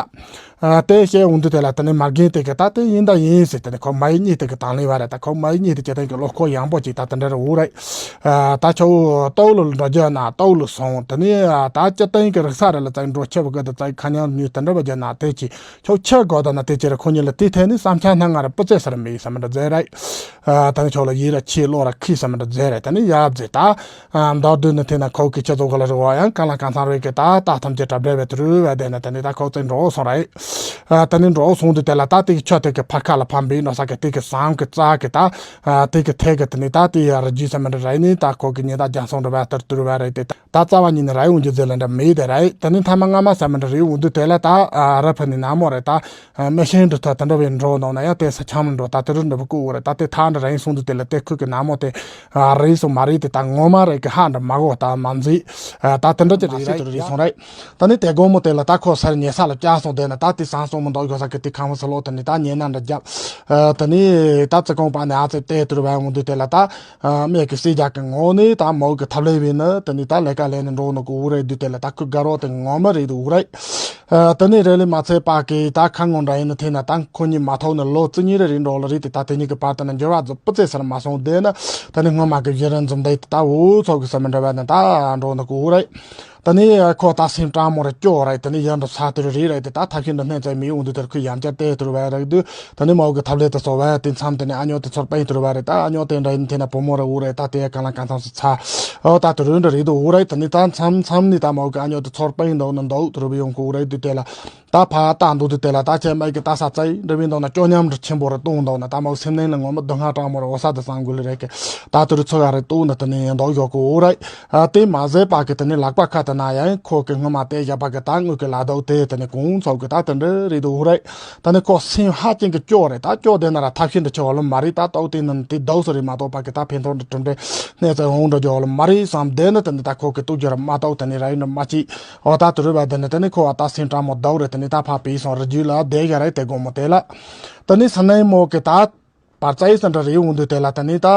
ཨ། དེ་བཤད་འོང་དུས་དེ་ལ་དེ་ནི་མ་རྒན་དེ་གི་ད་དེ་ཡིན་ད་ཡིན་ཟེར། དེ་ནི་ཁོ་མ་ཡི་གཉིས་དེ་གི་དང་ལེན་བ་རེད། ད་ཁོ་མ་ཡི་གཉིས་དེ་སྤྱི་བཏང་གི་བློ་ཁོག་ཡངས་པོ་ཅིག་ད་དེ་འདྲ་རེ་འུ་རེད། ཨ། ད་ཆོ་ལྟོ་ལ་འགྲོ་རྒྱུ་ན་ལྟོ་ལ་སོང་དེ་ནི་ད་སྤྱི་བཏང་གི་རིག་ས་རེ་ལ་ཙང་འགྲོ་ཆེ་བ་གི་དེ་ཙང་ཁ་ཉང་ཉུས་དེ་འདྲ་བ་རྒྱུ་ན་དེ་ཅི་ཆོ་ཆེ་དགོ་ད་ན་དེ་ཅི་རེ་ཁོ་གཉིས་ལ་དེ་ཐད་ནི་བསམ་འཆར་སྣ་ང་རེ་སྤུ་རྩེ་ས་རེ་མི་ཡི་ས་མི་འདྲ་མཛེས་རེད། ཨ། ད་ནི་ཆོ་ལ་ཡི་ར་ཆི་བློ་ར་ཁི་ས་མི་འདྲ་མཛེས་རེད། དེ་ནི་ཡ་མཛེས་ད། ཨ། མདོར་བསྡུས་ནི་དེ་ན་ཁོ་གི་ཆེ་ཚོ་ག་ལ་རི་བ་ཡང་གང་ལ་གང་འཚམ་རེད་གི་ད་ད་ཐམས་ཅད་གྲབ་འབྲས་བས་དུ་རུ་བས་དེ་ན་དེ་ནི་ད་ཁོ་ཚོས་འགྲོ་སོང་རེད། ཨ། དེ་ནི་འགྲོ་སོང་དུས་དེ་ལ་ད་དེ་གི་ཆོ་དེ་གི་ཕར་ཁ་ལ་ཕམ་པའི་ནོ་ས་གི་དེ་གི་བསམ་གི་རྩ་གི་ད། ཨ། དེ་གི་ཐད་གི་དེ་ནི་ད་དེ་ཡ་རི་རྒྱུས་ས་མི་འདྲ་རེད་ནི་ད་ཁོ་གི་ཉི་ད་རྒྱ་སོང་འདྲ་བས་དུར་དུར་བས་རེད་དེ་ད་རྩ་བ་ཉིད་ནི་ར་ཡོང་རྒྱུ་ཟེར་ལ་འདྲ་མེད་དེ་རེད། དེ་ནི་མཐའ་མ་སྔ་མ་ས་མི་འདྲ་རེད་འོང་དུས་དེ་ལ་ད། ཨ། ར་ཕ་ནི་ན་མོ་རེད་ད། ཨ། མི་ཤེས་འདྲ་ད་དེ་འདྲ་བའི་འགྲོ་འདུག་ན་ཡང་དེ་ས་ཆམ་འགྲོ་ད་དེ་རུ་འདྲ་བུ་ཀུ་འུ་རེད། ད་དེ་ཐག་འདྲ་རིང་སོང་དུས་དེ་ལ་དེ་ཁུ་གི་ན་མོ་དེ། ཨ། རེད་སོ་མ་རེད་དེ་ད་ངོ་མ་རེད་གི་ཧ་འདྲ་མ་གོ་ད་མ་མཛེས། ཨ། ད་དེ་འདྲ་ཅི་རེད་རེད་རེད་སོང་རེད། ད་ནི་དེ་དགོང་མོ་དེ་ལ་ད་ཁོ་སར་ཉལ་ས་ལ་བཅར་སོང་དེ་ན་ད་དེ་སང་སོང་མི་འདུག་གོ་ས་གི་དེ་ཁང་བ་ས་ལོག་དེ་ནི་ད་ཉལ་ན་འདྲ་རྒྱབ། ཨ། དེ་ནི་ད་ཙི་གོང་པ་ནི་ཨ་ཙི་དེ་དུར་བ་འོང་དུས་དེ་ལ་ད། ཨ། མེད་ཀི་སྲིད་རྒྱ་གི་ངོ་ནི་ད་མོ་གི་ཐབས་ལས་བས་ནི་དེ་ནི་ད་ལས་ཀ་ལས་ནི་འགྲོ་ནི་གི་འུ་རེད་དུས་དེ་ལ་ད་ཁུ་དགའ་རོགས་དེ་ངོ་མ་རེད་དུ་འུ་རེད། ཨ། དེ་ནི་རེ་ལི་མ་ཚད་པ་གི་ད་ཁ་ངོ་འདྲ་ཡིན་ནི་དེ་ན་ད་ཁོ་གཉིས་མ་ཐོག་ནི་ལོ་བཅུ་གཉིས་རེ་རེ་འགྲོ་ལ་རེད་དེ་ད་དེ་གཉིས་ཀྱི་བར་དུ་ན་འགྱུར་བ་རྫོགས་སྤུ་རྩེ་སར་མ་སོང་དེ་ན་ད་ནི་སྔོན་མ་གི་གཞི་རིམ་འཛུམ་བདེ་དེ་ད་འུ་ཚོ་གི་ས་མི་འདྲ་བ་ནི་ད་འགྲོ་ནི་གི་འུ་རེད། ད་ནི་ཁོ་ད་སེམས་སྤྲང་མོ་རེ་སྐྱོ་རེད། ད་ནི་ཡར་འགྲོ་ས་དེ་རེ་རེད་དེ་ད་ཐབས་ཤེས་འདི་སྣེ་ཚན་མི་འོང་དུས་དེར་ཁོས་ཡང་བསྐྱར་དེ་དུར་བ་རེད་དུས་ད་ནི་མ་འུ་གི་ཐབས་ལས་དེ་ཚོ་བ་དེ་མཚམས་དེ་ནི་ཨ་ཉོ་དེ་ཚོར་པན་དུར་བ་རེད། ད་ཨ་ཉོ་དེ་འདྲ་ཡིན་དེ་ན་བུ་མོ་རེ་འུ་རེད། ད་དེ་གང་ལ་གང་འཚམ་སུ་ཚ། ཨོ་ད་དུ་རུ་འདྲ་རེད་དུ་འུ་རེད། ད་ནི་ད་མཚམས་མཚམས་ནི་ད་མ་འུ་གི་ཨ་ཉོ་དེ་ཚོར་པན་འདུག་ན་འདུག་དུ་རུ་བི་ཡོང་གི་འུ་རེད་དུས་དེ་ལ། ད་ཕ་ད་འདུག་དུས་དེ་ལ་ད་ཁྱེད་མ་གི་ད་ས་ཙའི་འདྲ་བའི་འདུག་ན་སྐྱོ་ཉམས་འདྲ་ཆེན་པོ་རེ་གཏོང་འདུག་ན་ད་མ་སེམས་ནང་ལ་ངོ་མ་སྡུག་བསྔལ་སྤྲང་མོ་རེ་འོ་ས་དེ་བསམ་དགོས་ལེ་རེད་གི། ད་དུ་རུ་ཚོ་ག་རེ་གཏོང་ན་དེ་ནས་ཡང་འདུག་ཡོད་གི་འུ་རེད། ཨ། དེ་མ་ཟད་པ་གི་དེ་ནས་ལག་པ་ཁ་དེ་ན་ཡང་ཁོ་གི་སྔོན་མ་དེ་བཞག་པ་གི་ད་དངུལ་གི་ལག་རྡོ་དེ་དེ་ནས་གོང་ཚོགས་གི་ད་དེ་འདྲ་རེད་འདུག་འུ་རེད། ད་ནི་ཁོ་སེམས་ཧ་ཅང་གི་སྐྱོ་རེད། ད་སྐྱོ་དེ་ན་ར་ཐབས་ཤེས་འདྲ་ཆེ་བ་ལོ་མ་རེད། ད་ལྟ་བུ་དེ་ནི་དེ་ཟློག་ས་རེད་མ་གཏོགས་པ་གི་ད་ཕན་ཐོགས་འདྲ་གྲུབ་འབྲས་གནས་ཚད་འོང་འགྲོ་རྒྱུ་བ་ལོ་མ་རེད་བསམ་དེ་ནི་དེ་ནི་ད་ཁོ་གི་ཏུ་རྒྱུ་ར་མ་གཏོགས་དེ་ནི་ར་ཡིན་འགྲོ་མ་ཅི། འོ་ད་དུ་རུ་བ་དེ་ནི་དེ་ནི་ཁོ་བ་ད་སེམས་སྤྲང་མོ་ཟློག་རེད། དེ་ནི་ད་ཕ་པའི་སོང་རི་རྒྱུད་ལ་བསྡད་ཡ་རེད། དེ་དགོང་མོ་དེ་ལ་དེ་ནི་ས་ནའི་མོ་གི་ད། བར་ཙའི་ས་འདྲ་རེ་འོང་དུས་དེ་ལ་དེ་ནི་ད་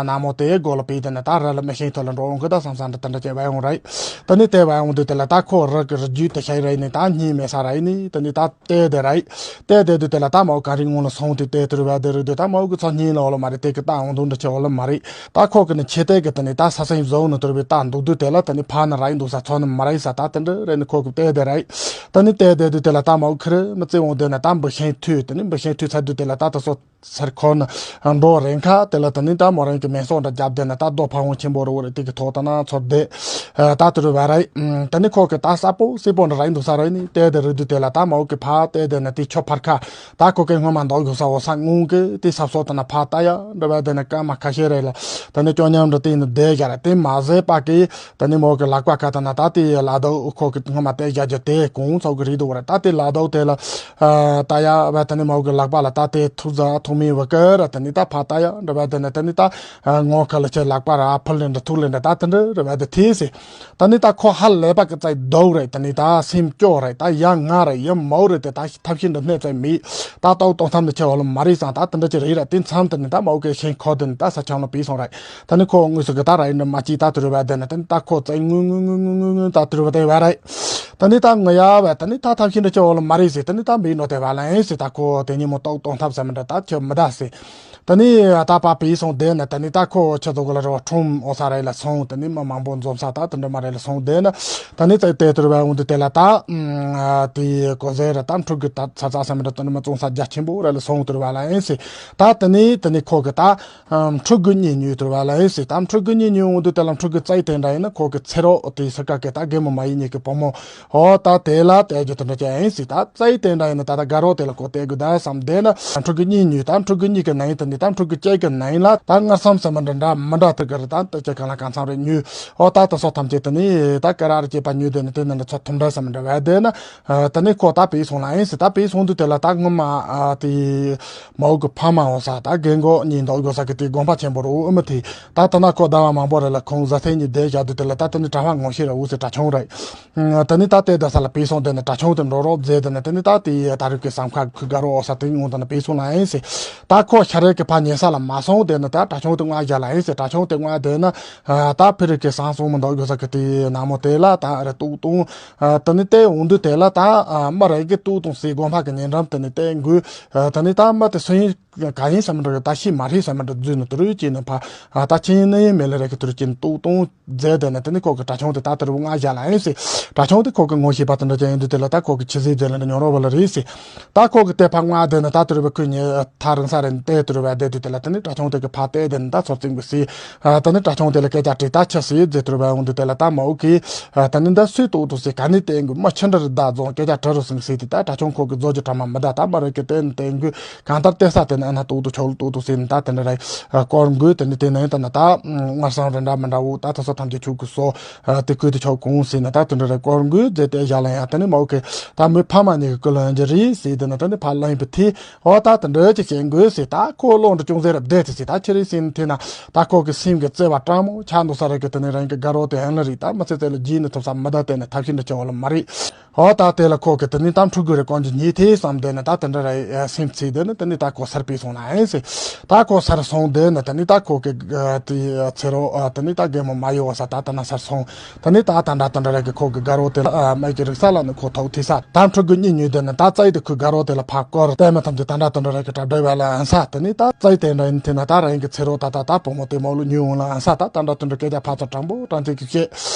ན་མོ་དེ་སྒོ་ལ་པའི་དེ་ནི་ད་ར་ལ་མི་ཤེས་ཐོ་ལ་འགྲོ་འོང་གི་ད་བསམ་བསམ་འདྲ་དེ་འདྲ་བྱས་བ་ཡོང་རེད། དེ་ནི་དེ་བ་ཡོང་དུས་དེ་ལ་ད་ཁོ་རི་གི་རི་རྒྱུད་དེ་ཤའི་རེད་ནི་ད་གཉིད་མེད་ས་རེད་ནི་དེ་ནི་ད་དེ་དེ་རེད། དེ་དེ་དུས་དེ་ལ་ད་མོ་ག་རི་ངོ་ལ་སོང་དུས་དེ་དུ་རུ་བ་དེ་རུ་དུས་ད་མོ་གི་ཚོ་གཉིད་ལ་འོ་ལ་མ་རེད། དེ་གི་ད་འོང་དུ་འདྲ་ཆེ་འོ་ལ་མ་རེད། ད་ཁོ་གི་ནི་ཆེ་དེ་གི་དེ་ནི་ད་ས་སེང་བཟོ་ནི་དུ་རུ་བའི་ད་འདུག་དུས་དེ་ལ་དེ་ནི་ཕ་ནི་ར་ཡིན་འདུག་ས་ཚོ་ནི་མ་རེད་ས་ད་དེ་འདྲ་རེད་ནི་ཁོ་གི་དེ་དེ་རེད། དེ་ནི་དེ་དེ་དུས་དེ་ལ་ད་མོ་ཁི་རི་མི་བརྩི་འོང་དེ་ནི་ད་འབུ་ཤེན་ཐུ་དེ་ནི་འབུ་ཤེན་ཐུ་ཚ་དུས་དེ་ལ་ད་ད་སོ། སར་ཁོ་ན་འགྲོ་རན་ཁ་དེ་ལ་དེ་ནི་ད་མོ་རང་གི་མེ་སོགས་འདྲ་རྒྱབ་དེ་ན་ད་རྡོ་ཕ་བོང་ཆེན་པོ་རུ་རེ་དེ་གི་ཐོག་ད་ན་ཚོར་དེ། ད་དུ་རུ་བ་རེད། དེ་ནི་ཁོ་གི་ད་ས་པོ་སི་པོ་འདྲ་རེད་འདུག་ས་རེད་ནི་དེ་དེ་རུ་དུ་དེ་ལ་ད་མོ་གི་ཕ་དེ་དེ་ན་དེ་ཆོ་ཕར་ཁ་ད་ཁོ་གི་སྔོན་མ་འདོག་གི་ས་འོ་ས་སྔོན་གི་དེ་ས་སོ་ད་ན་ཕ་ད་ཡ་འདྲ་བ་དེ་ན་སྐར་མ་ཁ་ཤས་རེད་ལ་དེ་ནི་སྐྱོ་ཉམས་འདྲ་དེ་ནི་དེ་ག་རེད། དེ་མ་ཟད་པ་གི་དེ་ནི་མོ་གི་ལག་པ་ཁ་ད་ན་ད་དེ་ལ་དོ་ཁོ་གི་སྔོན་མ་དེ་རྒྱ་རྒྱ་དེ་གོང་ཚོགས་གི་རེད་འདུག་རེད། ད་དེ་ལ་དོ་དེ་ལ། ཨ། ད་ཡ་བ་དེ་ནི་མའུ་གི་ལག་པ་ལ་ད་དེ་ཐུག་ཟ་ཐུག་མི་བ་ཀ་ར་དེ་ནི་ད་ཕ་ད་ཡ་འདྲ་བ་དེ་ནི་དེ་ནི་ད་ངོ་ཁ་ལ་ཆེ་ལག་པ་ར་ཨ་ཕུ་ལེན་འདྲ་ཐུག་ལེན་འདྲ་ད་དེ་འདྲ་ར་བ་དེ་ཐི་སི། ད་ནི་ད་ཁོ་ཧ་ལས་པ་གི་ཙའི་དོག་རེད། དེ་ནི་ད་སེམས་སྐྱོ་རེད། ད་ཡ་ང་རེད་ཡ་མའུ་རེད་དེ་ད་ཐབས་ཤེས་འདྲ་སྣེ་ཙའི་མི་ད་ལྟ་བུ་གཏོང་ཐབས་འདི་ཆེ་བ་ལ་མ་རེད་ཙང་ད་དེ་འདྲ་ཅི་རེད་ར་དེ་མཚམས་དེ་ནི་ད་མའུ་གི་ཤེན་ཁོ་དེ་ནི་ད་ས་ཆང་ལ་བི་སོང་རེད། ད་ནི་ཁོ་དངོས་སུ་གི་ད་ར་ཡིན་འདྲ་མ་ཅི་ད་དེ་ར་བ་དེ་ནི་དེ་ནི་ད་ཁོ་ཙའི་ངུ་ངུ་ངུ་ངུ་ངུ་ངུ་ད་དེ་ར་བ་དེ་བ་རེད། ད་ནི་ད་ངུ་ཡ་བས་ད་ནི་ད་ཐབས་ཤེས་འདྲ་ཅི་འོ་ལ་མ་རེད་ཟེར། ད་ནི་ད་འབིགས་ནོ་དེ་བ་ལ་ཨེ་ཟེར། ད་ཁོ་དེ་ཉིན་མོ་ཏོག་གཏོང་ཐབས་ཟེར་མི་འདྲ་ད་ཁྱོད་མི་ད་ཟེར། ད་ནི་ད་པ་པའི་སོང་བསྡད་ན་ད་ནི་ད་ཁོ་ཁྱོད་ཚོ་ག་ལ་རེ་བ་ཁྲོམ་འོ་ས་རེ་ལ་སོང་། ད་ནི་མི་མང་པོ་འཛོམས་ས་ད་དེ་འདྲ་མ་རེ་ལ་སོང་བསྡད་ན་ད་ནི་ཙེ་དེ་དུར་བ་འོང་དུ་དེ་ལ་ད་དེ་གོ་ཟེར་ད་འཕྲུལ་གི་ད་ཚ་ཚ་ཟེར་མི་འདྲ་ད་ནི་མི་བཙོང་ས་རྒྱ་ཆེན་པོ་རེ་ལ་སོང་དུར་བ་ལ་ཨེ་ཟེར། ད་ད་ནི་ད་ནི་ཁོ་གི་ད། ཨམ། ཕྲུ་གུ་གཉིས་ཉོས་དུར་བ་ལ་ཨེ་ཟེར། ད་ཕྲུ་གུ་གཉིས་ཉོས་འོང་དུས་དེ་ལ་ཕྲུ་གུ་རྩིས་དེ་འདྲ་ཡིན་ན་ཁོ་གི་ཚེ་རོགས་དེ་ས་ཀ་གི་ད་རྒན་མོ་མ་ཡིན་ཉིད་ཀྱི་བུ་མོ་ཨོ་ད་དེ་ལ་དེ་རྒྱུ་དེ་འདྲ་ཅན་ཨེ་ཟེར། ད་རྩིས་དེ་འདྲ་ཡིན་ན་ད་ད་དགའ་རོགས་དེ་ལ་ཁོ་དེ་དགོས་ད་བསམ་བསྡད་ན་ཕྲུ་གུ་གཉིས་ཉོས། ད་ཕྲུ་གུ་གཉིས་ཀྱི་ནང་ཡིན་དུ་ནི་ད་ཕྲུ་གུ་གཅིག་གི་ནང་ཡིན་ལ་ད་སྔར་བསམ་ཟེར་མི་འདྲ་འདྲ་མི་འདྲ་དེ་ག་རེ་ད་ད་ཅི་གང་ལ་གང་འཚམ་རེ་ཉོས། ཨོ་ད་ད་སོགས་ཐམས་ཅད་དུ་ནི་ད་ཀ་ར་རེ་སྐྱེས་པ་ཉོས་དེ་ནི་དེ་ནི་འདྲ་ཚོ་ཐུམ་འདྲ་ཟེར་མི་འདྲ་བས་དེ་ན། ཨ། ད་ནི་ཁོ་ད་པའི་སོང་ལ་ཨིན་སི། ད་པའི་སོང་དུས་དེ་ལ་ད་སྔོན་མ་ཨ་དེ་མའོ་གི་ཕ་མ་འོ་ས་ད་རྒན་གོག་གཉིས་འདུག་དགོས་ས་གི་དེ་དགོན་པ་ཆེན་པོ་རུ་ཨུ་མི་དེ་ད་ད་ན་ཁོ་ཟླ་བ་མང་པོ་རེ་ལ་ཁོང་བཟའ་ཚན་གཉིས་བསྡད་བཞག་དུས་དེ་ལ་ད་ད་ནི་གྲྭ་པ་ངོ་ཤེས་ར་འུ་སི་གྲྭ་ཆུང་རེད། ད་ནི་ད་དེ་ད་ས་ལ་པའི་སོང་དེ་ནི་གྲྭ་ཆུང་དེ་འགྲོ་རོགས་མཛད་དེ་ནི་དེ་ནི་ད་དེ་ད་རིག་གི་བསམ་ཁ་ཁུ་དགའ་རོགས་འོ་ས་དེ་ངོ་ད་ནི་པའི་སོང་ལ་ཨིན་སི། ད་ཁོ་ཤ་རེ་གི་ཕ་ཉེ་ས་ལ་མ་སོང་དེ་ནི་ད་གྲྭ་ཆུང་དེ་ང་རྒྱ་ལ་ཨིན་སི། གྲྭ་ཆུང་དེ་ང་དེ་ནི་ད་ཕི་རིག་གི་བསམ་སོང་མི་འདུག་དགོས་ས་གི་དེ་ན་མོ་དེ་ལ་ད་རེ་ཏུག་ཏུང་། ཨ། དེ་ནི་དེ་འོང་དུས་དེ་ལ་ད་ཨ་མ་རེ་གི་ཏུ་དང་སི་དགོན་པ་གི་ཉེ་འགྲམ་དེ་ནི་དེ་འགུལ། ཨ། དེ་ནི་ད་མ་དེ་སུ་ཡིན་ག་ཡིན་ཟེར་མི་འདྲ་གི་ད་ཤི་མ་རེད་ཟེར་མི་འདྲ་རྫུས་ནི་དུ་རུ་ཅི་ནི་ཕ། ཨ། ད་ཆི་ཡིན་ནི་ཡིན་མེད་ལ་རེ་གི་དུ་རུ་ཅི་ནི་ཏུ་དང་མཛད་དེ་ནི་དེ་ནི་ཁོ་གི་གྲྭ་ཆུང་དེ་ད་དུ་རུ་ང་བཞག་ལ་ཡིན་སི། གྲྭ་ཆུང་དེ་ཁོ་གི་ངོ་ཤེས་པ་དེ་འདྲ་ཅན་ཡིན་དུས་དེ་ལ་ད་ཁོ་གི་ཆི་ཟིག་མཛད་ལ་འདྲ་ཉོ་རོགས་བ་ལ་རེད་སི། ད་ཁོ་གི་དེ་ཕ་ང་དེ་ནི་ད་དུ་རུ་བ་ཁུ་ཉེ་ཐག་རིང་ས་རེད་དེ་དུ་རུ་བ་དེ་དུས་དེ་ལ་དེ་ནི་གྲྭ་ཆུང་དེ་གི་ཕ་དེ་དེ་ནི་ད་ཚོར་ཙིང་གི་སི། ཨ། ད་ནི་གྲྭ་ཆུང་དེ་ལ་སྐད་ཆ་དྲིས་ད་ཆི་སི་ཟེར་དུ་རུ་བ་འོང་དུས་དེ་ལ་ད་མ་འུ་གི། ཨ། ད་ནི་ད་སུས་ཏོག་ཏོ་སི་ག་ནི་དེ་འགུལ་མ་ཆི་འདྲ་རི་ད་རྫོང་སྐད་ཆ་དྲི་རུ་སིང་སི་དེ་ད་གྲྭ་ཆུང་ཁོ་གི་རྫོ་གི་གྲྭ་མ་མི་ད་ད་མ་རེད་གི་དེ་ནི་དེ་འགུལ། གང་ལྟར་དེ་ས་དེ་ནི་ཨ་ན་ཏོག་ཏོ་ཆོག་ལ་ཏོག་ཏོ་ཟེར་ནི་ད་དེ་འདྲ་རེད། ཨ། སྐོར་འགུལ་དེ་ནི་དེ་ནི་ད་ནི་ད་སྔར་སང་རེ་འདྲ་མི་འདྲ་བོ་ད་ད་སོ་ཐམས་ཅད་ཆུ་གི་སོ། ཨ། དེ་ཀུན་དེ་ཆོག་གོང་ཟེར་ནི་ད་དེ་འདྲ་རེད། སྐོར་འགུལ་མཛད་དེ་བཞག་ལ་ཡང་དེ་ནི་མའོ་ཁེ་ད་མོའི་ཕ་མ་གཉིས་ཀྱི་ཀུན་ལ་ཡང་རྒྱུ་རེད་ཟེར་དེ་ནི་ད་ནི་ཕ་ལ་ཡིན་པའི་ཐི་ཨོ་ད་དེ་འདྲ་ཅིག་བྱེད་དགོས་ཟེར། ད་ཁོ་བློ་འདྲ་ཅུང་ཟད་རབ་བདེ་དེ་ཟེར། ད་ཁྱེད་རེ་ཟེར་ནི་དེ་ན་ད་ཁོ་གི་སེམས་ཀྱི་བརྩེ་བ་དྲང་མོ་ཆགས་འདུག་ས་རེད་གི་དེ་ནི་རང་གི་དགའ་རོགས་དེ་ཡང་ལ་རེད། ད་མི་ཚེ་ཚེ་ལ་རྗེས་ནི་ཐུབ་ས་མི་ད་དེ་ནི་ཐབས་ཤེས་འདྲ་བྱེད་འོ་ལ་མ་རེད། ཨོ་ད་དེ་ལ་ཁོ་གི་དེ་ནི་ད་ཕྲུ་གུ་རེ་ཀོན་གྱི་ཉེ་ཐེ་བསམ་དེ་ནི་ད་དེ་འདྲ་རེ་སེམས་ཚེ་དེ་ནི་དེ་ནི་ད་ཁོ་སར་པའི་སོང་ན་ཨེ་སེ། ད་ཁོ་སར་སོང་དེ་ནི་དེ་ནི་ད་ཁོ་གི་དེ་ཚེ་རོ་དེ་ནི་ད་རྒན་མོ་མ་ཡོ་བ་ས་ད་ད་ན་སར་སོང་། དེ་ནི་ད་ད་འདྲ་དེ་འདྲ་རེ་གི་ཁོ་གི་དགའ་རོགས་དེ་ལ་མེད་ཀྱི་རིག་ས་ལ་ནི་ཁོ་ཐོག་ཐེ་ས་ད་ཕྲུ་གུ་གཉིས་ཉོས་དེ་ནི་ད་རྩ་ཡི་དེ་ཁོའི་དགའ་རོགས་དེ་ལ་ཕ་སྐོར་དེ་མི་ཐམས་ཅད་ད་འདྲ་དེ་འདྲ་རེ་གི་གྲ་སྒྲོལ་བ་ལ་ཨན་ས་དེ་ནི་ད་རྩ་ཡི་དེ་འདྲ་ཡིན་དེ་ན་ད་རང་གི་ཚེ་རོ་ད་ད་ད་བུ་མོ་དེ་མོ་ལུ་ཉོས་འོང་ལ་ཨན་ས་ད་ད་འདྲ་དེ་འདྲ་སྐད་ཆ་ཕར་ཚུར་དྲང་པོ་དྲང་ཚིག་གི་བཤད།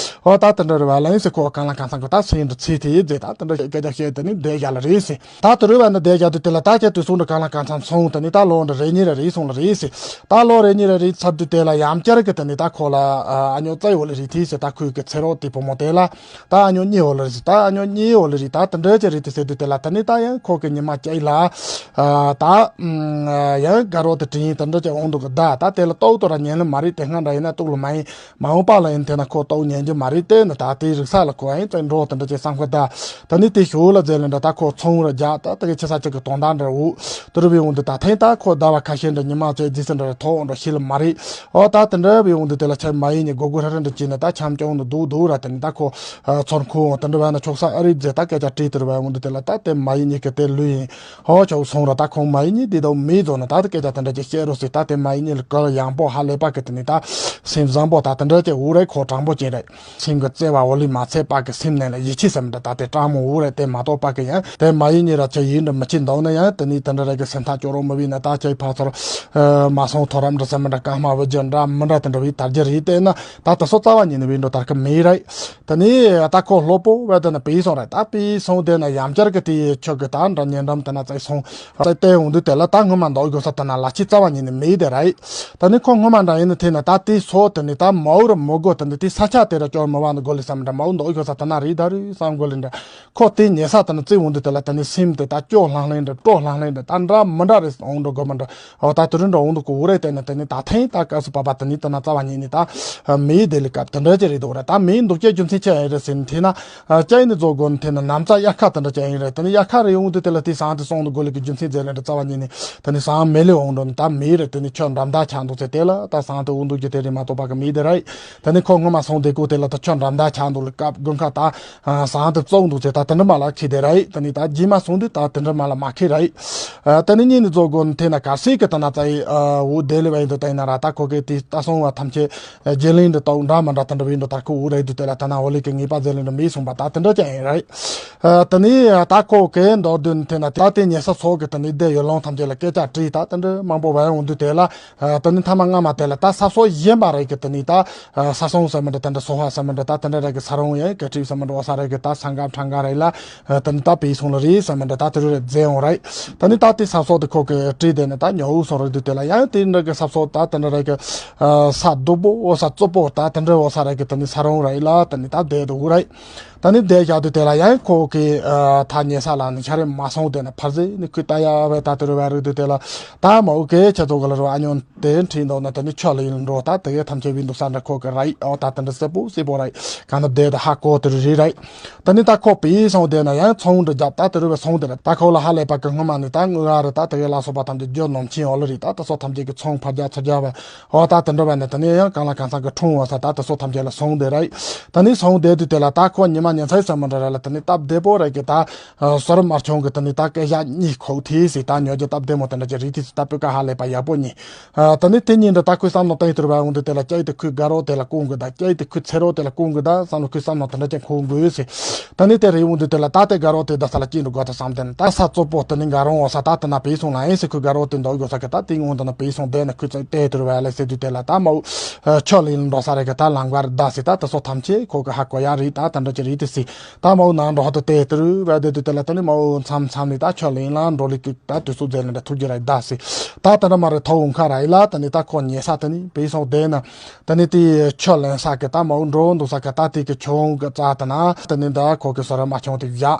ཨོ་ད་དེ་འདྲ་རེ་བ་ལ་ཡིན་སེ་ཁོ་གང་ལ་གང་འཚམ་གི་ད་སེམས་འདྲ་ཚིག་དེ་ཡིན་ཟེར། ད་དེ་འདྲ་སྐད་ཆ་བཤད་དེ་ནི་བསྡད་རྒྱ་ལ་རེད་ཟེར། ད་དེ་རེ་བ་ནི་བསྡད་རྒྱ་དུ་དེ་ལ་ད་ཁྱེད་དུས་སུ་འདྲ་གང་ལ་གང་འཚམ་སོང་དེ་ནི་ད་ལོ་འདྲ་རེ་གཉིས་རེ་རེད་སོང་ལ་རེད་ཟེར། ད་ལོ་རེ་གཉིས་རེ་རེད་ཚར་དུས་དེ་ལ་ཡང་བསྐྱར་གི་དེ་ནི་ད་ཁོ་ལ་ཨ་ཉོ་རྩ་ཡོད་ལ་རེད་དེ་ཟེར། ད་ཁོའི་གི་ཚེ་རོགས་དེ་བུ་མོ་དེ་ལ་ད་ཨ་ཉོ་གཉིས་ཡོད་ལ་རེད་ཟེར། ད་ཨ་ཉོ་གཉིས་ཡོད་ལ་རེད། ད་དེ་འདྲ་ཅི་རེད་དེ་ཟེར་དུས་དེ་ལ་དེ་ནི་ད་ཡང་ཁོ་གི་ཉི་མ་བཅས་ལ་ཨ་ད་ཡང་དགའ་རོགས་དེ་དྲིན་དེ་འདྲ་ཅི་འོང་འདུག་གི་ད་ད་དེ་ལ་ཏོག་ཏོ་ར་ཉན་ལ་མ་རེད། དེ་སྔ་འདྲ་ཡིན་ན་ཏོག་ལ་མ་ཡིན། མ་འོངས་པ་ལ་ཡིན་དེ་ན་ཁོ་ལྟོགས་ཉན་རྒྱུ་མ་རེད། དེ་ནི་ད་དེའི་རིག་ས་ལ་ཁོ་ཨེ་ཙེ་འགྲོ་དེ་འདྲ་ཅིག་བསམ་ཁོ་ད། ད་ནི་དེ་ཞོ་ལ་རྫས་ལ་འདྲ་ད་ཁོ་ཚོང་ར་རྒྱག་ད་དེ་གི་ཆེ་ས་ཅིག་གི་དོན་དག་འདྲ་འུ་དུ་རུ་བའི་འོང་དུ་ད་ཐེངས་ད་ཁོ་ཟླ་བ་ཁ་ཤས་འདྲ་ཉི་མ་ཚེ་རྫི་ས་འདྲ་ཐོག་འདྲ་ཤི་ལ་མ་རེད། ཨོ་ད་དེ་འདྲ་བའི་འོང་དུ་དེ་ལ་ཆ་མ་ཡིན་ནི་སྒོ་སྒོ་ཧྲ་ཧྲ་འདྲ་ཅིག་ནི་ད་འཆམ་ཀྱང་འདུག་འདུག་ར། དེ་ནི་ད་ཁོ་ཚོར་ཁོ་འོང་དེ་འདྲ་བ་ན་ཆོག་ས་ཨ་རིག་རྫས་ད་སྐད་ཆ་དྲིས་དེ་རུ་བའི་འོང་དུ་དེ་ལ་ད་དེ་མ་ཡིན་ནི་གི་དེ་ལུས་ཡིན། ཧོ་ཆོག་སོང་ར། ད་ཁོང་མ་ཡིན་ནི་འདི་དང་མི་རྫོགས་ན་ད་དེ་སྐད་ཆ་དེ་འདྲ་ཅིག་བཤད་རོགས་ཟེར། ད་དེ་མ་ཡིན་ནི་ལ་ཀ་ཡང་པོ་ཧ་ལས་པ་གི་དེ་ནི་ད་སེམས་བཟང་པོ་ད་དེ་འདྲ་ཅིག་འུ་རེ་ཁོ་དྲང་པོ་ཅན་རེད། སེམས་ཀྱི་བརྩེ་བ་འོ་ལི་མ་ཚད་པ་གི་སེམས་ནང་ལ་ཡིད་ཆེས་ཟེར་མི་འདྲ་ད་དེ་དྲང་མོ་འུ་རེ་དེ་མ་གཏོགས་པ་གི་ཡང་དེ་མ་ཡིན་ནི་ར་ཅི་ཡིན་འདྲ་མི་ཅི་འདོག་ན་ཡང་དེ་ནི་དེ་འདྲ་རེ་གི་སེམས་ཐག་ཅོ་རོགས་མི་བི་ན་ད་ཅི་ཕ་ཚོར་མ་སོང་ཐོ་རམ་འདྲ་ཟེར་མི་འདྲ་ཀ་མ་བི་ཇི་འདྲ་མི་འདྲ་དེ་འདྲ་བི་དར་རྒྱུ་རེད། དེ་ན་ད་དེ་སོ་རྩ་བ་ཉིད་ནི་བི་འགྲོ་དར་གི་མི་རེད། དེ་ནི་ད་ཁོ་སློབ་པོ་བས་དེ་ན་པི་སོང་རེད། ད་པི་སོང་དེ་ན་ཡང་བསྐྱར་གི་དེ་ཆོག་གི་ད་འདྲ་ཉེ་འགྲམ་དེ་ན་བཙལ་སོང་བཙལ་བལྟས་འོང་དུས་དེ་ལ་ད་སྔོན་མ་འདོགས་དགོས་ས་དེ་ན་ལ་ཕྱི་རྩ་བ་ཉིད་ནས་མེད་དེ་རེད། ད་ནི་ཁོ་སྔོན་མ་འདྲ་ཡིན་ནི་དེ་ན་ད་དེ་སོ་དེ་ནི་ད་མའུ་ར་མོ་གོ་དེ་ནི་དེ་ས་ཆ་དེ་ར་སྐྱོར་མི་བ་ནི་གོ་ལི་བསམ་འདྲ་མའུ་འདོགས་དགོས་ས་དེ་ན་རེད་ད་རེད་བསམ་གོ་ལི་འདྲ། ཁོ་དེ་ཉེ་ས་དེ་ན་བཙལ་འོང་དུས་དེ་ལ་ད་ནི་སེམས་དེ་ད་སྐྱོ་ལྷང་ལྷང་འདྲ་སྤྲོ་ལྷང་ལྷང་འདྲ་ད་འདྲ་མི་འདྲ་རེད་འོང་འགྲོ་དགོས་མི་འདྲ། ཨོ་ད་དུ་རིན་འགྲོ་འོང་དུ་གོ་རེ་དེ་ནི་དེ་ནི་ད་ཐེངས་ད་སྐབས་སུ་བབ་པ་དེ་ནི་དེ་ན་རྩ་བ་ཉིད་ནི་ད་མེའི་དེ་ལི་སྐབས་དེ་འདྲ་ཅི་རེད་འདུག་ར། ད་མེའི་འདུག་ཅེས་རྒྱུ་མཚན་ཅི་ཡིན་རེད་ཟེར་ནི་དེ་ན་ཅི་ཡིན་ནི་རྫོགས་དགོས་ནི་དེ་ན་ནམ་ཚ་དབྱར་ཁ་དེ་འདྲ་ཅི་ཡིན་རེད། དེ་ནི་དབྱར་ཁ་རེད་འོང་དུ་དེ་ལ་དེ་སང་དེ་སོང་དུ་གོ་ལི་གི་རྒྱུ་མཚན་ཟེར་ལེ་འདྲ་རྩ་བ་ཉིད་ནི་དེ་ནི་སང་མེ་ལི་འོང་འགྲོ་ནི་ད་མེའི་རེད། དེ་ནི་ཁྱོད་འགྲམ་ད་ཆགས་འདུག་ཚེ་དེ་ལ་ད་སང་དེ་འོང་འདུག་རྒྱུ་དེ་རེད་མ་ ལྟོ་པ་གི་མི་དེ་རེད། ད་ནི་ཁོ་སྔོན་མ་སོང་དེ་གོ་དེ་ལ་ད་ཁྱོད་འགྲམ་ཟླ་ཆགས་འདུག་ལ་སྐབས་དགུན་ཁ་ད་ཟངས་དེ་བཙོག་འདུག་ཟེར། ད་དེ་འདྲ་མ་ལ་ཁི་དེ་རེད། ད་ནི་ད་རྗེས་མ་སོང་དུས་ད་དེ་འདྲ་མ་ལ་མ་ཁི་རེད། ད་ནི་གཉིས་ནི་རྫོགས་དགོན་དེ་ན་གར་སའི་གི་ད་ན་ཙའི་འུ་དེ་ལི་བའི་འདུག་ད་ཡིན་ན་ར་ད་ཁོ་གི་དེ་ད་སོང་བ་ཐམས་ཅད་རྗེས་ལིང་འདི་ཏོག་འདྲ་མ་འདྲ་ད་འདྲ་བའི་འདུག་ད་ཁོ་འུ་རེད་དུས་དེ་ལ་ད་ན་འོ་ལི་གི་ངེས་པ་རྗེས་ལིང་འདི་མི་སོང་པ་ད་དེ་འདྲ་ཅན་ཡིན་རེད། ད་ནི་ད་ཁོ་གི་མདོར་བསྡུས་ནི་དེ་ན་ད་དེ་ཉེ་ས་ཚོ་གི་ད་ནི་དེ་ཡོད་ལོང་ཐམས་ཅད་ལ་སྐད་ཆ་དྲིས་ད་དེ་འདྲ་མང་པོ་བས་འོང་དུས་དེ་ལ། ཨ། ད་ནི་མཐའ་མ་སྔ་མ་དེ་ལ་ད་ས་སོ་གཞན་པ་རེ་གི་ད་ནི་ད་ཨ། ས་སོང་ཟེར་མི་འདྲ་ད་འདྲ་སོ་ཧ་ཟེར་མི་འདྲ་ད་དེ་འདྲ་རེ་གི་ས་རོང་ཡང་ག་ཁྲིབ་ཟེར་མི་འདྲ་འོ་ས་རེ་གི་ད་ས་འགའ་ཕྲ་འགའ་རེ་ལ་ཨ། ད་ནི་ད་པའི་སོང་ལ་རེད་ཟེར་མི་འདྲ་ད་དེ་རུ་རེ་རྫས་འོང་རེད། ད་ནི་ད་དེ་ས་སོ་དེ་ཁོ་གི་བྲིས་དེ་ནི་ད་ཉོ་འུ་སོང་རེད་དུས་དེ་ལ་ཡང་དེ་འདྲ་གི་ས་སོ་ད་དེ་འདྲ་རེ་གི་ཨ། ས་རྡོ་པོ་འོ་ས་རྩུབ་པོ་ད་དེ་འདྲ་འོ་ས་རེ་གི་ད་ནི་ས་རོང་རེ་ལ་ད་ནི་ད་བསྡད་འདུག་རེད། ད་ནི་དེ་བཞག་དུས་དེ་ལ་ཡང་ཁོ་གི་ཨ། ཐག་ཉེ་ས་ལ་ནི་ཆ་རེ་མ་སོང་དེ་ནི་ཕར་ཟེ་ནི་ཁུ་ད་ཡ་བས་ད་དེ་རུ་བས་རུ་དུས་དེ་ལ་ད་མ་འུ་གེ་ཁྱེད་ཚོ་ག་ལ་རུ་ཨ་ཉོན་དེ་ཁྲིད་འདུག་ན་ད་ནི་ཆོ་ལ་ཡིན་འགྲོ་ད་དེ་གའི་ཐམས་ཅད་བིན་འདུག་ས་འདྲ་ཁོ་གི་ར་ཡི་ཨོ་ད་དེ་འདྲ་སེ་པོ་སེ་པོ་ར་ཡི་ག་ན་བསྡད་ད་ཧ་གོ་དེ་རུ་རི་ར་ཡི། ད་ནི་ད་ཁོ་པི་སོང་དེ་ན་ཡང་ཚོང་འདྲ་རྒྱབ་ད་དེ་རུ་བས་སོང་དེ་ར་ད་ཁོ་ལ་ཧ་ལས་པ་གི་སྔོན་མ་ནི་ད་ངུ་ག་རུ་ད་དེ་གའི་ལ་སོགས་པ་ཐམས་ཅད་རྒྱུ་ནོམ་ཆེན་ཨོ་ལ་རི་ད་ད་སོ་ཐམས་ཅད་གི་ཚོང་ཕར་རྒྱག་ཚུར་རྒྱག་བས། འོ་ད་དེ་འདྲ་བས་ནི་ད་ནི་ཡང་གང་ལ་གང་འཚམ་གི་ཁྲུང་བ་ས་ད་དེ་སོ་ཐམས་ཅད་ལ་སོང་དེ་ར་ཡི། ད་ནི་སོང་དེ་དུས་དེ་ལ་ད་ཁོ་ཉི་མ་ཉི་མཚན་ས་མ་འདྲ་ར་ལ་ད་ནི་སྟབས་བདེ་པོ་ར་གི་ད་ཨ། སོ་ར་མ་ཆུང་གི་ད་ནི་ད་སྐད་ཞག་གཉིས་ཁོག་ཐེ་སི་ད་ཉོ་རྒྱུ་སྟབས་བདེ་མོ་དེ་འདྲ་ཅིག་རིག་ཐེ་སི་ད་པོད་ཀ་ཧ་ལས་པ་ཡག་པོ་གཉིས། ཨ། ད་ནི་དེ་གཉིས་འདྲ་ད་ཁོའི་བསམ་ནོ་ཏན་ཏུ་ར་བ་འོང་དུས་དེ་ལ་སྐྱེ་ཡི་དེ་ཁོའི་དགའ་རོགས་དེ་ལ་སྐུང་གི་ད་སྐྱེ་ཡི་དེ་ཁོའི་ཚེ་རོགས་དེ་ལ་སྐུང་གི་ད་བསམ་ནོ་ཁོའི་བསམ་ནོ་དེ་འདྲ་ཅིག་ཁོ་འགོས་སི། ད་ནི་དེ་རེ་འོང་དུས་དེ་ལ་ད་དེ་དགའ་རོགས་དེ་ད་ས་ལ་སྐྱེ་འགྲོ་དགོས་ད་བསམ་དེ་ནི་ད་ས་རྩུབ་པོ་དེ་ནི་དགའ་རོགས་འོ་ས་ད་དེ་ན་པེ་སོང་ལ་ཡིན་སི་ཁོའི་དགའ་རོགས་དེ་འདོགས་དགོས་ས་གི་ད་དེ་འོང་དེ་ན་པེ་སོང་དེ་ནི་ཁོའི་ཚེ་དེ་དུ་ར་བ་ལ་སི་དུས་དེ་ལ་ད་མ་འུ། ཨ། ཆོ་ལིན་འགྲོ་ས་རེ་གི་ད་ལང་བར་ད་སི་ད་དེ་སོ་ཐམས་ཅད་ཁོ་གི་ཧ་གོ་ཡ་རི་ད་དེ་འདྲ་ཅིག་རི་དེ་སི། ད་མའོ་ནང་འགྲོ་ཧ་ཏུ་ཏེ་ཏུ་རུ་བ་དེ་དུ་དེ་ལ་ད་ནི་མའོ་མཚམས་མཚམས་ནི་ད་ཆོ་ལིན་ལ་འགྲོ་ལི་ཀི་ད་དུ་སུ་ཛེ་ལ་འདྲ་ཐུག་རྒྱུ་ར་ད་སི། ད་ད་ན་མ་རེ་ཐོ་འུང་ཁ་ར་ཡི་ལ་ད་ནི་ད་ཁོ་ཉེ་ས་ད་ནི་པེ་སོང་དེ་ན་ད་ནི་དེ་ཆོ་ལིན་ས་ཀི་ད་མའོ་འགྲོ་འདུག་ས་ཀི་ད་དེ་ཀི་ཆུང་གི་རྩ་ད་ན་ད་ནི་ད་ཁོ་གི་སོ་ར་མ་ཆུང་དེ་བཞག་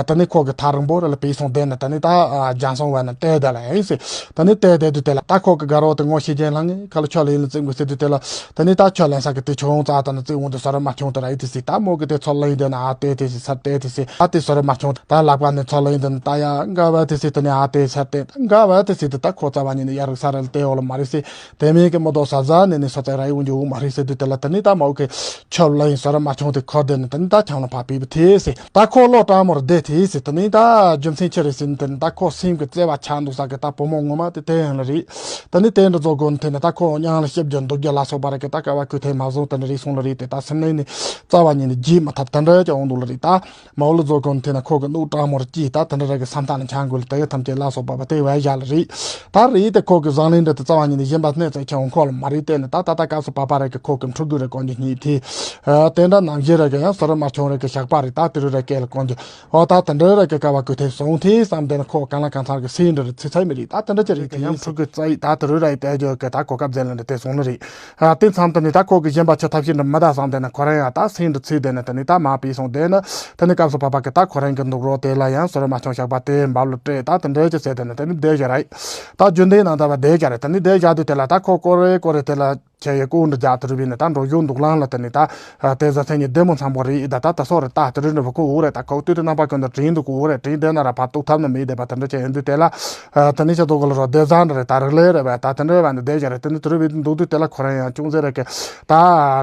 ད་ནི་ཁོ་གི་ཐག་རིང་པོ་ར་ལ་པེ་སོང་དེ་ན་ད་ནི་ད་ཨ། ལྗང་སོང་བ་ན་ཏེ་ད་ལ་ཡིན་སི། ད་ནི་ཏེ་དེ་དུ་དེ་ལ་ད་ཁོ་གི་དགའ་རོགས་དེ་ངོ་ཤེས་ཅན་ལ་ངས་ཁ་ལ་ཆོ་ལིན་ལ་བཙིམ་གི་སི་དུ་དེ་ལ། ད་ནི་ད་ཆོ་ལེན་ས་གི་དེ་ཆུང་ཙག་ད་ནི་བརྩི་འོང་དུ་ས་ར་མ་ཆུང་དུ་ར་ཡི་དེ་སི་ད་མོ་གི་དེ་ཚོ་ལེན་དེ་ན་ཨ་ཏེ་དེ་སི་ས་ཏེ་དེ་སི་ཨ་ཏེ་ས་ར་མ་ཆུང་ད་ལག་པ་ནི་ཚོ་ལེན་དེ་ན་ད་ཡ་འགའ་བ་དེ་སི་ད་ནི་ཨ་ཏེ་ས་ཏེ་འགའ་བ་དེ་སི་དེ་ད་ཁོ་ཙ་བ་ཉིད་ནི་ཡ་རུ་ས་ར་ལ་ཏེ་འོ་ལ་མ་རི་སི་དེ་མིན་གི་མོ་དོ་ས་ཟ་ནི་ནི་ས་ཙ་ར་ཡི་འོང་རྒྱུ་འོ་མ་རི་སི་དུ་དེ་ལ་ད་ནི་ད་མོ་གི་ཆོ་ལེན་ས་ར་མ་ཆུང་དེ་ཁོ་དེ་ནི་ད་ནི་ད་ཆང་ལ་ཕ་པི་བི་དེ་སི་ད་ཁོ་ལོ་ཏྲ་མོར་དེ་དེ་སི་ད་ནི་ད་རྒྱུ་མཚན་ཆེ་རེ་སི་ནི་དེ་ནི་ད་ཁོ་སེམས་གི་བརྩེ་བ་ཆགས་འདུག་ས་གི་ད་བུ་མོ་ངོ་མ་དེ་དེ་ཡང་ལ་རེད། ད་ནི་དེ་འདྲ་བཟོ་དགོས་ནི་དེ་ནི་ད་ཁོ་དབྱངས་ལ་ཞིབ་རྒྱུ་འདུག་རྒྱུ་ལ་སོགས་པ་རེད་གི་ད་ཀ་བ་ཁུ་ཐེ་མ་བཟུང་དེ་འདྲ་རེད་སོང་ལ་རེད་དེ་ད་སེམས་ནས་ནི་རྩ་བ་ཉིད་ནི་བརྗེད་མ་ཐུབ་དེ་འདྲ་ཅིག་འོང་འདུག་ལ་རེད་ད། མ་འོ་ལ་བཟོ་དགོས་ནི་དེ་ནི་ཁོ་གི་གནུག་དྲག་མོར་སྐྱེས་ད་དེ་འདྲ་རེད་གི་བསམ་ཐག་ནི་འཆང་དགོས་ལ་དེ་གི་ཐམས་ཅད་ལ་སོགས་པ་བ་དེ་བས་བཞག་ལ་རེད། ད་རེད་དེ་ཁོ་གི་བཟང་ལན་འདྲ་དེ་རྩ་བ་ཉིད་ནི་གཞན་པ་སྣེ་ཚོས་ཁྱེད་འོང་ཁོ་ལ་མ་རེད་དེ་ནི་ད་ད་ད་སྐབས་སུ་བབ་པ་རེད་གི་ཁོ་གི་ཕྲུ་གུ་རེད་གོན་རྒྱུ་སྙིང་ཐིག་དེ་འདྲ་ནང་བཞིན་རེད་གི་ཡང་སོ་ར་མ་ཆུང་རེད་གི་ཞགས་པ་རེད་ད་དེ་རུ་རེད་སྐད་ལ་གོན་རྒྱུ། ཨོ་ད་དེ་འདྲ་ར་གི་ཀ་བ་ཀུ་ཐེ་སོང་ཐེ་བསམ་དེ་ན་ཁོ་གང་ལ་གང་འཚམ་གི་སེ་འདྲ་རི་ཚི་ཚའི་མི་རིགས་ད་དེ་འདྲ་ཅི་རིགས་ཀྱི་ཡང་ཕྲུ་གུ་རྩ་ཡི་ད་དེ་རུ་ར་ཡི་དེ་རྒྱུ་གི་ད་གོ་སྐབས་ཟེར་ལ་འདྲ་དེ་སོང་ནི་རེད། ཨ་དེ་མཚམས་དེ་ནི་ད་ཁོ་གི་གཞན་པ་ཆ་ཐབས་ཤེས་འདྲ་མི་ད་བསམ་དེ་ན་ཁོ་རང་ཡང་ད་སེ་འདྲ་ཚི་དེ་ན་དེ་ནི་ད་མ་པི་སོང་དེ་ན་དེ་ནི་སྐབས་སུ་བབ་པ་གི་ད་ཁོ་རང་གི་འདུག་རོགས་དེ་ལ་ཡང་སོ་ར་མ་ཆུང་ཞགས་པ་དེ་འབབ་ལ་སྤྲད་ད་དེ་འདྲ་ཅི་ཟེར་དེ་ན་དེ་ནི་དེ་བཞག་ར་ཡི། ད་རྒྱུན་དེ་ནང་ད་བ་དེ་བཞག་ར་དེ་ནི་དེ་བཞག་དུས་དེ་ལ་ད་ཁོ་ཀོ་རེ་ཀོ་རེ་དེ་ལ། ཁྱེད་ཡི་ཀུན་དུ་རྒྱ་དུ་རུ་བི་ནི་ད་འགྲོ་རྒྱུ་འདུག་ལང་ལ་དེ་ནི་ད་དེ་ཟ་ཚན་ཉི་བདེ་མོ་འཚམ་པོ་རེད་ད་ད་ད་སོ་རེ་ད་དུ་རུ་ནི་བུ་ཁུ་འུ་རེ་ད་ཁོ་དུས་དུ་རྣམ་པ་ཀུན་ཏུ་དྲིན་འདུག་གུ་འུ་རེ་དྲིན་དེ་ན་ར་ཕ་གཏུག་ཐབས་ནི་མེད་དེ་པ་དེ་འདྲ་ཅན་ཡིན་དུས་དེ་ལ་དེ་ནི་ཆ་དོ་གོ་ལ་རོ་དེ་ཟ་འདྲ་རེ་ད་རི་ལེ་རེ་བ་ད་དེ་འདྲ་བ་ནི་དེ་བྱ་རེ་དེ་ནི་དུ་རུ་བི་འདུག་དུས་དེ་ལ་ཁོ་རང་ཡང་ཅུང་ཟད་རེ་གི་ད་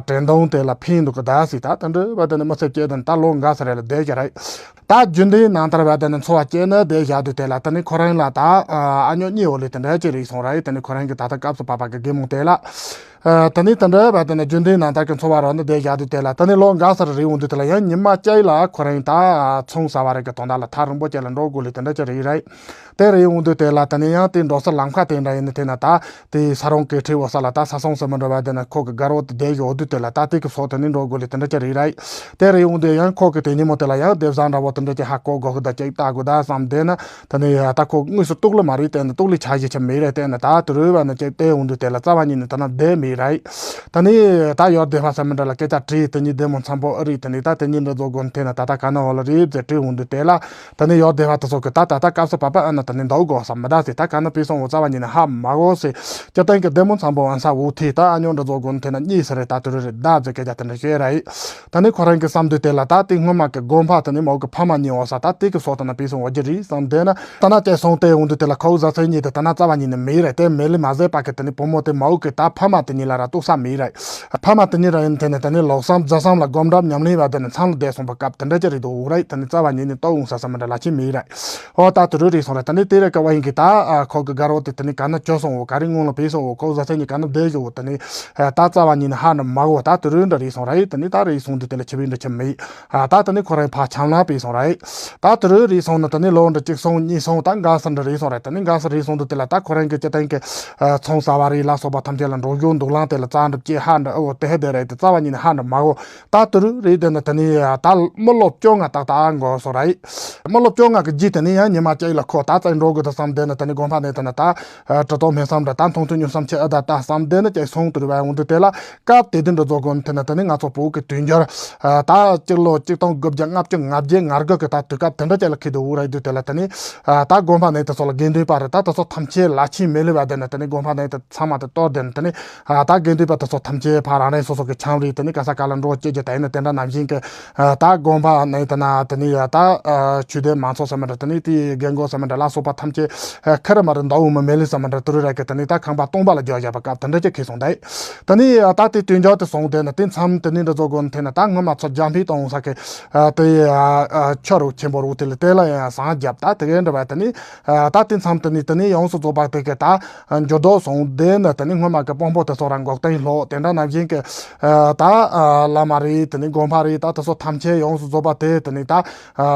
དྲན་གདོང་དེ་ལ་ཕིན་འདུག་གི་ད་སི་ད་དེ་འདྲ་བ་དེ་ནི་མི་ཚེ་སྐྱེལ་དེ་ནི་ད་ལོ་འགའ་ས་རེ་ལ་དེ་བྱ་རེ། ད་རྒྱུན་དེའི་ནང་ལྟར་བ་དེ་ནི་འཚོ་བ་སྐྱེལ་ནི་དེ་བཞག་དུས་དེ་ལ་དེ་ནི་ཁོ་རང་ལ་ད་ཨ་ཉོ་གཉིས་འོ་ལེ་དེ་འདྲ་ཅི་རིགས་སོང་ར་ཡི་དེ་ནི་ཁོ་རང་གི་ད་ལྟ་སྐབས་སུ་བབ་པ་གི་དགེ་མོ་དེ་ལ་དེ་ནི་དེ་འདྲ་བ་དེ་ནི་རྒྱུན་དེའི་ནང་ལྟར་གི་འཚོ་བ་རོལ་ནི་དེ་བཞག་དུས་དེ་ལ་དེ་ནི་ལོ་འགའ་སར་རེ་འོང་དུས་དེ་ལ་ཡང་ཉི་མ་གཅིག་ལ་ཁོ་རང་ད་ཚོང་ཟ་བ་རེ་གི་དོན་དག་ལ་ཐག་རིང་པོ་ཅིག་ལ་འགྲོ་དགོས་ལེ་དེ་འདྲ་ཅི་རིགས་ར་ཡི། དེ་རེ་འོང་དུས་དེ་ལ་དེ་ནི་ཡང་དེ་འགྲོ་ས་ལམ་ཁ་དེ་འདྲ་ཡིན་ནི་དེ་ན་ད། དེ་ས་རོང་སྐེ་ཁྲི་འོ་ས་ལ་ད་ས་སོང་ས་མི་འགྲོ་བ་དེ་ན་ཁོ་གི་དགའ་རོགས་དེ་བསྡད་ཡོད་དུས་དེ་ལ་ད་དེ་གི་སོགས་དེ་ནི་འགྲོ་དགོས་ལེ་དེ་འདྲ་ཅི་རིགས་ར་ཡི། དེ་རེ་འོང་དུས་ཡང་ཁོ་གི་དེ་ཉིན་མོ་དེ་ལ་ཡང་སྡེ་བཟང་འདྲ་བོ་དེ་འདྲ་ཅི་ཧ་གོ་དགོས་གི་ད་ཅིག་ལྟ་དགོས་ད་བསམ་དེ་ན་ད་ནི་ད་ཁོ་དངོས་སུ་གཏུག་ལེ་མ་རེད་དེ་ན་གཏུག་ལེ་ཆ་ཞིག་ཆ་མེད་རེད་དེ་ན་ད་དུ་རུ་བ་ན་ཅིག་དེ་འོང་དུས་དེ་ལ་རྩ་བ་ཉིད་ནས་ད་ན་བསྡད་མེད་ར་ཡི། ད་ནི་ད་ཡོར་སྡེ་བ་ས་མི་འདྲ་ལ་སྐད་ཆ་དྲིས་དེ་ཉིད་བདེ་མོ་འཚམ་པོ་ཨ་རེད་དེ་ནི་ད་དེ་ཉིད་འདྲ་བཟོ་དགོས་དེ་ན་ད་ད་ག་ན་འོ་ལ་རེད་ཟེར་དྲིས་འོང་དུས་དེ་ལ། ད་ནི་ཡོར་སྡེ་བ་དེ་ཚོ་གི་ད་ད་ལྟ་སྐབས་སུ་བབ་པ་ཨ་ན་ད་ནི་འདའུ་དགོས་བསམ་མི་ད་ཟེར་ད་ག་ན་པི་སོང་འོ་ཙ་བ་ཉིད་ནས་ཧ་མ་གོ་ཟེར། སྤྱིར་བཏང་གི་བདེ་མོ་འཚམ་པོ་ཨན་ས་འུ་ཐི་ད་ཨ་ཉོ་འདྲ་བཟོ་དགོས་ནི་དེ་ན་གཉིས་ཟེར་རེད་ད་དུ་རེ་རེད་ད་ཟེར་སྐད་ཆ་དེ་འདྲ་བཤད་ར་ཡི། ད་ནི་ཁོ་རང་གི་བསམ་དུས་དེ་ལ་ད་དེ་སྔོན་མ་གི་དགོན་པ་དེ་ནི་མའུ་གི་ཕ་མ་གཉིས་འོ་ས་ད་དེ་གི་སོགས་ད་ན་པི་སོང་འོ་རྒྱུ་རེད་བསམ་དེ་ན་ད་ན་ཅེ་སོང་དེ་འོང་དུས་དེ་ལ་ཁོ་བཟའ་ཚེ་གཉིས་དེ་ད་ན་རྩ་བ་ཉིད་ནས་མེད་རེད་དེ་མེད་ལེ་མ་ཟད་པ་གི་དེ་ནི་བུ་མོ་དེ་མའུ་གི་ད་ཕ་མ་དེ། ཉིད་ལ་ར་གཏུག་ས་མེད་རེད། ཕ་མ་དེ་ཉིད་ར་ཡིན་དེ་ནི་དེ་ནི་ལོག་བསམ་རྫ་བསམ་ལ་སྒོམ་གྲབས་ཉམས་ལེན་བ་དེ་ནི་མཚམས་ལ་བསྡད་སོང་བ་སྐབས་དེ་འདྲ་ཅིག་རེད་འདུག་རེད། དེ་ནི་རྩ་བ་ཉིད་ནས་ལྟོ་འོང་ས་ས་མི་འདྲ་ལ་ཆེ་མེད་རེད། ཨོ་ད་དུ་རུ་རེད་སོང་རེད། དེ་ནི་དེ་རེད་ཀ་བ་ཡིན་གི་ད་ཁོ་གི་དགའ་རོགས་དེ་དེ་ནི་ག་ན་བཅོལ་སོང་འོ་ག་རེ་སྔོན་ལ་བུད་སོང་འོ་ཁོ་བཟའ་ཚན་ཉིད་ག་ན་བསྡད་བཞུགས་འོ་དེ་ནི་ད་རྩ་བ་ཉིད་ནས་ཧ་ནི་མ་གོ་ད་དུ་རུ་འདྲ་རེད་སོང་རེད། དེ་ནི་ད་རེད་སོང་དུས་དེ་ལ་ཆེ་བའི་འདྲ་ཆེ་མེད། ད་དེ་ནི་ཁོ་རང་ཕ་ཆམ་ལ་བུད་སོང་རེད། ད་དུ་རུ་རེད་སོང་ན་དེ་ནི་ལོ་འདྲ་གཅིག་སོང་གཉིས་སོང་ད་འགའ་ས་འདྲ་རེད་སོང་རེད། དེ་ནི་འགའ་ས་རེད་སོང་དུས་དེ་ལ་ད་ཁོ་རང་གི་སྤྱི་བཏང་གི་ཚོང་ཟ་བ་རེད་ལ་སོགས་པ་ཐམས་ཅད་ལ་འགྲོ་རྒྱུ་འདུག་ལང་དེ་ལ་རྩ་འདྲ་སྐྱེ་ཧ་འདྲ་ཨོ་དེ་ཧེ་དེ་རེད་དེ་རྩ་བ་ཉིད་ནས་ཧ་འདྲ་མ་གོ་ད་དུ་རུ་རེད་དེ་ནི་དེ་ནི་ད་མི་ལོ་བཅོ་ལྔ་ཏག་ཏག་འགོར་སོང་རེད། མི་ལོ་བཅོ་ལྔ་གི་རྗེས་དེ་ནི་ཡང་ཉི་མ་གཅིག་ལ་ཁོ་ད་རྩ་འགྲོ་དགོས་ད་བསམ་དེ་ནི་དེ་ནི་དགོན་པ་ནས་དེ་ནི་ད་གྲི་ཏོ་མེ་བསམ་འདྲ་ད་མཐོང་ཐོས་ཉོ་བསམ་ཆེ་ཨ་ད་ད་བསམ་དེ་ནི་ཅིག་སོང་དུ་རུ་བ་འོང་དུས་དེ་ལ་སྐབས་དེ་དུས་འདྲ་རྫོགས་དགོས་ནི་དེ་ནི་དེ་ནི་ང་ཚོ་བོད་ཀྱི་དུས་འགྱུར་ད་གཅིག་ལོ་གཅིག་སྟོང་དགུ་བརྒྱ་ལྔ་བཅུ་ང་བརྒྱད་ང་དགུ་གི་ད་དུས་སྐབས་དེ་འདྲ་ཅིག་ལ་ཁེལ་དུ་འུ་ར་ཡི་དུས་དེ་ལ་དེ་ནི་ད་དགོན་པ་ནས་དེ་ཚོ་ལ་དགེ་འདུན་པ་རེད་ད་དེ་ཚོ་ཐམས་ཅད་ལ་ཆེས་མེད་ལེ་བ་དེ་ནི་དེ་ནི་དགོན་པ་ནས་དེ་ཚང་མ་དེ་གཏོར་དེ་ནི་དེ་ནི་ད་དགེ་འདུན་པ་དེ་ཚོ་ཐམས་ཅད་ཕ་རང་རང་སོ་སོ་གི་ཆང་རིགས་དེ་ནི་ག་ས་ག་ལ་འགྲོ་སྐྱེ་རྒྱུ་དེ་ནི་དེ་འདྲ་ནང་བཞིན་གི་ད་དགོན་པ་ནས་དེ་ན་དེ་ནི་ད་ཆོས་སྡེ་མང་ཚོགས་ཟེར་མི་འདྲ་དེ་ནི་དེའི་རྒན་རྒོན་ཟེར་མི་འདྲ་ལ་སོགས་པ་ཐམས་ཅད་ཁེར་མ་རེད་འདའ་འོང་མི་མེད་ལེ་ཟེར་མི་འདྲ་དུ་རུ་ར་གི་དེ་ནི་ད་ཁང་པ་སྟོང་པ་ལ་རྒྱག་བཞག་པ་སྐབས་དེ་འདྲ་ཅིག་ཁེལ་སོང་དེ། དེ་ནི་ད་དེ་དུས་འཇོག་དེ་སོང་དེ་ནི་དེ་མཚམས་དེ་ནི་འདྲ་རྫོགས་དགོས་ནི་དེ་ནི་ད་སྔོན་མ་ཚོ་རྒྱ་འཕེལ་གཏོང་ས་གི་དེ་ཆོ་རུ་ཆེན་པོ་རུ་དེ་ལ་དེ་ལ་ཡང་སངས་རྒྱབ་ད་དེ་གའི་འདྲ་བ་དེ་ནི་ད་དེ་མཚམས་དེ་ནི་དེ་ནི་ཡོངས་སུ་རྫོགས་པ་དེ་གི་ད་འགྱུར་ལྡོག་སོང་དེ་ནི་དེ་ནི་སྔོན་མ་གི་དཔོན་པོ་དེ་ཚོ་རང་འགོག་བརྟན་ལྷོ་དེ་འདྲ་ནང་བཞིན་གི་ད་བླ་མ་རེད་དེ་ནི་དགོན་པ་རེད་ད་དེ་ཚོ་ཐམས་ཅད་ཡོངས་སུ་རྫོགས་པ་དེ་དེ་ནི་ད་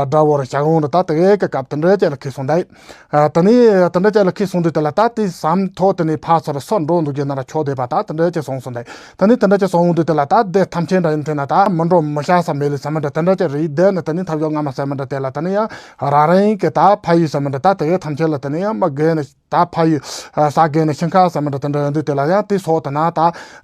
དགྲ་བོ་རུ་བྱ་འོང་རུ་ད་དེ་གའི་གི་སྐབས་དེ་འདྲ་ཅན་ལ་ཁེལ་སོང་ད། ཨ། ད་ནི་དེ་འདྲ་ཅིག་ལ་ཁེལ་སོང་དུས་དེ་ལ་ད་དེ་ཟམ་ཐོག་དེ་ནས་ཕར་ཚུར་སོར་འགྲོ་འདུག་རྒྱུ་ན་ར་ཆོག་བསྡད་པ་ད་དེ་འདྲ་ཅིག་སོང་སོང་དེ། ད་ནི་དེ་འདྲ་ཅིག་སོང་འོང་དུས་དེ་ལ་ད་སྡེ་ཐམས་ཅད་འདྲ་ཡིན་དེ་ན་ད་མི་འགྲོ་མི་ཤ་ས་མེད་ལེ་ཟ་མི་འདྲ་དེ་འདྲ་ཅིག་རེད་དེ་ནི་ད་ནི་ཐབས་ཡོད་སྔ་མ་ཟ་མི་འདྲ་དེ་ལ་ད་ནི་ཡང་རང་རང་གི་ད་ཕ་ཡུལ་ཟ་མི་འདྲ་ད་དེ་གའི་ཐམས་ཅད་ལ་ད་ནི་ཡང་མི་རྒན་ནི་ད་ཕ་ཡུལ་ས་རྒན་ནི་ཤིང་ཁ་ཟ་མི་འདྲ་དེ་འདྲ་ཡོང་དུས་དེ་ལ་ཡང་དེ་སོགས་དེ་ན་ད་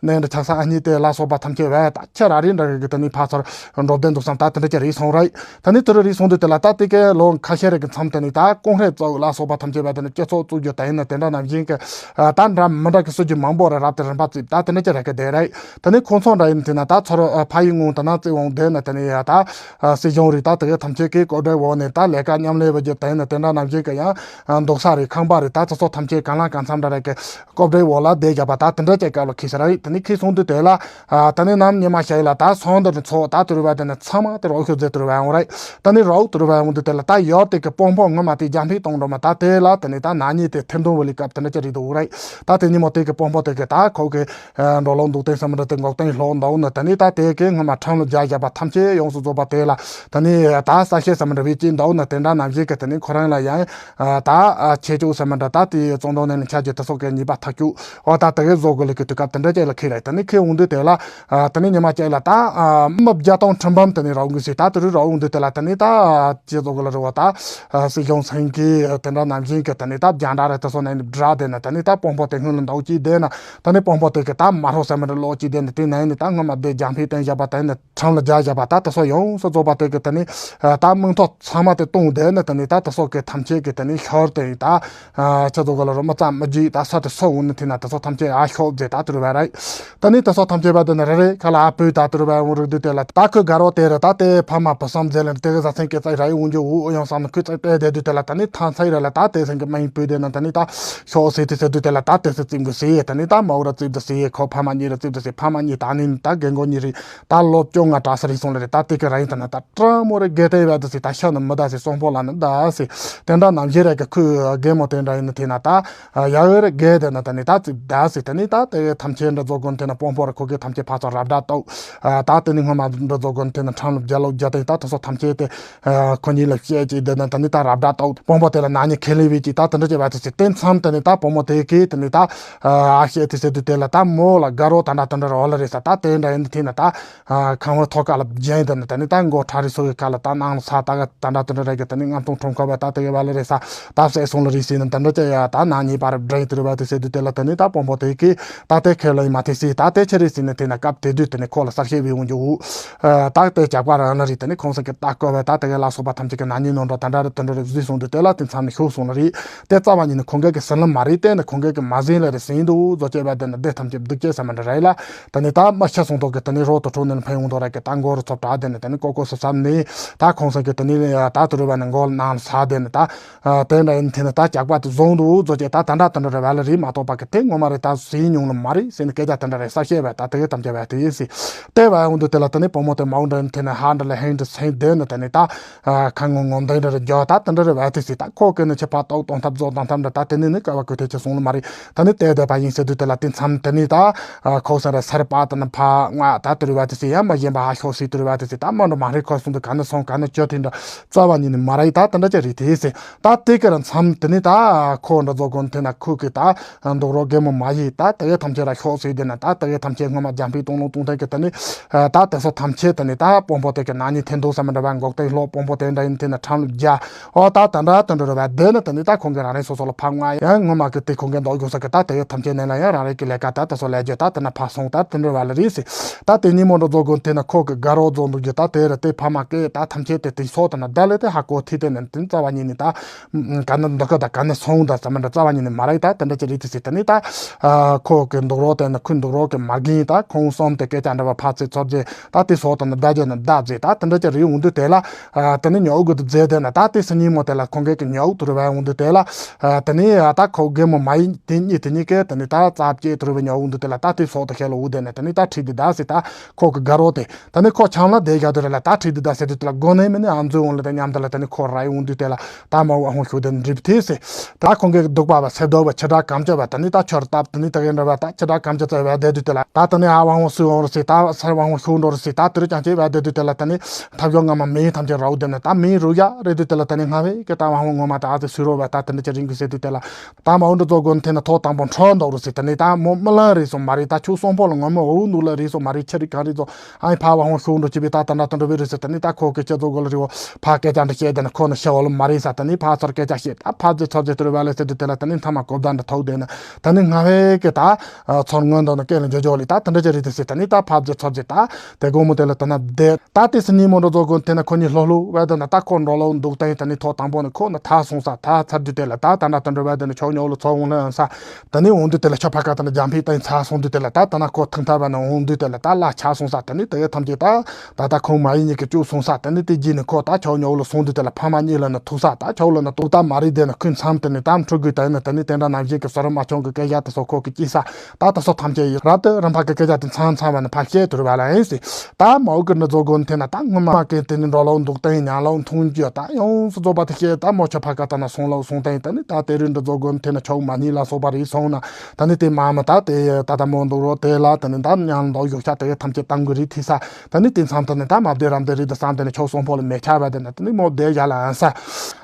ནས་འདྲ་ཆགས་ས་ཨ་མྱེས་དེ་ལ་སོགས་པ་ཐམས་ཅད་བས་ད་ཁྱེད་རང་རེ་འདྲ་གི་ད་ནི་ཕར་ཚུར་འགྲོ་བསྡད་འདུག་བསམ་ད་དེ་འདྲ་ཅིག་རེད་སོང་རེད། ད་ནི་དེ་རུ་རེད་སོང་དུས་དེ་ལ་ད་དེ་གའི་ལོ་ཁ་ཤས་རེ་གི་མཚམས་དེ་ནི་ད་ཀོང་ཧྲེ་ཙོག་ལ་སོགས་པ་ཐམས་ཅད་བས་དེ་ནི་སྤྱི་ཚོགས་བཙུགས་རྒྱུ་དེ་ཡིན་ན་དེ་འདྲ་ནང་བཞིན་གི་ད་འདྲ་མི་འདྲ་གི་སྲིད་ཇུས་མང་པོ་རེ་རབ་དེ་རིམ་པ་བརྩིས་ད་དེ་འདྲ་ཅིག་རེ་གི་བསྡད་རེད། ད་ནི་ཁོང་ཚོ་འདྲ་ཡིན་དེ་ན་ད་ཚོར་ཕ་ཡུལ་ངོས་དེ་ན་བརྩི་འོང་བསྡད་ན་དེ་ནི་ཡ་ད་སྲིད་གཞུང་རེད་ད་དེ་གའི་ཐམས་ཅད་ཀྱི་གོ་སྒྲིག་འོག་ནས་ད་ལས་ཀ་མཉམ་ལས་བྱེད་རྒྱུ་དེ་ཡིན་ན་དེ་འདྲ་ནང་བཞིན་གི་ཡང་འདུག་ས་རེད་ཁང་པ་རེད་ད་ཚོ་ཚོ་ཐམས་ཅད་གང་ལ་གང་འཚམ་འདྲ་རེ་གི་གོ་སྒྲིག་འོག་ལ་བསྡད་བཞག་པ་ད་དེ་འདྲ་ཅིག་སྐབས་ལ་ཁེལ་ས་རེད། ད་ནི་ཁེལ་སོང་དུས་དེ་ལ། ཨ། ད་ནི་ནམ་ཉི་མ་ཤར་ཡི་ལ་ད་སོང་དེ་ནི་ཚོ་ད་དུ་རུ་བ་དེ་ནི་ཚང་མ་དེ་རོགས་ཤོད་ཟེར་དུ་རུ་བ་ཡོང་རེད། ད་ནི་རོགས་དུ་རུ་བ་ཡོང་དུས་དེ་ལ་ད་ཡོད་དེ་གི་དཔོན་པོ་ངོ་མ་དེ་རྒྱ་འཕེལ་གཏོང་འགྲོ་མ་ད་དེ་ལ་དེ་ནི་ད་ན་ནི་དེ་ཐེར་འདོན་བ་ལི་སྐབས་དེ་འདྲ་ཅིག་རེད་འདུག་རེད། ད་དེ་ཉིན་མོ་དེ་གི་དཔོན་པོ་དེ་གི་ད་ཁོ་གི་འགྲོ་ལོག་འདུག་སྟེང་ས་མི་འདྲ་དེ་འགོག་སྟེང་ལྷོག་འདུག་ནི་ད་ནི་ད་དེ་གི་ངོ་མ་ཁྲམ་ལ་རྒྱག་བཞག་པ་ཐམས་ཅད་ཡོངས་སུ་རྫོགས་པ་དེ་ལ་ད་ནི་ད་ས་ཤེ་ས་མི་འདྲ་བེ་ཅི་འདུག་ནི་དེ་འདྲ་ནང་བཞིན་གི་དེ་ནི་ཁོ་རང་ལ་ཡང་ད་ཆེ་ཆུང་ས་མི་འདྲ་ད་དེ་ཙོང་དོང་ནས་ནི་ཆ་རྒྱུ་དེ་སོགས་གི་ཉེས་པ་ཐག་གཅོད། འོ་ད་དེ་གའི་བཟོ་དགོས་ལས་ཀྱི་དུས་སྐབས་དེ་འདྲ་ཅིག་ལ་ཁེལ་རེད། དེ་ནི་ཁེལ་འོང་དུས་དེ་ལ་དེ་ནི་ཉི་མ་ཅིག་ལ་ད་མི་བརྒྱ་སྟོང་ཁྲི་འབུམ་དེ་ནི་རག་འགུལ་སྲིད་ད་དེ་རུ་རག་འོང་དུས་དེ་ལ་དེ་ནི་ད་ཅི་བཟོ་དགོས་ལ་རེད་བ་ད་སྲིད་གཞུང་སེང་གེ་དེ་འདྲ་ནང་བཞིན་གྱི་དེ་ནི་ད་རྒྱང་བསྒྲགས་རེད་དེ་སོགས་ནས་ནི་བསྒྲགས་དེ་ནི་དེ་ནི་ད་དཔོན་པོ་དེ་སྔོན་ལ་འདུག་ཅིག་དེ་ནི་དེ་ནི་དཔོན་པོ་དེ་གི་ད་མ་རོགས་ཟེར་མི་འདྲ་ལོག་ཅིག་དེ་ནི་དེ་ནས་ནི་ད་སྔོན་མ་དེ་རྒྱང་འཕེལ་བཏང་བཞག་པ་དེ་ནི་ཁྲམ་ལ་རྒྱག་བཞག་པ་ད་དེ་སོགས་ཡོངས་སུ་རྫོགས་པ་དེ་གི་དེ་ནི་ད་མིང་ཐོ་ཚང་མ་དེ་གཏོང་དེ་ནི་དེ་ནི་ད་དེ་སོགས་གི་ཐམས་ཅད་གི་དེ་ནི་ཤོར་དེ་ད། ཨ། ཁྱེད་ཚོ་ག་ལ་རོ་མ་ཙམ་མ་བརྗེད་ད་ས་དེ་སོ་འུ་ནི་དེ་ན་དེ་ཚོ་ཐམས་ཅད་ཨ་ཤོག་ཟེར་ད་དུ་རུ་བ་རེད། ད་ནི་དེ་ཚོ་ཐམས་ཅད་བ་དེ་ན་རེ་རེ་ཁ་ལ་ཨ་སྤོས་ད་དུ་རུ་བ་འུ་རུ་དུ་དེ་ལ་ད་ཁོས་དགའ་རོགས་དེ་རེད་ད་དེ་ཕ་མ་བུ་གསུམ་ཟེར་ལ་དེ་གི་ཟ་སེང་གི་ཙག་ར་ཡི་འུ་འཇུ་འུ་ཡང་བསམ་ན་ཁོས་ཙག་སྤེལ་དེ་དུ་དེ་ལ་ད་ནི་ཐང་ཚ་ཡི་ར་ལ་ད་དེ་སེང་གི་མ་ཡིན་སྤོས་དེ་ན་ད་ནི་ད་ཤོག་ཟེར་དེ་ཟེར་དུ་དེ་ལ་ད་དེ་སེ་ཙིམ་གི་ཟེར་ད་ནི་ད་མ་འུ་ར་ཙིབ་དུ་ཟེར་ཁོ་ཕ་མ་གཉིས་ར་ཙིབ་དུ་ཟེར་ཕ་མ་གཉིས་ད་ནི་ད་རྒན་གོ་གཉིས་རེད། ད་ལོ་བཅོ་ལྔ་གྲྭ་ས་རིག་གཞུང་ལ་རེད། ད་དེ་གི་ར་ཡིན་ད་ན་ད་ཏྲ་མོ་རེ་རྒས་ཏེ་བ་དེ་སི་ད་ཤ་ནི་མི་ད་སི་སོང་པོ་ལ་ནི་ད་སི་དེ་འདྲ་ནམ་ཞིག་རེ་གི་ཁོས་རྒན་མོ་དེ་འདྲ་ཡིན་ནི་དེ་ན་ད་ཡ་ཨེ་རེ་རྒས་དེ་ན་ད་ནི་ད་ཙིག་ད་སི་དེ་ནི་ད་དེ་ཐམས་ཅད་འདྲ་རྫོགས་གོ་ནི་དེ་ན་དཔོན་པོ་རེ་ཁོ་གི་ཐམས་ཅད་ཕ་ཚོ་རབ་སྒྲ་བཏོག་ད་དེ་ནི་སྔོན་མ་འདྲ་རྫོགས་གོ་ནི་དེ་ན་ཁྲམ་ལ་རྒྱ་ལོ་རྒྱ་དེ་ད་དེ་ཚོ་ཐམས་ཅད་དེ་ཁོ་གཉིས་ལ་བཤད་ཅིག་དེ་ན་ད་ནི་ད་རབ་སྒྲ་བཏོག་དཔོན་པོ་དེ་ལ་ན་ནི་ཁེ་ལི་བི་ཅིག་ད་དེ་འདྲ་ཅིག་བ་དེ་སི་དེ་མཚམས་དེ་ནི་ད་དཔོན་མོ་དེ་གི་དེ་ནི་ད་ཨ་བཤད་དེ་སི་དུ་དེ་ལ་ད་མོ་ལ་དགའ་རོགས་ད་འདྲ་དེ་འདྲ་རོགས་ལ་རེད་ས་ད་དེ་འདྲ་ཡིན་དེ་ན་ད། ཨ། ཁང་བའི་ཐོག་ཁ་ལ་བརྒྱན་དེ་ནི་ད་ནི་ད་མགོ་ཁྲ་རི་སོ་གི་ཁ་ལ་ད་ནང་ལ་ས་ད་ག་ད་འདྲ་དེ་འདྲ་རེ་གི་ད་ནི་རྔམ་སྟོང་ཁྲོམ་ཁ་བ་ད་དེ་གི་བ་ལ་རེ་ས་ད་བསད་སོང་ལ་རི་སི་ནི་ད་འདྲ་ཅི་ཡ་ད་ན་ཉེས་པ་རེ་བྲན་དེ་རུ་བ་དེ་སེ་དུ་དེ་ལ་ད་ནི་ད་དཔོན་པོ་དེ་གི་ད་དེ་ཁེ་ལ་ཡི་མ་དེ་སི་ད་དེ་ཆེ་རི་སི་ནི་དེ་ན་སྐབས་དེ་དུས་དེ་ནི་ཁོ་ལ་གསར་ཤེས་བི་འོང་རྒྱུ་ཨུ། ཨ། ད་དེ་ཇག་པ་རང་ན་རི་དེ་ནི་ཁོང་ས་གི་ད་བཀོད་བ་ད་དེ་གི་ལ་སོགས་པ་ཐམས་ཅད་གི་ན་ཉེས་ནོར་འགྲོ་ད་འདྲ་རེ་དེ་འདྲ་རེ་གཟིགས་སོང་དུ་དེ་ལ་དེ་མཚམས་ནི་ཤོར་སོང་ལ་རི། དེ་རྩ་བ་ཉིད་ནས་ཁོང་གི་གི་སྲིད་ལམ་མ་རེད། དེ་ནི་ཁོང་གི་གི་མ་ཟིན་ལ་རེ་ཟིན་འདུག་བཟོ་བཅོས་པ་དེ་ནི་སྡེ་ཐམས་ཅད་སྡུག་སྐྱེ་ས་མ་འདྲ་རེད་ལ། དེ་ནི་ད་མ་ཤ་སོང་ཐོག་གི་དེ་ནི་རོ་དུ་ཁྲོ་ནི་ཕན་ཡོང་ཐོག་ར་གི་ད་མགོ་རུ་ཚོ་དྲག་དེ་ནི་དེ་ནི་ཀོ་ཀོ་སུ་བསམ་ནི་ད་ཁོང་ས་གི་དེ་ནི་ད་དུ་རུ་བ་ནི་མགོ་ནང་ལ་ས་དེ་ནི་ད་དེ་འདྲ་ཡིན་དེ་ནི་ད་ཇག་པ་དེ་བཟུང་ ཏུ་བཟོ་བྱས་ད་དེ་འདྲ་དེ་འདྲ་རེ་བ་ལ་རེད་མ་གཏོགས་པ་གི་དེ་ངོ་མ་རེད་ད་ཟིན་མྱོང་ལ་མ་རེད་ཟེར་ནས་སྐད་ཆ་དེ་འདྲ་རེ་གསལ་བཤད་བས་ད་དེ་གའི་ཐམས་ཅད་བས་དེ་ཡིན་སྲིད། དེ་བས་འོང་དུས་དེ་ལ་དེ་ནས་བུ་མོ་དེ་མའོ་འདྲ་ཡིན་དེ་ནས་ཧ་འདྲ་ལ་ཧེང་འདྲ་སེང་དེ་ནས་དེ་ནས་ད་ཁ་ངོ་ངོ་འདི་འདྲ་རེ་འཇོག་ད་དེ་འདྲ་རེ་བས་དེ་སྲིད། ད་ཁོ་གི་ནས་ཆད་པ་ཏོག་གཏོང་ཐབས་རྫོགས་གཏོང་ཐབས་འདྲ་ད་དེ་ནས་ནི་ཀ་བ་ཀུ་ཐེ་ཆེ་སོང་ལ་མ་རེད། ད་ནི་དེ་བསྡད་པ་ཡིན་ཟེར་དུས་དེ་ལ་དེ་མཚམས་དེ་ནི་ད་ཁོ་སར་སར་པ་དེ་ནི་ཕ་ང་ད་དེ་རེ་བས་དེ་སྲིད་ཡང་མ་གཞན་པ་ཧ་ཤོག་སྲིད་དེ་རེ་བས་དེ་སྲིད། ད་མ་འགྲོ་མ་རེད་ཁོ་སོང་དུས་ག་ནས་སོང་ག་ནས་བཅོ་དེ་འདྲ་རྩ་བ་ཉིད་ནས་མ་རེད། ད་དེ་འདྲ་ཅིག་རེད་དེ་སྲིད། ད་དེ་གར་མཚམས་དེ་ནི་ད་ཁོ་འདྲ་བཟོ་དགོན་དེ་ན་ཁོ་གི་ད་འདུག་རོགས་རྒན་མོ་མ་ཡིས་ད་དེ་གའི་ཐམས་ཅད་ལ་ཤོག་ཟེར་དེ་ན་ད་དེ་གའི་ཐམས་ཅད་སྔོན་མ་རྒྱང་ཕིག་གཏོང་ལུང་གཏོང་ཐེངས་ཀྱི་དེ་ནི་ད་དེ་ཚོ་ཐམས་ཅད་དེ་ནི་ད་དཔོན་པོ་དེ་གི་ན་ནི་འཐེན་འདུག་ས་མི་འདྲ་བ་འགོག་དེ་ལྷོ་དཔོན་པོ་དེ་འདྲ་ཡིན་དེ་ན་ཁྲམ་ལ་རྒྱ་ཨོ་ད་དེ་འདྲ་དེ་འདྲ་རེ་བ་དེ་ནི་དེ་ནི་ད་ཁོང་གི་རང་རེ་སོ་སོ་ལ་ཕ་ང་ཡང་སྔོན་མ་གི་དེ་ཁོང་གི་འདོགས་རྒྱུ་ས་གི་ད་དེ་གའི་ཐམས་ཅད་ནས་ལ་ཡང་རང་རེ་གི་ལས་ཀ་ད་དེ་ཚོ་ལས་རྒྱུ་ད་དེ་ན་ཕ་སོང་ད་དེ་འདྲ་བ་ལ་རེད་ཟེར། ད་དེ་ཉིན་མོ་འདྲ་བཟོ་དགོན་དེ་ན་ཁོ་གི་དགའ་རོགས་བཟོ་འདུག་རྒྱུ་ད་དེ་རེ་དེ་ཕ་མ་སྐད་ད་ཐམས་ཅད་དེ་དེ་སོགས་དེ་ན་ད་ལས་དེ་ཧ་གོ་ཐི་དེ་ནས་དེ་རྩ་བ་ཉིད་ནས་ད། ག་ནས་འདི་ག་ད་ག་ནས་སོང་ད་ཟེར་མི་འདྲ་རྩ་བ་ཉིད་ནས་མ་རེད། ད་དེ་འདྲ་ཅིག་རེད་དེ་ཟེར་དེ་ནས་ད་ཁོ་གི་འདུག་རོགས་དེ་ནས་ཁོའི་འདུག་རོགས་གི་མ་རྒན་ད་ཁོང་གསུམ་དེ་སྐད་ཆ་འདྲ་བ་ཕར་ཚུར་ཚོར་རྗེས་ད་དེ་སོགས་དང་བརྡ་རྒྱབ་ནས་བརྡ་བརྗེས་ད་དེ་འདྲ་ཅིག་རེད། འོང་དུས་དེ་ལ་དེ་ནས་ཉོག་གི་དུ་རྫས་དེ་ན་ད་དེ་སང་ཉིན་མོ་དེ་ལ་ཁོང་གི་གི་ཉོག་དུ་རུ་བ་འོང་དུས་དེ་ལ་དེ་ནས་ད་ཁོ་རྒན་མོ་མ་ཡིན་དེ་གཉིས་དེ་གཉིས་ཀས་དེ་ནས་ད་རྩ་བཅད་དུ་རུ་བ་ཉོག་འོང་དུས་དེ་ལ་ད་དེ་སོགས་དང་ཁྱེད་ལ་འོང་དེ་ནས་ད་ཁྲིད་དེ་ད་ཟེར་ད་ཁོ་གི་དགའ་རོགས་དེ། ད་ནི་ཁོ་ཆང་ལ་བསྡད་བཞག་དུས་རེ་ལ་ད་ཁྲིད་དུས་ད་ཟེར་དུས་དེ་ལ་དགོན་ནས་མི་ནི་ཨ་མཛོད་འོང་ལ་ད་མཉམ་དུ་ལ་ད་ནི་ཁོ་ར་ཡི་འོང་དུས་དེ་ལ་ད་མ་འོ་ཨ་ཧོང་ཤུགས་ལྡན་འགྲིབ་ཐེ་སེ། ད་ཁོང་གི་སྡུག་པ་བ་སེ་བདོ་བ་ཆེ་དྲག་གམ་ཅོ་བ་ད་ནི་ད་ཆོར་སྟབས་ད་ནི་ད་གའི་འདྲ་བ་ད་ཆེ་དྲག་གམ་ཅོ་ཙེ་བ་བསྡད་དུས་དེ་ལ་ད་ད་ནི་ཨ་བ་ཧོང་སུ་འོང་རུ་སེ་ད་སར་བ་ཧོང་ཤུགས་འགྲོ་རུ་སེ་ད་དུ་རུ་ཀྱང་ཅེ་བ་བསྡད་དུས་དེ་ལ་ད་ནི་ཐབ་ཡོང་ང་མ་མེ་ཐམས་ཅད་རའུ་དེ་ནི་ད་མེ་རུ་ཡ་རེད་དུས་དེ་ལ་ད་ནི་ང་བས་ཀྱི་ད་བ་ཧོང་ངོ་མ་ད་ཨ་ཙི་སུ་རོ་བ་ད་ད་ནི་ཅི་རིང་གི་སེ་དུས་དེ་ལ། ད་མ་འོ་འདྲ་བཟོ་དགོན་དེ་ན་ཐོག་དང་པོ་འཕྲོ་འདོགས་རུ་སི་ད་ནི་ད་མོ་མི་ལང་རེད་སོ་མ་རེད། ད་ཆུ་སོང་ཕོ་ལ་ངོ་མི་འུ་འདུག་ལ་རེད་སོ་མ་རེད། ཆེ་རིགས་གང་རེད་ཚོ་ཨ་ཕ་བ་ཧོང་ཤུགས་འགྲོ་ཅི་བི་ད་ད་འདྲ་ད་འགྲོ་བི་རེད་སི་ད་ནི་ད་ཁོ་གི་ཁྱེད་ཚོ་གོ་ལ་རི་བོ་ཕ་སྐད་ཆ་འདྲ་བཤད་ད་ནི་ཁོ་ན་ཤེ་བ་ལ་མ་རེད་ས། ད་ནི་ཕ་ཚོར་སྐད་ཆ་བཤད་ད་ཕ་ཚེ་ཚོར་ཚེ་དུ་རུ་བ་ལ་སི་དུ་དེ་ལ་ད་ནི་མཐའ་མ་གོ་བརྡ་འདྲ་ཐོག་དེ་ན་ད་ནི་ང་བས་གི་ད་ཚོར་སྔོན་དུ་ན་སྐད་ལ་འཇོ་འཇོ་ལི་ད་ད་འདྲ་ཅི་རེད་དེ་སི་ད་ནི་ད་ཕ་ཚེ་ཚོར་ཚེ་ད་དེ་དགོང་མོ་དེ་ལ་ད་ན་བསྡད། ད་དེ་སི་ཉིན་མོ་འགྲོ་རྫོགས་གོ་དེ་ན་ཁོ་གཉིས་ལྷོ་ལྷོ་བས་དེ་ན་ད་ཁོ་འགྲོ་ལོ་འདུག་ད་ཡིན་ད་ནི་ཐོག་དང་པོ་ནི་ཁོ་ན་ཐ་སོང་ས་ཐ་ཚར་དུས་དེ་ལ་ད་ད་ན་ད་འགྲོ་བས་དེ་ན་ཆོག་ཉོ་ལོ་ཚོ་འོང་ལ་ཡང་ས་ད་ནི་འོང་དུས་དེ་ལ་ཆོ་ཕ་ཀ་ད་ན་རྒྱང་ཕིག་ད་ཡིན་ཚ་སོང་དུས་དེ་ལ་ད་ད་ན་ཁོ་ཐང་ཐ་བས་ན་འོང་དུས་དེ་ལ་ད་ལ་ཆ་སོང་ས་ད་ནི་དེ་གའི་ཐམས་ཅད་ད་ད་ད་ཁོང་མ་ཡིན་གཉིས་ཀྱི་བཅུག་སོང་ས་ད་ནི་དེ་རྗེས་ནི་ཁོ་ད་ཆོག་ཉོ་ལོ་སོང་དུས་དེ་ལ་ཕ་མ་གཉིས་ལ་ན་ཐུག་ས་ད་ཆོག་ལ་ན་ཐུག་ད་མ་རེད་དེ་ན་ཁོའི་མཚམས་དེ་ནི་ད་འཕྲུ་དགོས་ད་ཡིན་ན་ད་ནི་དེ་འདྲ་ནང་བཞིན་གྱི་སོ་ར་མ་ཆུང་གི་སྐད་ཆ་དེ་སོ་ཁོ་གི་སྐྱེས་ས། ད་ལྟ་སོ་ཐམས་ཅད་ཡིན་རབ་ཏུ་རིམ་པ་གི་སྐད་ཆ་དེ་མཚམས་མཚམས་བ་ནི་ཕ་བཤད་དུ་རུ་བ་ལ་ཡིན་སྲིད། ད་མའོ་གི་འདི་རྫོགས་གོ་དེ་ན་ད་སྔོན་མ་གི་དེ་ནི་འགྲོ་ལོ་འདུག་སྟེ་ཉང་ལོ་འཐུང་རྒྱུ་ད་ཡོངས་སུ་རྫོགས་པ་དེ་བཤད་ད་མོ་ཆོ་ཕ་ཀ་ད་ན་སོང་ལོ་སོང་སྟེ་ད་ནི་ད་དེ་རིང་འདི་རྫོགས་གོ་དེ་ན་ཆོག་མ་ཉིད་ལ་སོགས་པ་རེད་སོང་ན་ད་ནི་དེ་མ་མ་ད་དེ་ད་ད་མོ་འདུག་རོ་དེ་ལ་ད་ནི་ད་ཉང་འདོག་ཡོག་ཆ་དེ་ཐམས་ཅད་བཏང་དགོས་རེད་ཐི་ས། ད་ནི་དེ་མཚམས་ད་ནི་ད་མ་བདེ་རམ་བདེ་རེད་ད་བསམ་དེ་ནི་ཆོག་སོང་ཕོ་ལ་མེ་ཆ་བ་དེ་ན་ད་ནི་མོ་བདེ་ཡ་ལ་ཨན་ས།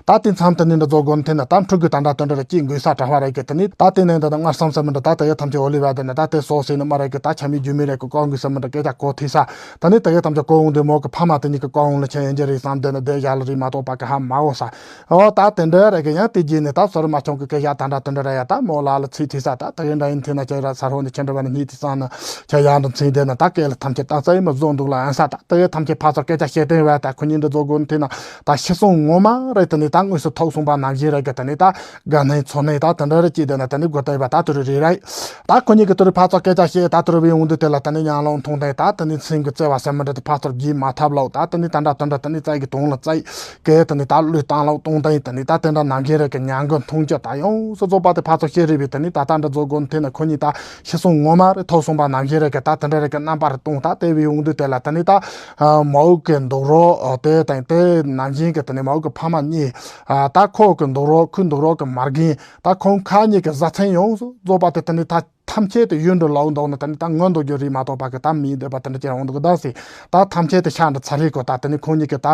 ད་དེ་མཚམས་དེ་ནི་འདི་རྫོགས་གོ་ནི་དེ་ན་ད་ཕྲུ་གུ་ད་འདྲ་དོན་འདྲ་ར་ཅིག་འགོས་ས་གྲྭ་བ་རེད་གི་དེ་ནི་ད་དེ་ནས་འདི་ན་སྔར་བསམ་ས་མི་འདྲ་ད་དེ་གའི་ཐམས་ཅད་འོ་ལི་བ་དེ་ན་ད་དེ་སོ་སེ་ནི་མ་རེད་གི་ད་ཆ་མི་རྒྱུ་མི་རེད་གི་ཀོང་གི་ས་མི་འདྲ་སྐད་ཆ་གོ་ཐི་ས། ད་ནི་དེ་གའི་ཐམས་ཅད་གོ་འོང་དུས་མོ་གི་ཕ་མ་དེ་གཉིས་གི་ཀོང་འོང་ལ་ཆ་ཡན་ཅི་རེད་བསམ་དེ་ན་དེ་ཡ་ལ་རི་མ་གཏོགས་པ་གི་ཧ་མ་འོ་ས། ཨོ་ད་དེ་འདྲ་རེད་གི་ཡང་དེ་རྗེས་ནི་ད་སོ་རི་མ་ཆུང་གི་སྐད་ཆ་ད་འདྲ་དོན་འདྲ་ར་ཡ་ད་མོ་ལ་ལ་ཚིག་ཐི་ས་ད་དེ་གའི་འདྲ་ཡིན་ཐི་ན་ཆ་ར་ས་རོ་ནི་ཆེ་འདྲ་བ་ནི་གཉིས་ཐི་ས་ན་ཆ་ཡ་འདྲ་ཚིག་དེ་ན་ད་སྐད་ལ་ཐམས་ཅད་ད་ས་ཡི་མ་བཟོ་འདུག་ལ་ཨན་ས་ད། དེ་གའི་ཐམས་ཅད་ཕ་ཚོར་སྐད་ཆ་བཤད་དོན་བས་ད་ཁོ་གཉིས་འདི་རྫོགས་གོ་ནི་དེ་ན་ད་ཤི་སོང་ངོ་མ་རེད། དེ་ནི་ད་དངོས་སུ་ཐོག་སོང་པ་ནང་བཞིན་རེད་གི་དེ་ནི་ད་དགའ་ནི་ཚོ་ནི་ད་དེ་འདྲ་རེད་ཅི་དེ་ན་དེ་ནི་དགོས་དེ་བ་ད་དུ་རུ་རེད་རེད། ད་ཁོ་གཉིས་ཀྱི་དུ་རུ་ཕ་ཚོར་སྐད་ཆ་བཤད་ད་དུ་རུ་བའི་འོང་དུས་དེ་ལ་དེ་ནི་ཉང་ལོང་མཐོང་དེ་ད་དེ་ནི་སེམས་ཀྱི་བརྩེ་བ་ཟེར་མི་འདྲ་དེ་ཕ་ཚོར་བགྱིས་མ་ཐབས་ལོག་ད་དེ་ནི་ད་འདྲ་དེ་འདྲ་དེ་ནི་རྩ་གི་དོང་ལ་རྩ་གི་དེ་ནི་ད་བློས་བཏང་ལོག་གཏོང་དེ་དེ་ནི་ད་དེ་འདྲ་ནང་བཞིན་རེད་གི་ཉང་གི་མཐོང་ཅི་ད་ཡོངས་སུ་རྫོགས་པ་དེ་ཕ་ཚོར་བཤད་རེད་བས་དེ་ནི་ད་ད་འདྲ་རྫོགས་གོ་ནི་དེ་ན་ཁོ་གཉིས་ད་ཤི་སོང་ངོ་མ་རེད་ཐོག་སོང་པ་ནང་བཞིན་རེད་གི་ད་དེ་འདྲ་རེད་གི་རྣམ་པར་སྟོང་ད་དེ་བའི་འོང་དུས་དེ་ལ་དེ་ནི་ད་མའོ་གི་འདུག་རོགས་དེ་དང་དེ་ནང་བཞིན་གི་དེ་ནི་མའོ་གི་ཕ་མ་གཉིས་ད་ཁོ་གི་འདུག་རོགས་ཁོའི་འདུག་རོགས་གི་མ་རྒན་ད་ཁོང་ཁ་གཉིས་གི་བཟའ་ཚང་ཡོངས་སུ་རྫོགས་པ་དེ་དེ་ནི་ད་ཐམས་ཅད་དུ་ཡུན་དུ་ལའུ་འདུག་ན་དེ་ནི་ད་སྔོན་དུ་རྒྱུ་རིགས་མ་གཏོགས་པ་གི་ད་མིའི་འདོད་པ་དེ་འདྲ་ཅན་འོང་འདུག་གི་ད་སི་ད་ཐམས་ཅད་དུ་ཤ་འདྲ་ཚ་རིག་གོ་ད་དེ་ནི་ཁོང་གཉིས་གི་ད་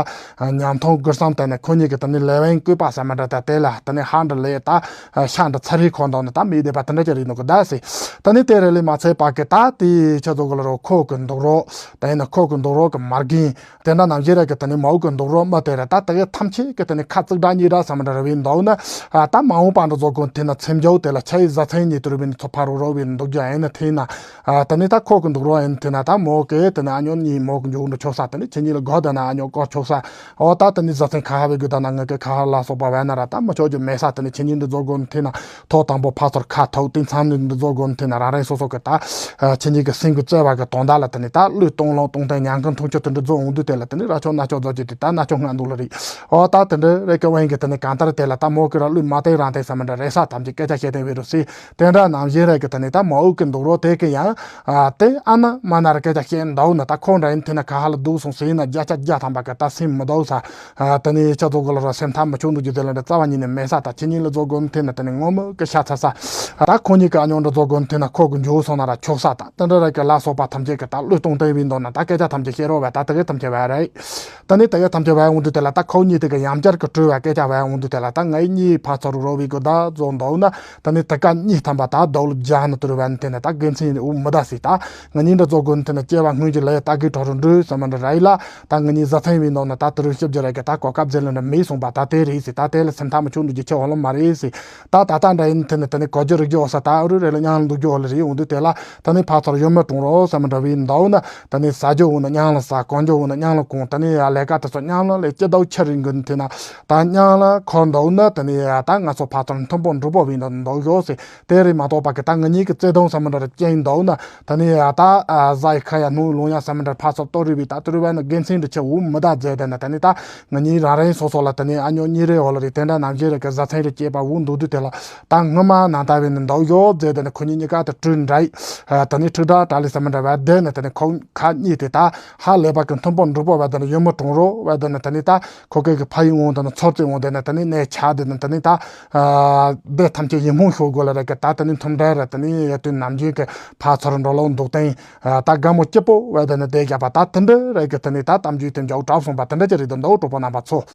ཉམ་ཐོང་གུར་སམ་དེ་ནི་ཁོང་གཉིས་གི་དེ་ནི་ལས་བན་བསྐུལ་པ་ཟེར་མ་འདྲ་ད་དེ་ལ་དེ་ནི་ཧ་འདྲ་ལས་ད། ཤ་འདྲ་ཚ་རིག་ཁོ་འདུག་ནི་ད་མི་བདེ་བ་དེ་འདྲ་ཅིག་རིག་འདུག་གི་ད་སི། ད་ནི་དེ་རེ་ལས་མ་ཚད་པ་གི་ད་དེ་ཆ་ཚོ་གི་ལ་རོ་ཁོ་གི་འདུག་རོགས་ད་ཡིན་ན་ཁོ་གི་འདུག་རོགས་གི་མ་རྒན་དེ་འདྲ་ནང་བཞིན་རེད་གི་ད་ནི་མའོ་གི་འདུག་རོགས་མ་དེ་རེད་ད་དེ་གི་ཐམས་ཅད་གི་ད་ནི་ཁ་ཚིག་འདྲ་གཉིས་འདྲ་ཟེར་མ་འདྲ་རེ་བའི་འདུག་ན་ད་མ་འོངས་པ་འདྲ་ཚོ་གོ་དེ་ན་ཚེམ་ཇོ་དེ་ལ་ཆ་ཡི་བཟའ་ཚང་གཉིས་དུ་རེ་བའི་ཚོ་ཕ་རོ་རོ་བའི། འདུག་རྒྱུ་ཨེ་ནི་ཐེ་ན། ཨ་དེ་ནི་ད་ཁོ་གི་འདུག་རོགས་ཨེ་ནི་ཐེ་ན་ད་མོ་གི་དེ་ནི་ཨ་ཉོ་གཉིས་མོ་གི་འཇུག་འགྲོ་ཆོག་ས། དེ་ནི་ཁྱེད་གཉིས་ལ་དགོས་དེ་ན་ཨ་ཉོ་སྐོར་ཆོག་ས། ཨོ་ད་དེ་ནི་བཟའ་ཚང་ཁ་ཧ་བའི་དགོས་ད་ན་ངེད་ཀྱི་ཁ་ཧ་ལ་སོགས་པ་བས་ན་ར་ད་མི་ཆོག་རྒྱུ་མེད་ས། དེ་ནི་ཁྱེད་གཉིས་འདི་བཟོ་དགོས་ནི་ཐེ་ན་ཐོག་དང་པོ་ཕ་ཚོར་ཁ་ཐོག་དེ་མཚམས་ནི་འདི་བཟོ་དགོས་ནི་ཐེ་ན་རང་རང་སོ་སོ་གི་ད་ཁྱེད་གཉིས་ཀྱི་སེམས་ཀྱི་བརྩེ་བ་གི་དོན་དག་ལ་དེ་ནི་ད་བློས་གཏོང་ལོང་གཏོང་སྟངས་ཉམས་མཁན་མཐོང་ཆོག་དེ་འདྲ་བཟོ་འོང་དུས་དེ་ལ་དེ་ནི་ར་ཆོག་ན་ཆོག་བཟོ་རྒྱུ་དེ་ད་ན་ཆོག་སྔ་འདུག་ལ་རེད། ཨོ་ད་དེ་འདྲ་རེད་ཀི་དབང་གི་དེ་ནི་གང་ལྟར་དེ་ལ་ད་མོ་གི་ར་བློས་མ་བཏང་རང་བཏང་ས་མི་འདྲ་རེད་ས། ཐམས་ཅད་སྐད་ཆ་བཤད་དེ་བས་རུ་སི། དེ་འདྲ་ནང་བཞིན་རེད་གི་དེ་ནི་ད་མ་འུ་གི་འདུག་རོགས་དེ་གི་ཡང་། ཨ་དེ་ཨ་ན་མ་ན་ར་སྐད་ཆ་བཤད་འདུག་ན་ད་ཁོ་འདྲ་ཡིན་དེ་ན་ཁ་ཧ་ལ་འདུག་སོང་ཟེར་ན་བརྒྱ་ཆ་བརྒྱ་ཐམ་པ་གི་ད་སེམས་མི་འདུག་ས། ཨ་དེ་ནི་ཆ་ཚོ་གི་ལ་ར་སེམས་ཐག་མི་ཆོད་འདུག་རྒྱུ་དེ་ལ་འདྲ་རྩ་བ་ཉིད་ནས་མེད་ས། ད་ཁྱེད་གཉིས་ལ་བཟོ་དགོས་ནི་དེ་ན་དེ་ནི་ངོ་མ་གི་ཤ་ཚ་ས། ད་ཁོ་གཉིས་ཀྱི་ཨ་ཉོ་འདྲ་བཟོ་དགོས་ནི་དེ་ན་ཁོ་གི་འཇུག་སོང་ན་ར་ཆོག་ས། ད་དེ་འདྲ་ར་གི་ལ་སོགས་པ་ཐམས་ཅད་གི་ད་བློས་གཏོང་བསྟན་བའི་མདོ་ན་ད་སྐད་ཆ་ཐམས་ཅད་བཤད་རོགས་བས། ད་དེ་གི་ཐམས་ཅད་བས་རེད། ད་ནི་ད་ག་ཐམས་ཅད་བས་འོང་དུས་དེ་ལ་ད་ཁོ་གཉིས་དེ་ག་ཡང་བསྐྱར་གི་སྤྲོས་བ་སྐད་ཆ་བས་འོང་དུས་དེ་ལ་ད་ངའི་གཉིས་ཕ་ཚོར་རོ་བའི་གི་ད་བཟོ་འདུག་ན། ད་ནི་ད་ག་གཉིས་ཐམ་པ་ད་ཟླ་བ་བརྒྱ་ནི་དུ་རུ་བས་ནི་དེ་ནི་ད་དགེ་མཚན་འུ་མི་ད་སི། ད་ང་གཉིས་འདྲ་བཟོ་དགོས་ནི་དེ་ནི་སྐྱེ་བ་སྔོན་གྱི་ལས་ད་གི་གྲོགས་རུ་འགྲོ་ས་མ་འདྲ་ར་ཡི་ལ། ད་ང་གཉིས་བཟའ་ཚང་བའི་ནང་ན་ད་དུ་རུ་ཞིབ་རྒྱུ་ར་གི་ད་གོ་སྐབས་ཟེར་ལ་འདྲ་མེད་སོང་པ། ད་དེ་རེད་སི། ད་དེ་ལ་སེམས་ཐག་མི་ཆོད་འདུག་རྒྱུ་ཆེ་བ་ལ་མ་རེད་སི། ད་ད་ལྟ་འདྲ་ཡིན་དེ་ནི་དེ་ནི་གོ་རྒྱུ་རིག་རྒྱུ་འོ་ས་ད་ཨ་རུ་རེ་ལ་མཉམ་ལ་འདུག་རྒྱུ་འོ་ལ་རེད། འོང་དུས་དེ་ལ་ད་ནི་ཕ་ཚོར་ཡོད་མི་གྲོང་རོགས་ས་མ་འདྲ་བའི་འདའ་འོ་ན། ད་ནི་ཟ་རྒྱུ་འོ་ན་མཉམ་ལ་ཟ། གོན་རྒྱུ་འོ་ན་མཉམ་ལ་གོན། ད་ནི་ལས་ཀ་དེ་ཚོ་མཉམ་ལ་ལས་སྐྱིད་སྡུག་ཆེ་རིང་གི་དེ་ན་ད་མཉམ་ལ་འཁོར་འདའ་འོ་ན། ད་ནི་ད་ང་ཚོ་ཕ་ཚོར་མཐུན་པོ་འགྲུབ་པོ་བའི་འདའ་འདའ་ཡོད་སི། དེ་རེད་མ་གཏོགས་པ་གི་ད་ང་གཉིས་ཀྱི་བརྩེ་དུང་ས་མ་འདྲ་ར་ཅན་འདའ་འོ་ན། ད་ནི་ད་ཟ་ཡི་ཁ་ཡ་ནུ་ལོང་ཡ་ས་མ་འདྲ་ཕ་ཚོར་ལྟོ་རི་བའི་ད་ཏུ་རི་བ་ན་དགེ་མཚན་འདྲ་ཆེ་འུ་མི་ད་མཛད་དེ་ན། ད་ནི་ད་ང་གཉིས་རང་རང་སོ་སོ་ལ་ད་ནི་ཨ་ཉོ་གཉིས་རེ་འོ་ལ་རེ་དེ་འདྲ་ནང་བཞིན་རེ་གི་བཟའ་ཚང་རེ་སྐྱེས་པ་འུ་འདུག་དུས་དེ་ལ་ད་ངི་མ་ནང་ལྟ་བའི་ནི་འདའ་ཡོད་མཛད་དེ་ན། ཁོ་གཉིས་གཉིས་ཀ་ད་གྲུ་འདྲ་ཡི་ད་ནི་ཁྲིག་ཁྲག་དྲ་ལི་ས་མ་འདྲ་བ་དེ་ནི་ད་ནི་ཁོ་ཁ་གཉིས་དེ་ད་ཧ་ལས་པ་གི་མཐུན་པོ་འགྲུབ་པོ་བ་དེ་ནི་ཡོད་མི་གྲོང་རོགས་བ་དེ་ནི་ད་ནི་ད་ཁོ་གི་གི་ཕ་ཡི་འོང་དེ་ནི་ཚོར་ཙེ་འོང་དེ་ནི་ད་ནི་གནས་ཆ་དེ་ནི་ད་ནི་ད། ཨ་དེ་ཐམས་ཅད་ཡིད་སྨོན་ཤོར་དགོས་ལ་རེད་གི། ད་དེ་ནི་མཐུན་འབྲེལ་རེད། དེ་ནི་ཡ་དུས་ནམ་རྒྱུན་གི་ཕ་ཚོར་འགྲོ་ལོག་འདུག་སྟེང་ད་དགའ་མོ་སྐྱིད་པོ་བས་དེ་ནི་བསྡད་རྒྱབ་པ་ད་དེ་འདྲ་རེད་གི། དེ་ནི་ད་གཏམ་རྒྱུད་དེ་མཇུག་གྲབས་སོང་པ་དེ་འདྲ་ཅི་རེད་འདུག་འདུག་གྲོགས་པོ་རྣམ་པ་ཚོ།